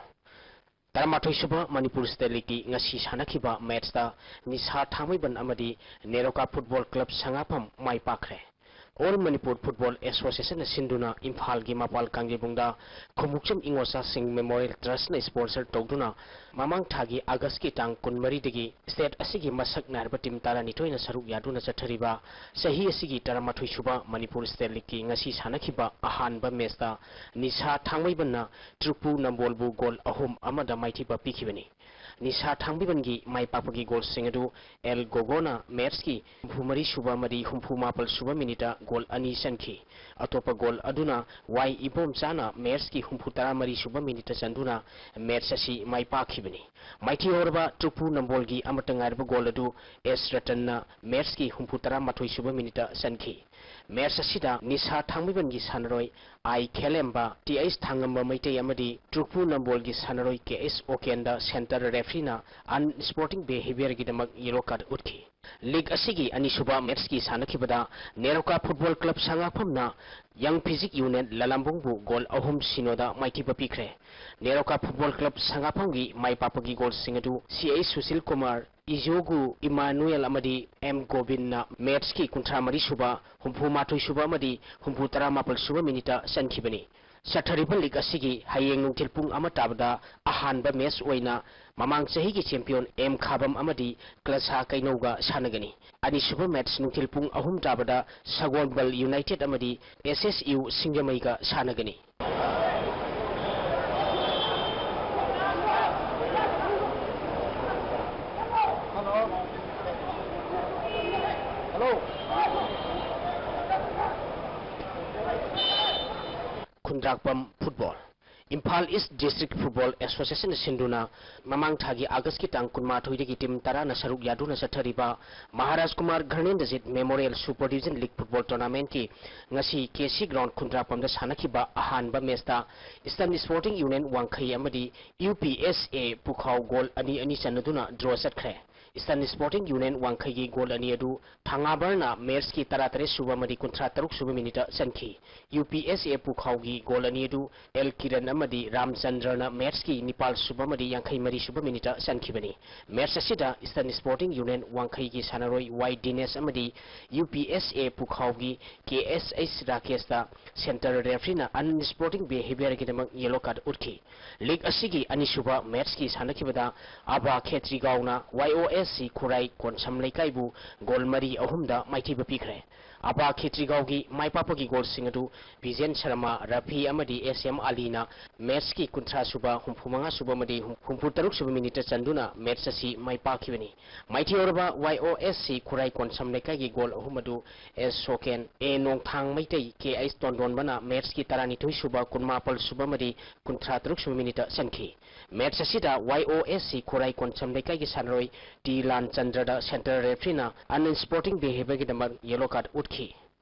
ꯇꯔꯥꯃꯥꯊꯣꯏ ꯁꯨꯕ ꯃꯅꯤꯄꯨꯔ ꯁ꯭ꯇꯦꯠ ꯂꯤꯒꯀꯤ ꯉꯁꯤ ꯁꯥꯟꯅꯈꯤꯕ ꯃꯦꯠꯁꯇ ꯅꯤꯁꯥ ꯊꯥꯡꯃꯩꯕꯟ ꯑꯃꯗꯤ ꯅꯦꯔꯣꯀꯥ ꯐꯨꯠꯕꯣꯜ ꯀ꯭ꯂꯕ ꯁꯉꯥꯐꯝ ꯃꯥꯏ ꯄꯥꯛꯈ꯭ꯔꯦ꯫ ꯑꯣꯜ ꯃꯅꯤꯄꯨꯔ ꯐꯨꯠꯕꯣꯜ ꯑꯦꯁꯣꯁꯤꯌꯦꯁꯟꯅ ꯁꯤꯟꯗꯨꯅ ꯏꯝꯐꯥꯜꯒꯤ ꯃꯄꯥꯜ ꯀꯥꯡꯖꯩꯕꯨꯡꯗ ꯈꯣꯡꯎꯞꯆꯝ ꯏꯉꯣꯆꯥꯁꯤꯡ ꯃꯦꯃꯣꯔꯤꯌꯦꯜ ꯇ꯭ꯔꯁꯅ ꯁ꯭ꯄꯣꯟꯁꯔ ꯇꯧꯗꯨꯅ ꯃꯃꯥꯡ ꯊꯥꯒꯤ ꯑꯥꯒꯁꯀꯤ ꯇꯥꯡ ꯀꯨꯟꯃꯔꯤꯗꯒꯤ ꯁ꯭ꯇꯦꯠ ꯑꯁꯤꯒꯤ ꯃꯁꯛ ꯅꯥꯏꯔꯕ ꯇꯤꯝ ꯇꯔꯥꯅꯤꯊꯣꯏꯅ ꯁꯔꯨꯛ ꯌꯥꯗꯨꯅ ꯆꯠꯊꯔꯤꯕ ꯆꯍꯤ ꯑꯁꯤꯒꯤ ꯇꯔꯥꯃꯥꯊꯣꯏ ꯁꯨꯕ ꯃꯅꯤꯄꯨꯔ ꯁ꯭ꯇꯦꯠ ꯂꯤꯒꯀꯤ ꯉꯁꯤ ꯁꯥꯟꯅꯈꯤꯕ ꯑꯍꯥꯟꯕ ꯃꯦꯠꯁꯇ ꯅꯤꯁꯥ ꯊꯥꯡꯃꯩꯕꯟꯅ ꯇ꯭ꯔꯨꯛꯄꯨ ꯅꯝꯕꯣꯜꯕꯨ ꯒꯣꯜ ꯑꯍꯨꯝ ꯑꯃꯗ ꯃꯥꯏꯊꯤꯕ ꯄꯤꯈꯤꯕꯅꯤ꯫ ꯅꯤꯁꯥ ꯊꯥꯡꯃꯩꯕꯟꯒꯤ ꯃꯥꯏ ꯄꯥꯛꯄꯒꯤ ꯒꯣꯜꯁꯤꯡ ꯑꯗꯨ ꯑꯦꯜ ꯒꯣꯒꯣꯅ ꯃꯦꯠꯁꯀꯤ ꯍꯨꯝꯐꯨ ꯃꯔꯤ ꯁꯨꯕ ꯑꯃꯗꯤ ꯍꯨꯝꯐꯨ ꯃꯥꯄꯜ ꯁꯨꯕ ꯃꯤꯅꯤꯠꯇ ꯒꯣꯜ ꯑꯅꯤ ꯆꯟꯈꯤ꯫ ꯑꯇꯣꯞꯄ ꯒꯣꯜ ꯑꯗꯨꯅ ꯋꯥꯏ ꯏꯕꯣꯝꯆꯥꯅ ꯃꯦꯠꯁꯀꯤ ꯍꯨꯝꯐꯨ ꯇꯔꯥ ꯃꯔꯤ ꯁꯨꯕ ꯃꯤꯅꯤꯠꯇ ꯆꯟꯗꯨꯅ ꯃꯦꯠꯁ ꯑꯁꯤ ꯃꯥꯏ ꯄꯥꯛꯈꯤꯕꯅꯤ꯫ ꯃꯥꯏꯊꯤꯍꯧꯔꯕ ꯇ꯭ꯔꯨꯛꯄꯨ ꯅꯝꯕꯣꯜꯒꯤ ꯑꯃꯠꯇ ꯉꯥꯏꯔꯕ ꯒꯣꯜ ꯑꯗꯨ ꯑꯦꯁ ꯔꯇꯟꯅ ꯃꯦꯠꯁꯀꯤ ꯍꯨꯝꯐꯨ ꯇꯔꯥ ꯃꯥꯊꯣꯏ ꯁꯨꯕ ꯃꯤꯅꯤꯠꯇ ꯆꯟꯈꯤ꯫ ꯃꯦꯠꯁ ꯑꯁꯤꯗ ꯅꯤꯁꯥ ꯊꯥꯡꯃꯩꯕꯟꯒꯤ ꯁꯥꯟꯅꯔꯣꯏ ꯑꯥꯏ ꯈꯦꯂꯦꯝꯕ, ꯇꯤ ꯑꯩꯆ ꯊꯥꯡꯉꯝꯕ ꯃꯩꯇꯩ ꯑꯃꯗꯤ ꯇ꯭ꯔꯨꯛꯄꯨ ꯅꯝꯕꯣꯜꯒꯤ ꯁꯥꯟꯅꯔꯣꯏ ꯀꯦ ꯑꯦꯁ ꯑꯣꯀꯦꯟꯗ ꯁꯦꯟꯇꯔ ꯔꯦꯐ꯭ꯔꯤꯅ ꯑꯟꯁ꯭ꯄꯣꯔꯇꯤꯡ ꯕꯤꯍꯦꯕꯤꯌꯔꯒꯤꯗꯃꯛ ꯌꯦꯂꯣ ꯀꯥꯔꯗ ꯎꯠꯈꯤ꯫ ꯂꯤꯒ ꯑꯁꯤꯒꯤ ꯑꯅꯤꯁꯨꯕ ꯃꯦꯠꯁꯀꯤ ꯁꯥꯟꯅꯈꯤꯕꯗ ꯅꯦꯔꯣꯀꯥ ꯐꯨꯠꯕꯣꯜ ꯀ꯭ꯂꯕ ꯁꯉꯥꯐꯝꯅ ꯌꯪ ꯐꯤꯖꯤꯛ ꯌꯨꯅꯤꯌꯟ ꯂꯂꯥꯝꯕꯨꯡꯕꯨ ꯒꯣꯜ ꯑꯍꯨꯝ ꯁꯤꯅꯣꯗ ꯃꯥꯏꯊꯤꯕ ꯄꯤꯈ꯭ꯔꯦ꯫ ꯅꯦꯔꯣꯀꯥ ꯐꯨꯠꯕꯣꯜ ꯀ꯭ꯂꯕ ꯁꯉꯥꯐꯝꯒꯤ ꯃꯥꯏ ꯄꯥꯛꯄꯒꯤ ꯒꯣꯜꯁꯤꯡ ꯑꯗꯨ ꯁꯤ ꯑꯩꯆ ꯁꯨꯁꯤꯜ ꯀꯨꯃꯥꯔ, ꯏꯖꯣꯒꯨ ꯏꯃꯥꯅꯨꯌꯦꯜ ꯑꯃꯗꯤ ꯑꯦꯝ ꯒꯣꯕꯤꯟꯅ ꯃꯦꯠꯁꯀꯤ ꯀꯨꯟꯊ꯭ꯔꯥ ꯃꯔꯤ ꯁꯨꯕ, ꯍꯨꯝꯐꯨ ꯃꯥꯊꯣꯏ ꯁꯨꯕ ꯑꯃꯗꯤ ꯍꯨꯝꯐꯨ ꯇꯔꯥ ꯃꯥꯄꯜ ꯁꯨꯕ ꯃꯤꯅꯤꯠꯇ ꯆꯟꯈꯤꯕꯅꯤ꯫ ꯆꯠꯊꯔꯤꯕ ꯂꯤꯒ ꯑꯁꯤꯒꯤ ꯍꯌꯦꯡ ꯅꯨꯡꯊꯤꯜ ꯄꯨꯡ ꯑꯃ ꯇꯥꯕꯗ ꯑꯍꯥꯟꯕ ꯃꯦꯠꯁ ꯑꯣꯏꯅ ꯃꯃꯥꯡ ꯆꯍꯤꯒꯤ ꯆꯦꯝꯄꯤꯌꯟ ꯑꯦꯝ ꯈꯥꯕꯝ ꯑꯃꯗꯤ ꯀ꯭ꯂꯁꯥ ꯀꯩꯅꯧꯒ ꯁꯥꯟꯅꯒꯅꯤ꯫ ꯑꯅꯤꯁꯨꯕ ꯃꯦꯠꯁ ꯅꯨꯡꯊꯤꯜ ꯄꯨꯡ ꯑꯍꯨꯝ ꯇꯥꯕꯗ ꯁꯒꯣꯜꯕꯜ ꯌꯨꯅꯥꯏꯇꯦꯗ ꯑꯃꯗꯤ ꯑꯦꯁ ꯑꯦꯁ ꯌꯨ ꯁꯤꯡꯖꯃꯩꯒ ꯁꯥꯟꯅꯒꯅꯤ꯫ ꯈꯨꯟꯗ꯭ꯔꯥꯛꯄꯝ ꯐꯨꯠꯕꯣꯜ꯫ ꯏꯝꯐꯥꯜ ꯏꯁ ꯗꯤꯁꯇ꯭ꯔꯤꯛ ꯐꯨꯠꯕꯣꯜ ꯑꯦꯁꯣꯁꯤꯌꯦꯁꯟꯅ ꯁꯤꯟꯗꯨꯅ ꯃꯃꯥꯡ ꯊꯥꯒꯤ ꯑꯥꯒꯁꯀꯤ ꯇꯥꯡ ꯀꯨꯟꯃꯥꯊꯣꯏꯗꯒꯤ ꯇꯤꯝ ꯇꯔꯥꯅ ꯁꯔꯨꯛ ꯌꯥꯗꯨꯅ ꯆꯠꯊꯔꯤꯕ Maharaj Kumar Ghanendrajit memorial super division league football ꯇꯣꯔꯅꯥꯃꯦꯟꯠꯀꯤ ꯉꯁꯤ ꯀꯦ ꯁꯤ ꯒ꯭ꯔꯥꯎꯟ ꯈꯨꯟꯗ꯭ꯔꯥꯛꯄꯝꯗ ꯁꯥꯟꯅꯈꯤꯕ ꯑꯍꯥꯟꯕ ꯃꯦꯆꯇ ꯏꯁꯇꯔꯟ ꯁ꯭ꯄꯣꯔꯇꯤꯡ ꯌꯨꯅꯤꯌꯟ ꯋꯥꯡꯈꯩ ꯑꯃꯗꯤ ꯌꯨ ꯄꯤ ꯑꯦꯁ ꯑꯦ ꯄꯨꯈꯥꯎ ꯒꯣꯜ ꯑꯅꯤ ꯑꯅꯤ ꯆꯟꯅꯗꯨꯅ ꯗ꯭ꯔꯣ ꯆꯠꯈ꯭ꯔꯦ꯫ Eastern Sporting Union ꯋꯥꯡꯈꯩꯒꯤ ꯒꯣꯜ ꯑꯅꯤ ꯑꯗꯨ ꯊꯉꯥꯕꯔꯅ ꯃꯦꯠꯁꯀꯤ ꯇꯔꯥꯇꯔꯦꯠ ꯁꯨꯕ ꯑꯃꯗꯤ ꯀꯨꯟꯊ꯭ꯔꯥ ꯇꯔꯨꯛ ꯁꯨꯕ ꯃꯤꯅꯤꯠꯇ ꯆꯟꯈꯤ꯫ U P S A ꯄꯨꯈꯥꯎꯒꯤ goal ꯑꯅꯤ ꯑꯗꯨ ꯑꯦꯜ ꯀꯤꯔꯟ ꯑꯃꯗꯤ ꯔꯥꯝꯆꯟꯗ꯭ꯔꯅ ꯃꯦꯠꯁꯀꯤ ꯅꯤꯄꯥꯜ ꯁꯨꯕ ꯑꯃꯗꯤ ꯌꯥꯡꯈꯩ ꯃꯔꯤ ꯁꯨꯕ ꯃꯤꯅꯤꯠꯇ ꯆꯟꯈꯤꯕꯅꯤ꯫ ꯃꯦꯠꯁ ꯑꯁꯤꯗ Eastern Sporting Union ꯋꯥꯡꯈꯩꯒꯤ ꯁꯥꯟꯅꯔꯣꯏ ꯋꯥꯏ ꯗꯤꯅꯦꯁ ꯑꯃꯗꯤ ꯌꯨ ꯄꯤ ꯑꯦꯁ ꯑꯦ ꯄꯨꯈꯥꯎꯒꯤ ꯀꯦ ꯑꯦꯁ ꯑꯩꯆ ꯔꯥꯀꯦꯁꯇ ꯁꯦꯟꯇꯔ ꯔꯦꯐ꯭ꯔꯤꯅ ꯑꯟꯁ꯭ꯄꯣꯔꯇꯤꯡ ꯕꯤꯍꯦꯕꯤꯌꯔꯒꯤꯗꯃꯛ ꯌꯦꯂꯣ ꯀꯥꯔꯗ ꯎꯠꯈꯤ꯫ ꯂꯤꯒ ꯑꯁꯤꯒꯤ ꯑꯅꯤꯁꯨꯕ ꯃꯦꯠꯁꯀꯤ ꯁꯥꯟꯅꯈꯤꯕꯗ ꯑꯕꯥ ꯈꯦꯇ꯭ꯔꯤꯒꯥꯎꯅ ꯋꯥꯏ ꯑꯣ ꯑꯦꯁ ꯁꯤ ꯈꯨꯔꯥꯏ ꯀꯣꯟꯁꯝ ꯂꯩꯀꯥꯏꯕꯨ ꯒꯣꯜ ꯃꯔꯤ ꯑꯍꯨꯝꯗ ꯃꯥꯏꯊꯤꯕ ꯄꯤꯈ꯭ꯔꯦ꯫ ꯑꯕꯥ ꯈꯦꯇ꯭ꯔꯤꯒꯥꯎꯒꯤ ꯃꯥꯏ ꯄꯥꯛꯄꯒꯤ ꯒꯣꯜꯁꯤꯡ ꯑꯗꯨ ꯕꯤꯖꯦꯟ ꯁꯔꯃ, ꯔꯐꯤ ꯑꯃꯗꯤ ꯑꯦꯁ ꯑꯦꯝ ꯑꯂꯤꯅ ꯃꯦꯠꯁꯀꯤ ꯀꯨꯟꯊ꯭ꯔꯥ ꯁꯨꯕ, ꯍꯨꯝꯐꯨ ꯃꯉꯥ ꯁꯨꯕ ꯑꯃꯗꯤ ꯍꯨꯝꯐꯨ ꯇꯔꯨꯛ ꯁꯨꯕ ꯃꯤꯅꯤꯠꯇ ꯆꯟꯗꯨꯅ ꯃꯦꯠꯁ ꯑꯁꯤ ꯃꯥꯏ ꯄꯥꯛꯈꯤꯕꯅꯤ꯫ ꯃꯥꯏꯊꯤꯍꯧꯔꯕ ꯋꯥꯏ ꯑꯣ ꯑꯦꯁ ꯁꯤ ꯈꯨꯔꯥꯏ ꯀꯣꯟꯁꯝ ꯂꯩꯀꯥꯏꯒꯤ ꯒꯣꯜ ꯑꯍꯨꯝ ꯑꯗꯨ ꯑꯦꯁ ꯁꯣꯀꯦꯟ, ꯑꯦ ꯅꯣꯡꯊꯥꯡ ꯃꯩꯇꯩ, ꯀꯦ ꯑꯩꯆ ꯇꯣꯟꯗꯣꯟꯕꯅ ꯃꯦꯠꯁꯀꯤ ꯇꯔꯥꯅꯤꯊꯣꯏ ꯁꯨꯕ, ꯀꯨꯟꯃꯥꯄꯜ ꯁꯨꯕ ꯑꯃꯗꯤ ꯀꯨꯟꯊ꯭ꯔꯥ ꯇꯔꯨꯛ ꯁꯨꯕ ꯃꯤꯅꯤꯠꯇ ꯆꯟꯈꯤ꯫ ꯃꯦꯠꯁ ꯑꯁꯤꯗ ꯋꯥꯏ ꯑꯣ ꯑꯦꯁ ꯁꯤ ꯈꯨꯔꯥꯏ ꯀꯣꯟꯁꯝ ꯂꯩꯀꯥꯏꯒꯤ ꯁꯥꯟꯅꯔꯣꯏ ꯇꯤ ꯂꯥꯟꯆꯟꯗ꯭ꯔꯗ ꯁꯦꯟꯇꯔ ꯔꯦꯐ꯭ꯔꯤꯅ ꯑꯟꯁ꯭ꯄꯣꯔꯇꯤꯡ ꯕꯤꯍꯦꯕꯤꯌꯔꯒꯤꯗꯃꯛ ꯌꯦꯂꯣ ꯀꯥꯔꯗ ꯎꯠꯈꯤ꯫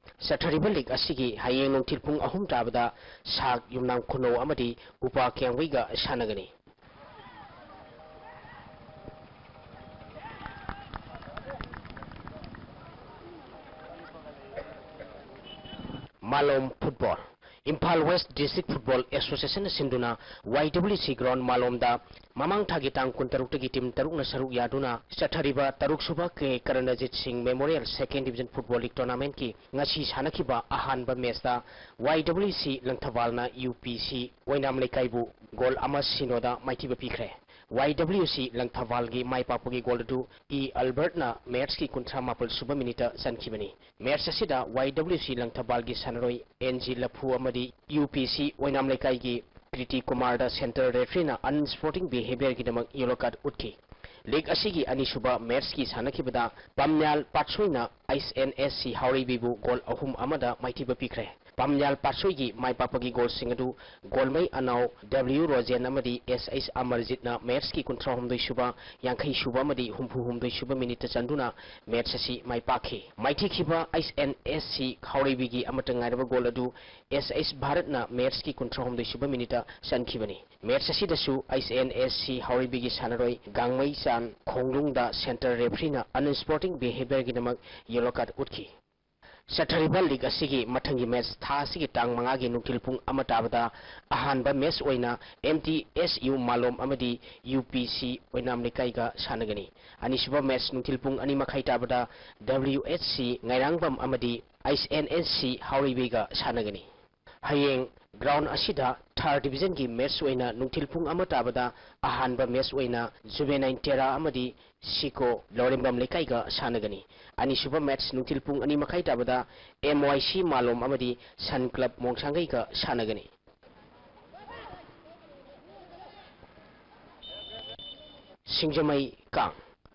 ꯆꯠꯊꯔꯤꯕ ꯂꯤꯒ ꯑꯁꯤꯒꯤ ꯍꯌꯦꯡ ꯅꯨꯡꯊꯤꯜ ꯄꯨꯡ ꯑꯍꯨꯝ ꯇꯥꯕꯗ ꯁꯥꯛ ꯌꯨꯝꯅꯥꯝ ꯈꯨꯅꯧ ꯑꯃꯗꯤ ꯎꯄꯥ ꯀꯤꯌꯥꯝꯒꯩꯒ ꯁꯥꯟꯅꯒꯅꯤ꯫ Malom football. Imphal west district football ꯑꯦꯁꯣꯁꯤꯌꯦꯁꯟꯅ ꯁꯤꯟꯗꯨꯅ ꯋꯥꯏ ꯗꯕ꯭ꯂꯤꯎ ꯁꯤ ꯒ꯭ꯔꯥꯎꯟ ꯃꯥꯂꯣꯝꯗ ꯃꯃꯥꯡ ꯊꯥꯒꯤ ꯇꯥꯡ ꯀꯨꯟꯇꯔꯨꯛꯇꯒꯤ ꯇꯤꯝ ꯇꯔꯨꯛꯅ ꯁꯔꯨꯛ ꯌꯥꯗꯨꯅ ꯆꯠꯊꯔꯤꯕ ꯇꯔꯨꯛ ꯁꯨꯕ ꯀꯦ ꯀꯔꯅꯖꯤꯠ ꯁꯤꯡ ꯃꯦꯃꯣꯔꯤꯌꯦꯜ ꯁꯦꯀꯦꯟ ꯗꯤꯕꯤꯖꯟ ꯐꯨꯠꯕꯣꯜ ꯂꯤꯒ ꯇꯣꯔꯅꯥꯃꯦꯟꯠꯀꯤ ꯉꯁꯤ ꯁꯥꯟꯅꯈꯤꯕ ꯑꯍꯥꯟꯕ ꯃꯦꯆꯇ ꯋꯥꯏ ꯗꯕ꯭ꯂꯤꯎ ꯁꯤ ꯂꯪꯊꯕꯥꯜꯅ ꯌꯨ ꯄꯤ ꯁꯤ ꯑꯣꯏꯅꯥꯝ ꯂꯩꯀꯥꯏꯕꯨ ꯒꯣꯜ ꯑꯃ ꯁꯤꯅꯣꯗ ꯃꯥꯏꯊꯤꯕ ꯄꯤꯈ꯭ꯔꯦ꯫ ꯋꯥꯏ ꯗꯕ꯭ꯂꯤꯎ ꯁꯤ ꯂꯪꯊꯕꯥꯜꯒꯤ ꯃꯥꯏ ꯄꯥꯛꯄꯒꯤ ꯒꯣꯜ ꯑꯗꯨ ꯏ ꯑꯜꯕꯔꯠꯅ ꯃꯦꯠꯁꯀꯤ ꯀꯨꯟꯊ꯭ꯔꯥ ꯃꯥꯄꯜ ꯁꯨꯕ ꯃꯤꯅꯤꯠꯇ ꯆꯟꯈꯤꯕꯅꯤ꯫ ꯃꯦꯠꯁ ꯑꯁꯤꯗ ꯋꯥꯏ ꯗꯕ꯭ꯂꯤꯎ ꯁꯤ ꯂꯪꯊꯕꯥꯜꯒꯤ ꯁꯥꯟꯅꯔꯣꯏ ꯑꯦꯟ ꯖꯤ ꯂꯐꯨ ꯑꯃꯗꯤ ꯌꯨ ꯄꯤ ꯁꯤ ꯑꯣꯏꯅꯥꯝ ꯂꯩꯀꯥꯏꯒꯤ ꯀ꯭ꯔꯤꯇꯤ ꯀꯨꯃꯥꯔꯗ ꯁꯦꯟꯇꯔ ꯔꯦꯐ꯭ꯔꯤꯅ ꯑꯟꯁ꯭ꯄꯣꯔꯇꯤꯡ ꯕꯤꯍꯦꯕꯤꯌꯔꯒꯤꯗꯃꯛ ꯌꯦꯂꯣ ꯀꯥꯔꯗ ꯎꯠꯈꯤ꯫ ꯂꯤꯒ ꯑꯁꯤꯒꯤ ꯑꯅꯤꯁꯨꯕ ꯃꯦꯠꯁꯀꯤ ꯁꯥꯟꯅꯈꯤꯕꯗ ꯄꯝꯅ꯭ꯌꯥꯜ ꯄꯥꯠꯁꯣꯏꯅ H and S C ꯍꯥꯎꯔꯩꯕꯤꯕꯨ goal ꯑꯍꯨꯝ ꯑꯃꯗ ꯃꯥꯏꯊꯤꯕ ꯄꯤꯈ꯭ꯔꯦ꯫ ꯄꯥꯝꯌꯥꯜ ꯄꯥꯠꯁꯣꯏꯒꯤ ꯃꯥꯏ ꯄꯥꯛꯄꯒꯤ ꯒꯣꯜꯁꯤꯡ ꯑꯗꯨ ꯒꯣꯜꯃꯩ ꯑꯅꯥꯎ ꯗꯕ꯭ꯂꯤꯌꯨ ꯔꯣꯖꯦꯟ ꯑꯃꯗꯤ ꯑꯦꯁ ꯑꯩꯆ ꯑꯃꯔꯖꯤꯠꯅ ꯃꯦꯠꯁꯀꯤ ꯀꯨꯟꯊ꯭ꯔꯥꯍꯨꯝꯗꯣꯏ ꯁꯨꯕ, ꯌꯥꯡꯈꯩ ꯁꯨꯕ ꯑꯃꯗꯤ ꯍꯨꯝꯐꯨ ꯍꯨꯝꯗꯣꯏ ꯁꯨꯕ ꯃꯤꯅꯤꯠꯇ ꯆꯟꯗꯨꯅ ꯃꯦꯠꯁ ꯑꯁꯤ ꯃꯥꯏ ꯄꯥꯛꯈꯤ꯫ ꯃꯥꯏꯊꯤꯈꯤꯕ ꯑꯩꯆ ꯑꯦꯟ ꯑꯦꯁ ꯁꯤ ꯍꯥꯎꯔꯩꯕꯤꯒꯤ ꯑꯃꯠꯇ ꯉꯥꯏꯔꯕ ꯒꯣꯜ ꯑꯗꯨ ꯑꯦꯁ ꯑꯩꯆ ꯚꯥꯔꯠꯅ ꯃꯦꯠꯁꯀꯤ ꯀꯨꯟꯊ꯭ꯔꯥꯍꯨꯝꯗꯣꯏ ꯁꯨꯕ ꯃꯤꯅꯤꯠꯇ ꯆꯟꯈꯤꯕꯅꯤ꯫ ꯃꯦꯠꯁ ꯑꯁꯤꯗꯁꯨ ꯑꯩꯆ ꯑꯦꯟ ꯑꯦꯁ ꯁꯤ ꯍꯥꯎꯔꯩꯕꯤꯒꯤ ꯁꯥꯟꯅꯔꯣꯏ ꯒꯥꯡꯃꯩ ꯆꯥꯟ ꯈꯣꯡꯂꯨꯡꯗ ꯁꯦꯟꯇꯔ ꯔꯦꯐ꯭ꯔꯤꯅ ꯑꯟꯁ꯭ꯄꯣꯔꯇꯤꯡ ꯕꯤꯍꯦꯕꯤꯌꯔꯒꯤꯗꯃꯛ ꯌꯦꯂꯣ ꯀꯥꯔꯗ ꯎꯠꯈꯤ꯫ ꯆꯠꯊꯔꯤꯕ ꯂꯤꯒ ꯑꯁꯤꯒꯤ ꯃꯊꯪꯒꯤ ꯃꯦꯠꯁ ꯊꯥ ꯑꯁꯤꯒꯤ ꯇꯥꯡ ꯃꯉꯥꯒꯤ ꯅꯨꯡꯊꯤꯜ ꯄꯨꯡ ꯑꯃ ꯇꯥꯕꯗ ꯑꯍꯥꯟꯕ ꯃꯦꯠꯁ ꯑꯣꯏꯅ ꯑꯦꯝ ꯇꯤ ꯑꯦꯁ ꯌꯨ ꯃꯥꯂꯣꯝ ꯑꯃꯗꯤ ꯌꯨ ꯄꯤ ꯁꯤ ꯑꯣꯏꯅꯥꯝ ꯂꯩꯀꯥꯏꯒ ꯁꯥꯟꯅꯒꯅꯤ꯫ ꯑꯅꯤꯁꯨꯕ ꯃꯦꯠꯁ ꯅꯨꯡꯊꯤꯜ ꯄꯨꯡ ꯑꯅꯤ ꯃꯈꯥꯏ ꯇꯥꯕꯗ ꯗꯕ꯭ꯂꯤꯌꯨ ꯑꯩꯆ ꯁꯤ ꯉꯥꯏꯔꯥꯡꯕꯝ ꯑꯃꯗꯤ ꯑꯩꯆ ꯑꯦꯟ ꯑꯦꯁ ꯁꯤ ꯍꯥꯎꯔꯩꯕꯤꯒ ꯁꯥꯟꯅꯒꯅꯤ꯫ ꯍꯌꯦꯡ ꯒ꯭ꯔꯥꯎꯟ ꯑꯁꯤꯗ ꯊꯥꯔꯠ ꯗꯤꯕꯤꯖꯟꯒꯤ ꯃꯦꯠꯁ ꯑꯣꯏꯅ ꯅꯨꯡꯊꯤꯜ ꯄꯨꯡ ꯑꯃ ꯇꯥꯕꯗ ꯑꯍꯥꯟꯕ ꯃꯦꯠꯁ ꯑꯣꯏꯅ ꯖꯨꯕꯦꯅꯥꯏꯟ ꯇꯦꯔꯥ ꯑꯃꯗꯤ ꯁꯤꯀꯣ ꯂꯧꯔꯦꯝꯕꯝ ꯂꯩꯀꯥꯏꯒ ꯁꯥꯟꯅꯒꯅꯤ꯫ ꯑꯅꯤꯁꯨꯕ ꯃꯦꯠꯁ ꯅꯨꯡꯊꯤꯜ ꯄꯨꯡ ꯑꯅꯤ ꯃꯈꯥꯏ ꯇꯥꯕꯗ ꯑꯦꯝ ꯋꯥꯏ ꯁꯤ ꯃꯥꯂꯣꯝ ꯑꯃꯗꯤ ꯁꯟ ꯀ꯭ꯂꯕ ꯃꯣꯡꯁꯥꯡꯒꯩꯒ ꯁꯥꯟꯅꯒꯅꯤ꯫ ꯁꯤꯡꯖꯃꯩ ꯀꯥꯡ꯫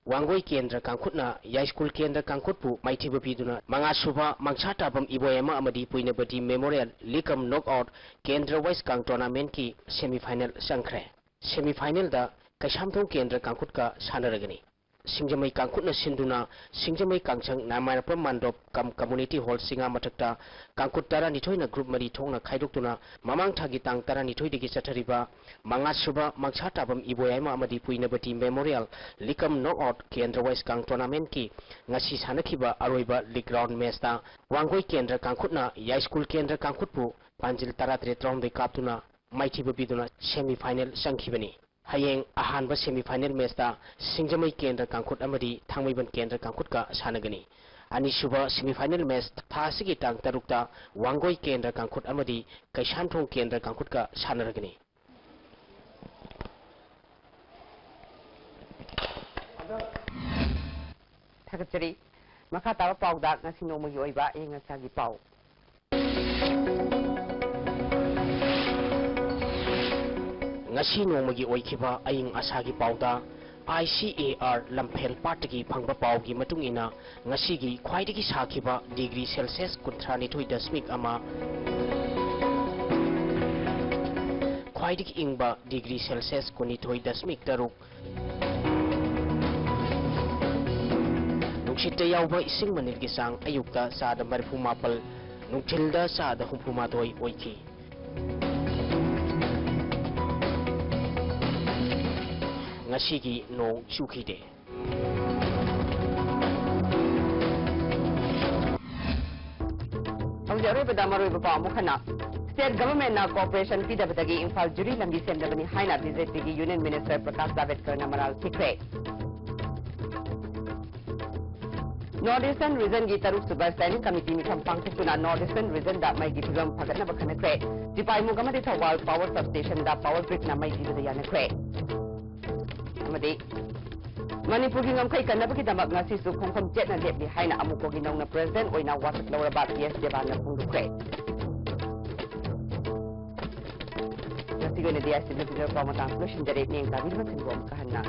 ꯋꯥꯡꯒꯣꯏ ꯀꯦꯟꯗ꯭ꯔ ꯀꯥꯡꯈꯨꯠꯅ ꯌꯥꯏꯁ꯭ꯀꯨꯜ ꯀꯦꯟꯗ꯭ꯔ ꯀꯥꯡꯈꯨꯠꯄꯨ ꯃꯥꯏꯊꯤꯕ ꯄꯤꯗꯨꯅ ꯃꯉꯥꯁꯨꯕ ꯃꯪꯁꯥ ꯇꯥꯕꯝ ꯏꯕꯣꯌꯥꯏꯃ ꯑꯃꯗꯤ ꯄꯨꯏꯅꯕꯇꯤ ꯃꯦꯃꯣꯔꯤꯌꯦꯜ ꯂꯤꯛ ꯀꯝ ꯅꯣꯛ ꯑꯥꯎꯠ ꯀꯦꯟꯗ꯭ꯔ ꯋꯥꯏꯁ ꯀꯥꯡ ꯇꯣꯔꯅꯥꯃꯦꯟꯠꯀꯤ ꯁꯦꯃꯤ ꯐꯥꯏꯅꯦꯜ ꯆꯪꯈ꯭ꯔꯦ꯫ ꯁꯦꯃꯤ ꯐꯥꯏꯅꯦꯜꯗ ꯀꯩꯁꯥꯝꯊꯣꯡ ꯀꯦꯟꯗ꯭ꯔ ꯀꯥꯡꯈꯨꯠꯀ ꯁꯥꯟꯅꯔꯒꯅꯤ꯫ ꯁꯤꯡꯖꯃꯩ ꯀꯥꯡꯈꯨꯠꯅ ꯁꯤꯟꯗꯨꯅ ꯁꯤꯡꯖꯃꯩ ꯀꯥꯡꯁꯪ ꯅꯥꯃꯥꯏꯔꯛꯄꯝ ꯃꯥꯟꯗꯣꯞ ꯀꯝ ꯀꯝꯃꯨꯅꯤꯇꯤ ꯍꯣꯜ ꯆꯤꯉꯥ ꯃꯊꯛꯇ ꯀꯥꯡꯈꯨꯠ ꯇꯔꯥꯅꯤꯊꯣꯏꯅ ꯒ꯭ꯔꯨꯞ ꯃꯔꯤ ꯊꯣꯛꯅ ꯈꯥꯏꯗꯣꯛꯇꯨꯅ ꯃꯃꯥꯡ ꯊꯥꯒꯤ ꯇꯥꯡ ꯇꯔꯥꯅꯤꯊꯣꯏꯗꯒꯤ ꯆꯠꯊꯔꯤꯕ ꯃꯉꯥꯁꯨꯕ ꯃꯪꯁꯥ ꯇꯥꯕꯝ ꯏꯕꯣꯌꯥꯏꯃ ꯑꯃꯗꯤ ꯄꯨꯏꯅꯕꯇꯤ ꯃꯦꯃꯣꯔꯤꯌꯦꯜ ꯂꯤꯛ ꯀꯝ ꯅꯣꯛ ꯑꯥꯎꯠ ꯀꯦꯟꯗ꯭ꯔ ꯋꯥꯏꯁ ꯀꯥꯡ ꯇꯣꯔꯅꯥꯃꯦꯟꯠꯀꯤ ꯉꯁꯤ ꯁꯥꯟꯅꯈꯤꯕ ꯑꯔꯣꯏꯕ ꯂꯤꯛ ꯔꯥꯎꯟ ꯃꯦꯆꯇ ꯋꯥꯡꯒꯣꯏ ꯀꯦꯟꯗ꯭ꯔ ꯀꯥꯡꯈꯨꯠꯅ ꯌꯥꯏꯁ꯭ꯀꯨꯜ ꯀꯦꯟꯗ꯭ꯔ ꯀꯥꯡꯈꯨꯠꯄꯨ ꯄꯥꯟꯖꯤꯜ ꯇꯔꯥꯇꯔꯦꯠ ꯇꯔꯥꯍꯨꯝꯗꯣꯏ ꯀꯥꯞꯇꯨꯅ ꯃꯥꯏꯊꯤꯕ ꯄꯤꯗꯨꯅ ꯁꯦꯃꯤ ꯐꯥꯏꯅꯦꯜ ꯆꯪꯈꯤꯕꯅꯤ꯫ ꯍꯌꯦꯡ ꯑꯍꯥꯟꯕ ꯁꯦꯃꯤ ꯐꯥꯏꯅꯦꯜ ꯃꯦꯆꯇ ꯁꯤꯡꯖꯃꯩ ꯀꯦꯟꯗ꯭ꯔ ꯀꯥꯡꯈꯨꯠ ꯑꯃꯗꯤ ꯊꯥꯡꯃꯩꯕꯟ ꯀꯦꯟꯗ꯭ꯔ ꯀꯥꯡꯈꯨꯠꯀ ꯁꯥꯟꯅꯒꯅꯤ꯫ ꯑꯅꯤꯁꯨꯕ ꯁꯦꯃꯤ ꯐꯥꯏꯅꯦꯜ ꯃꯦꯆ ꯊꯥ ꯑꯁꯤꯒꯤ ꯇꯥꯡ ꯇꯔꯨꯛꯇ ꯋꯥꯡꯒꯣꯏ ꯀꯦꯟꯗ꯭ꯔ ꯀꯥꯡꯈꯨꯠ ꯑꯃꯗꯤ ꯀꯩꯁꯥꯝꯊꯣꯡ ꯀꯦꯟꯗ꯭ꯔ ꯀꯥꯡꯈꯨꯠꯀ ꯁꯥꯟꯅꯔꯒꯅꯤ꯫ ꯊꯥꯒꯠꯆꯔꯤ꯫ ꯃꯈꯥ ꯇꯥꯕ ꯄꯥꯎꯗ ꯉꯁꯤ ꯅꯣꯡꯃꯒꯤ ꯑꯣꯏꯕ ꯑꯏꯪ ꯑꯁꯥꯒꯤ ꯄꯥꯎ꯫ ꯉꯁꯤ ꯅꯣꯡꯃꯒꯤ ꯑꯣꯏꯈꯤꯕ ꯑꯏꯪ ꯑꯁꯥꯒꯤ ꯄꯥꯎꯗ, ꯑꯥꯏ ꯁꯤ ꯑꯦ ꯑꯥꯔ ꯂꯝꯐꯦꯜ ꯄꯥꯠꯇꯒꯤ ꯐꯪꯕ ꯄꯥꯎꯒꯤ ꯃꯇꯨꯡ ꯏꯟꯅ, ꯉꯁꯤꯒꯤ ꯈ꯭ꯋꯥꯏꯗꯒꯤ ꯁꯥꯈꯤꯕ ꯗꯤꯒ꯭ꯔꯤ ꯁꯦꯜꯁꯤꯌꯁ ꯀꯨꯟꯊ꯭ꯔꯥꯅꯤꯊꯣꯏ ꯗꯁꯃꯤꯛ ꯑꯃ, ꯈ꯭ꯋꯥꯏꯗꯒꯤ ꯏꯪꯕ ꯗꯤꯒ꯭ꯔꯤ ꯁꯦꯜꯁꯤꯌꯁ ꯀꯨꯟꯅꯤꯊꯣꯏ ꯗꯁꯃꯤꯛ ꯇꯔꯨꯛ, ꯅꯨꯡꯁꯤꯠꯇ ꯌꯥꯎꯕ ꯏꯁꯤꯡ ꯃꯅꯤꯜꯒꯤ ꯆꯥꯡ ꯑꯌꯨꯛꯇ ꯆꯥꯗ ꯃꯔꯤꯐꯨ ꯃꯥꯄꯜ, ꯅꯨꯡꯊꯤꯜꯗ ꯆꯥꯗ ꯍꯨꯝꯐꯨ ꯃꯥꯊꯣꯏ ꯑꯣꯏꯈꯤ꯫ ꯉꯁꯤꯒꯤ ꯅꯣꯡ ꯆꯨꯈꯤꯗꯦ꯫ ꯍꯧꯖꯤꯛ ꯑꯔꯣꯏꯕꯗ ꯃꯔꯨꯑꯣꯏꯕ ꯄꯥꯎ ꯑꯃꯨꯛ ꯍꯟꯅ꯫ State governmentꯅ cooperation ꯄꯤꯗꯕꯗꯒꯤ ꯏꯝꯐꯥꯜ ꯖꯤꯔꯤ ꯂꯝꯕꯤ ꯁꯦꯝꯂꯕꯅꯤ ꯍꯥꯏꯅ ꯕꯤ ꯖꯦ ꯄꯤꯒꯤ Union Ministerꯄ꯭ꯔꯀꯥꯁ ꯖꯥꯚꯦꯗꯀꯔꯅ ꯃꯔꯥꯜ ꯊꯤꯈ꯭ꯔꯦ꯫ North Eastern Regionꯒꯤ ꯇꯔꯨꯛ ꯁꯨꯕ Standing Committee ꯃꯤꯐꯝ ꯄꯥꯡꯊꯣꯛꯇꯨꯅ North Eastern Regionꯗ ꯃꯩꯒꯤ ꯐꯤꯕꯝ ꯐꯒꯠꯅꯕ ꯈꯟꯅꯈ꯭ꯔꯦ꯫ ꯆꯤꯄꯥꯏꯃꯨꯛ ꯑꯃꯗꯤ ꯊꯧꯕꯥꯜ power substationꯗ power gridꯅ ꯃꯩ ꯄꯤꯕꯗ ꯌꯥꯅꯈ꯭ꯔꯦ꯫ ꯑꯃꯗꯤ ꯃꯅꯤꯄꯨꯔꯒꯤ ꯉꯝꯈꯩ ꯀꯟꯅꯕꯒꯤꯗꯃꯛ ꯉꯁꯤꯁꯨ ꯈꯣꯡꯐꯝ ꯆꯦꯠꯅ ꯂꯦꯞꯂꯤ ꯍꯥꯏꯅ ꯑꯃꯨꯛꯀꯣꯒꯤ ꯅꯧꯅ president ꯑꯣꯏꯅ ꯋꯥꯁꯛ ꯂꯧꯔꯕ ꯄꯤ ꯑꯦꯁ ꯗꯦꯕꯥꯟꯅ ꯐꯣꯡꯗꯣꯛꯈ꯭ꯔꯦ꯫ ꯉꯁꯤꯒꯤ ꯑꯣꯏꯅꯗꯤ ꯑꯁꯤꯅ ꯄꯥꯎ ꯃꯇꯥꯡ ꯂꯣꯏꯁꯤꯟꯖꯔꯦ꯫ ꯃꯤꯌꯦꯡ ꯇꯥꯕꯤꯅꯕ ꯊꯤꯡꯕ ꯑꯃꯨꯛꯀ ꯍꯟꯅ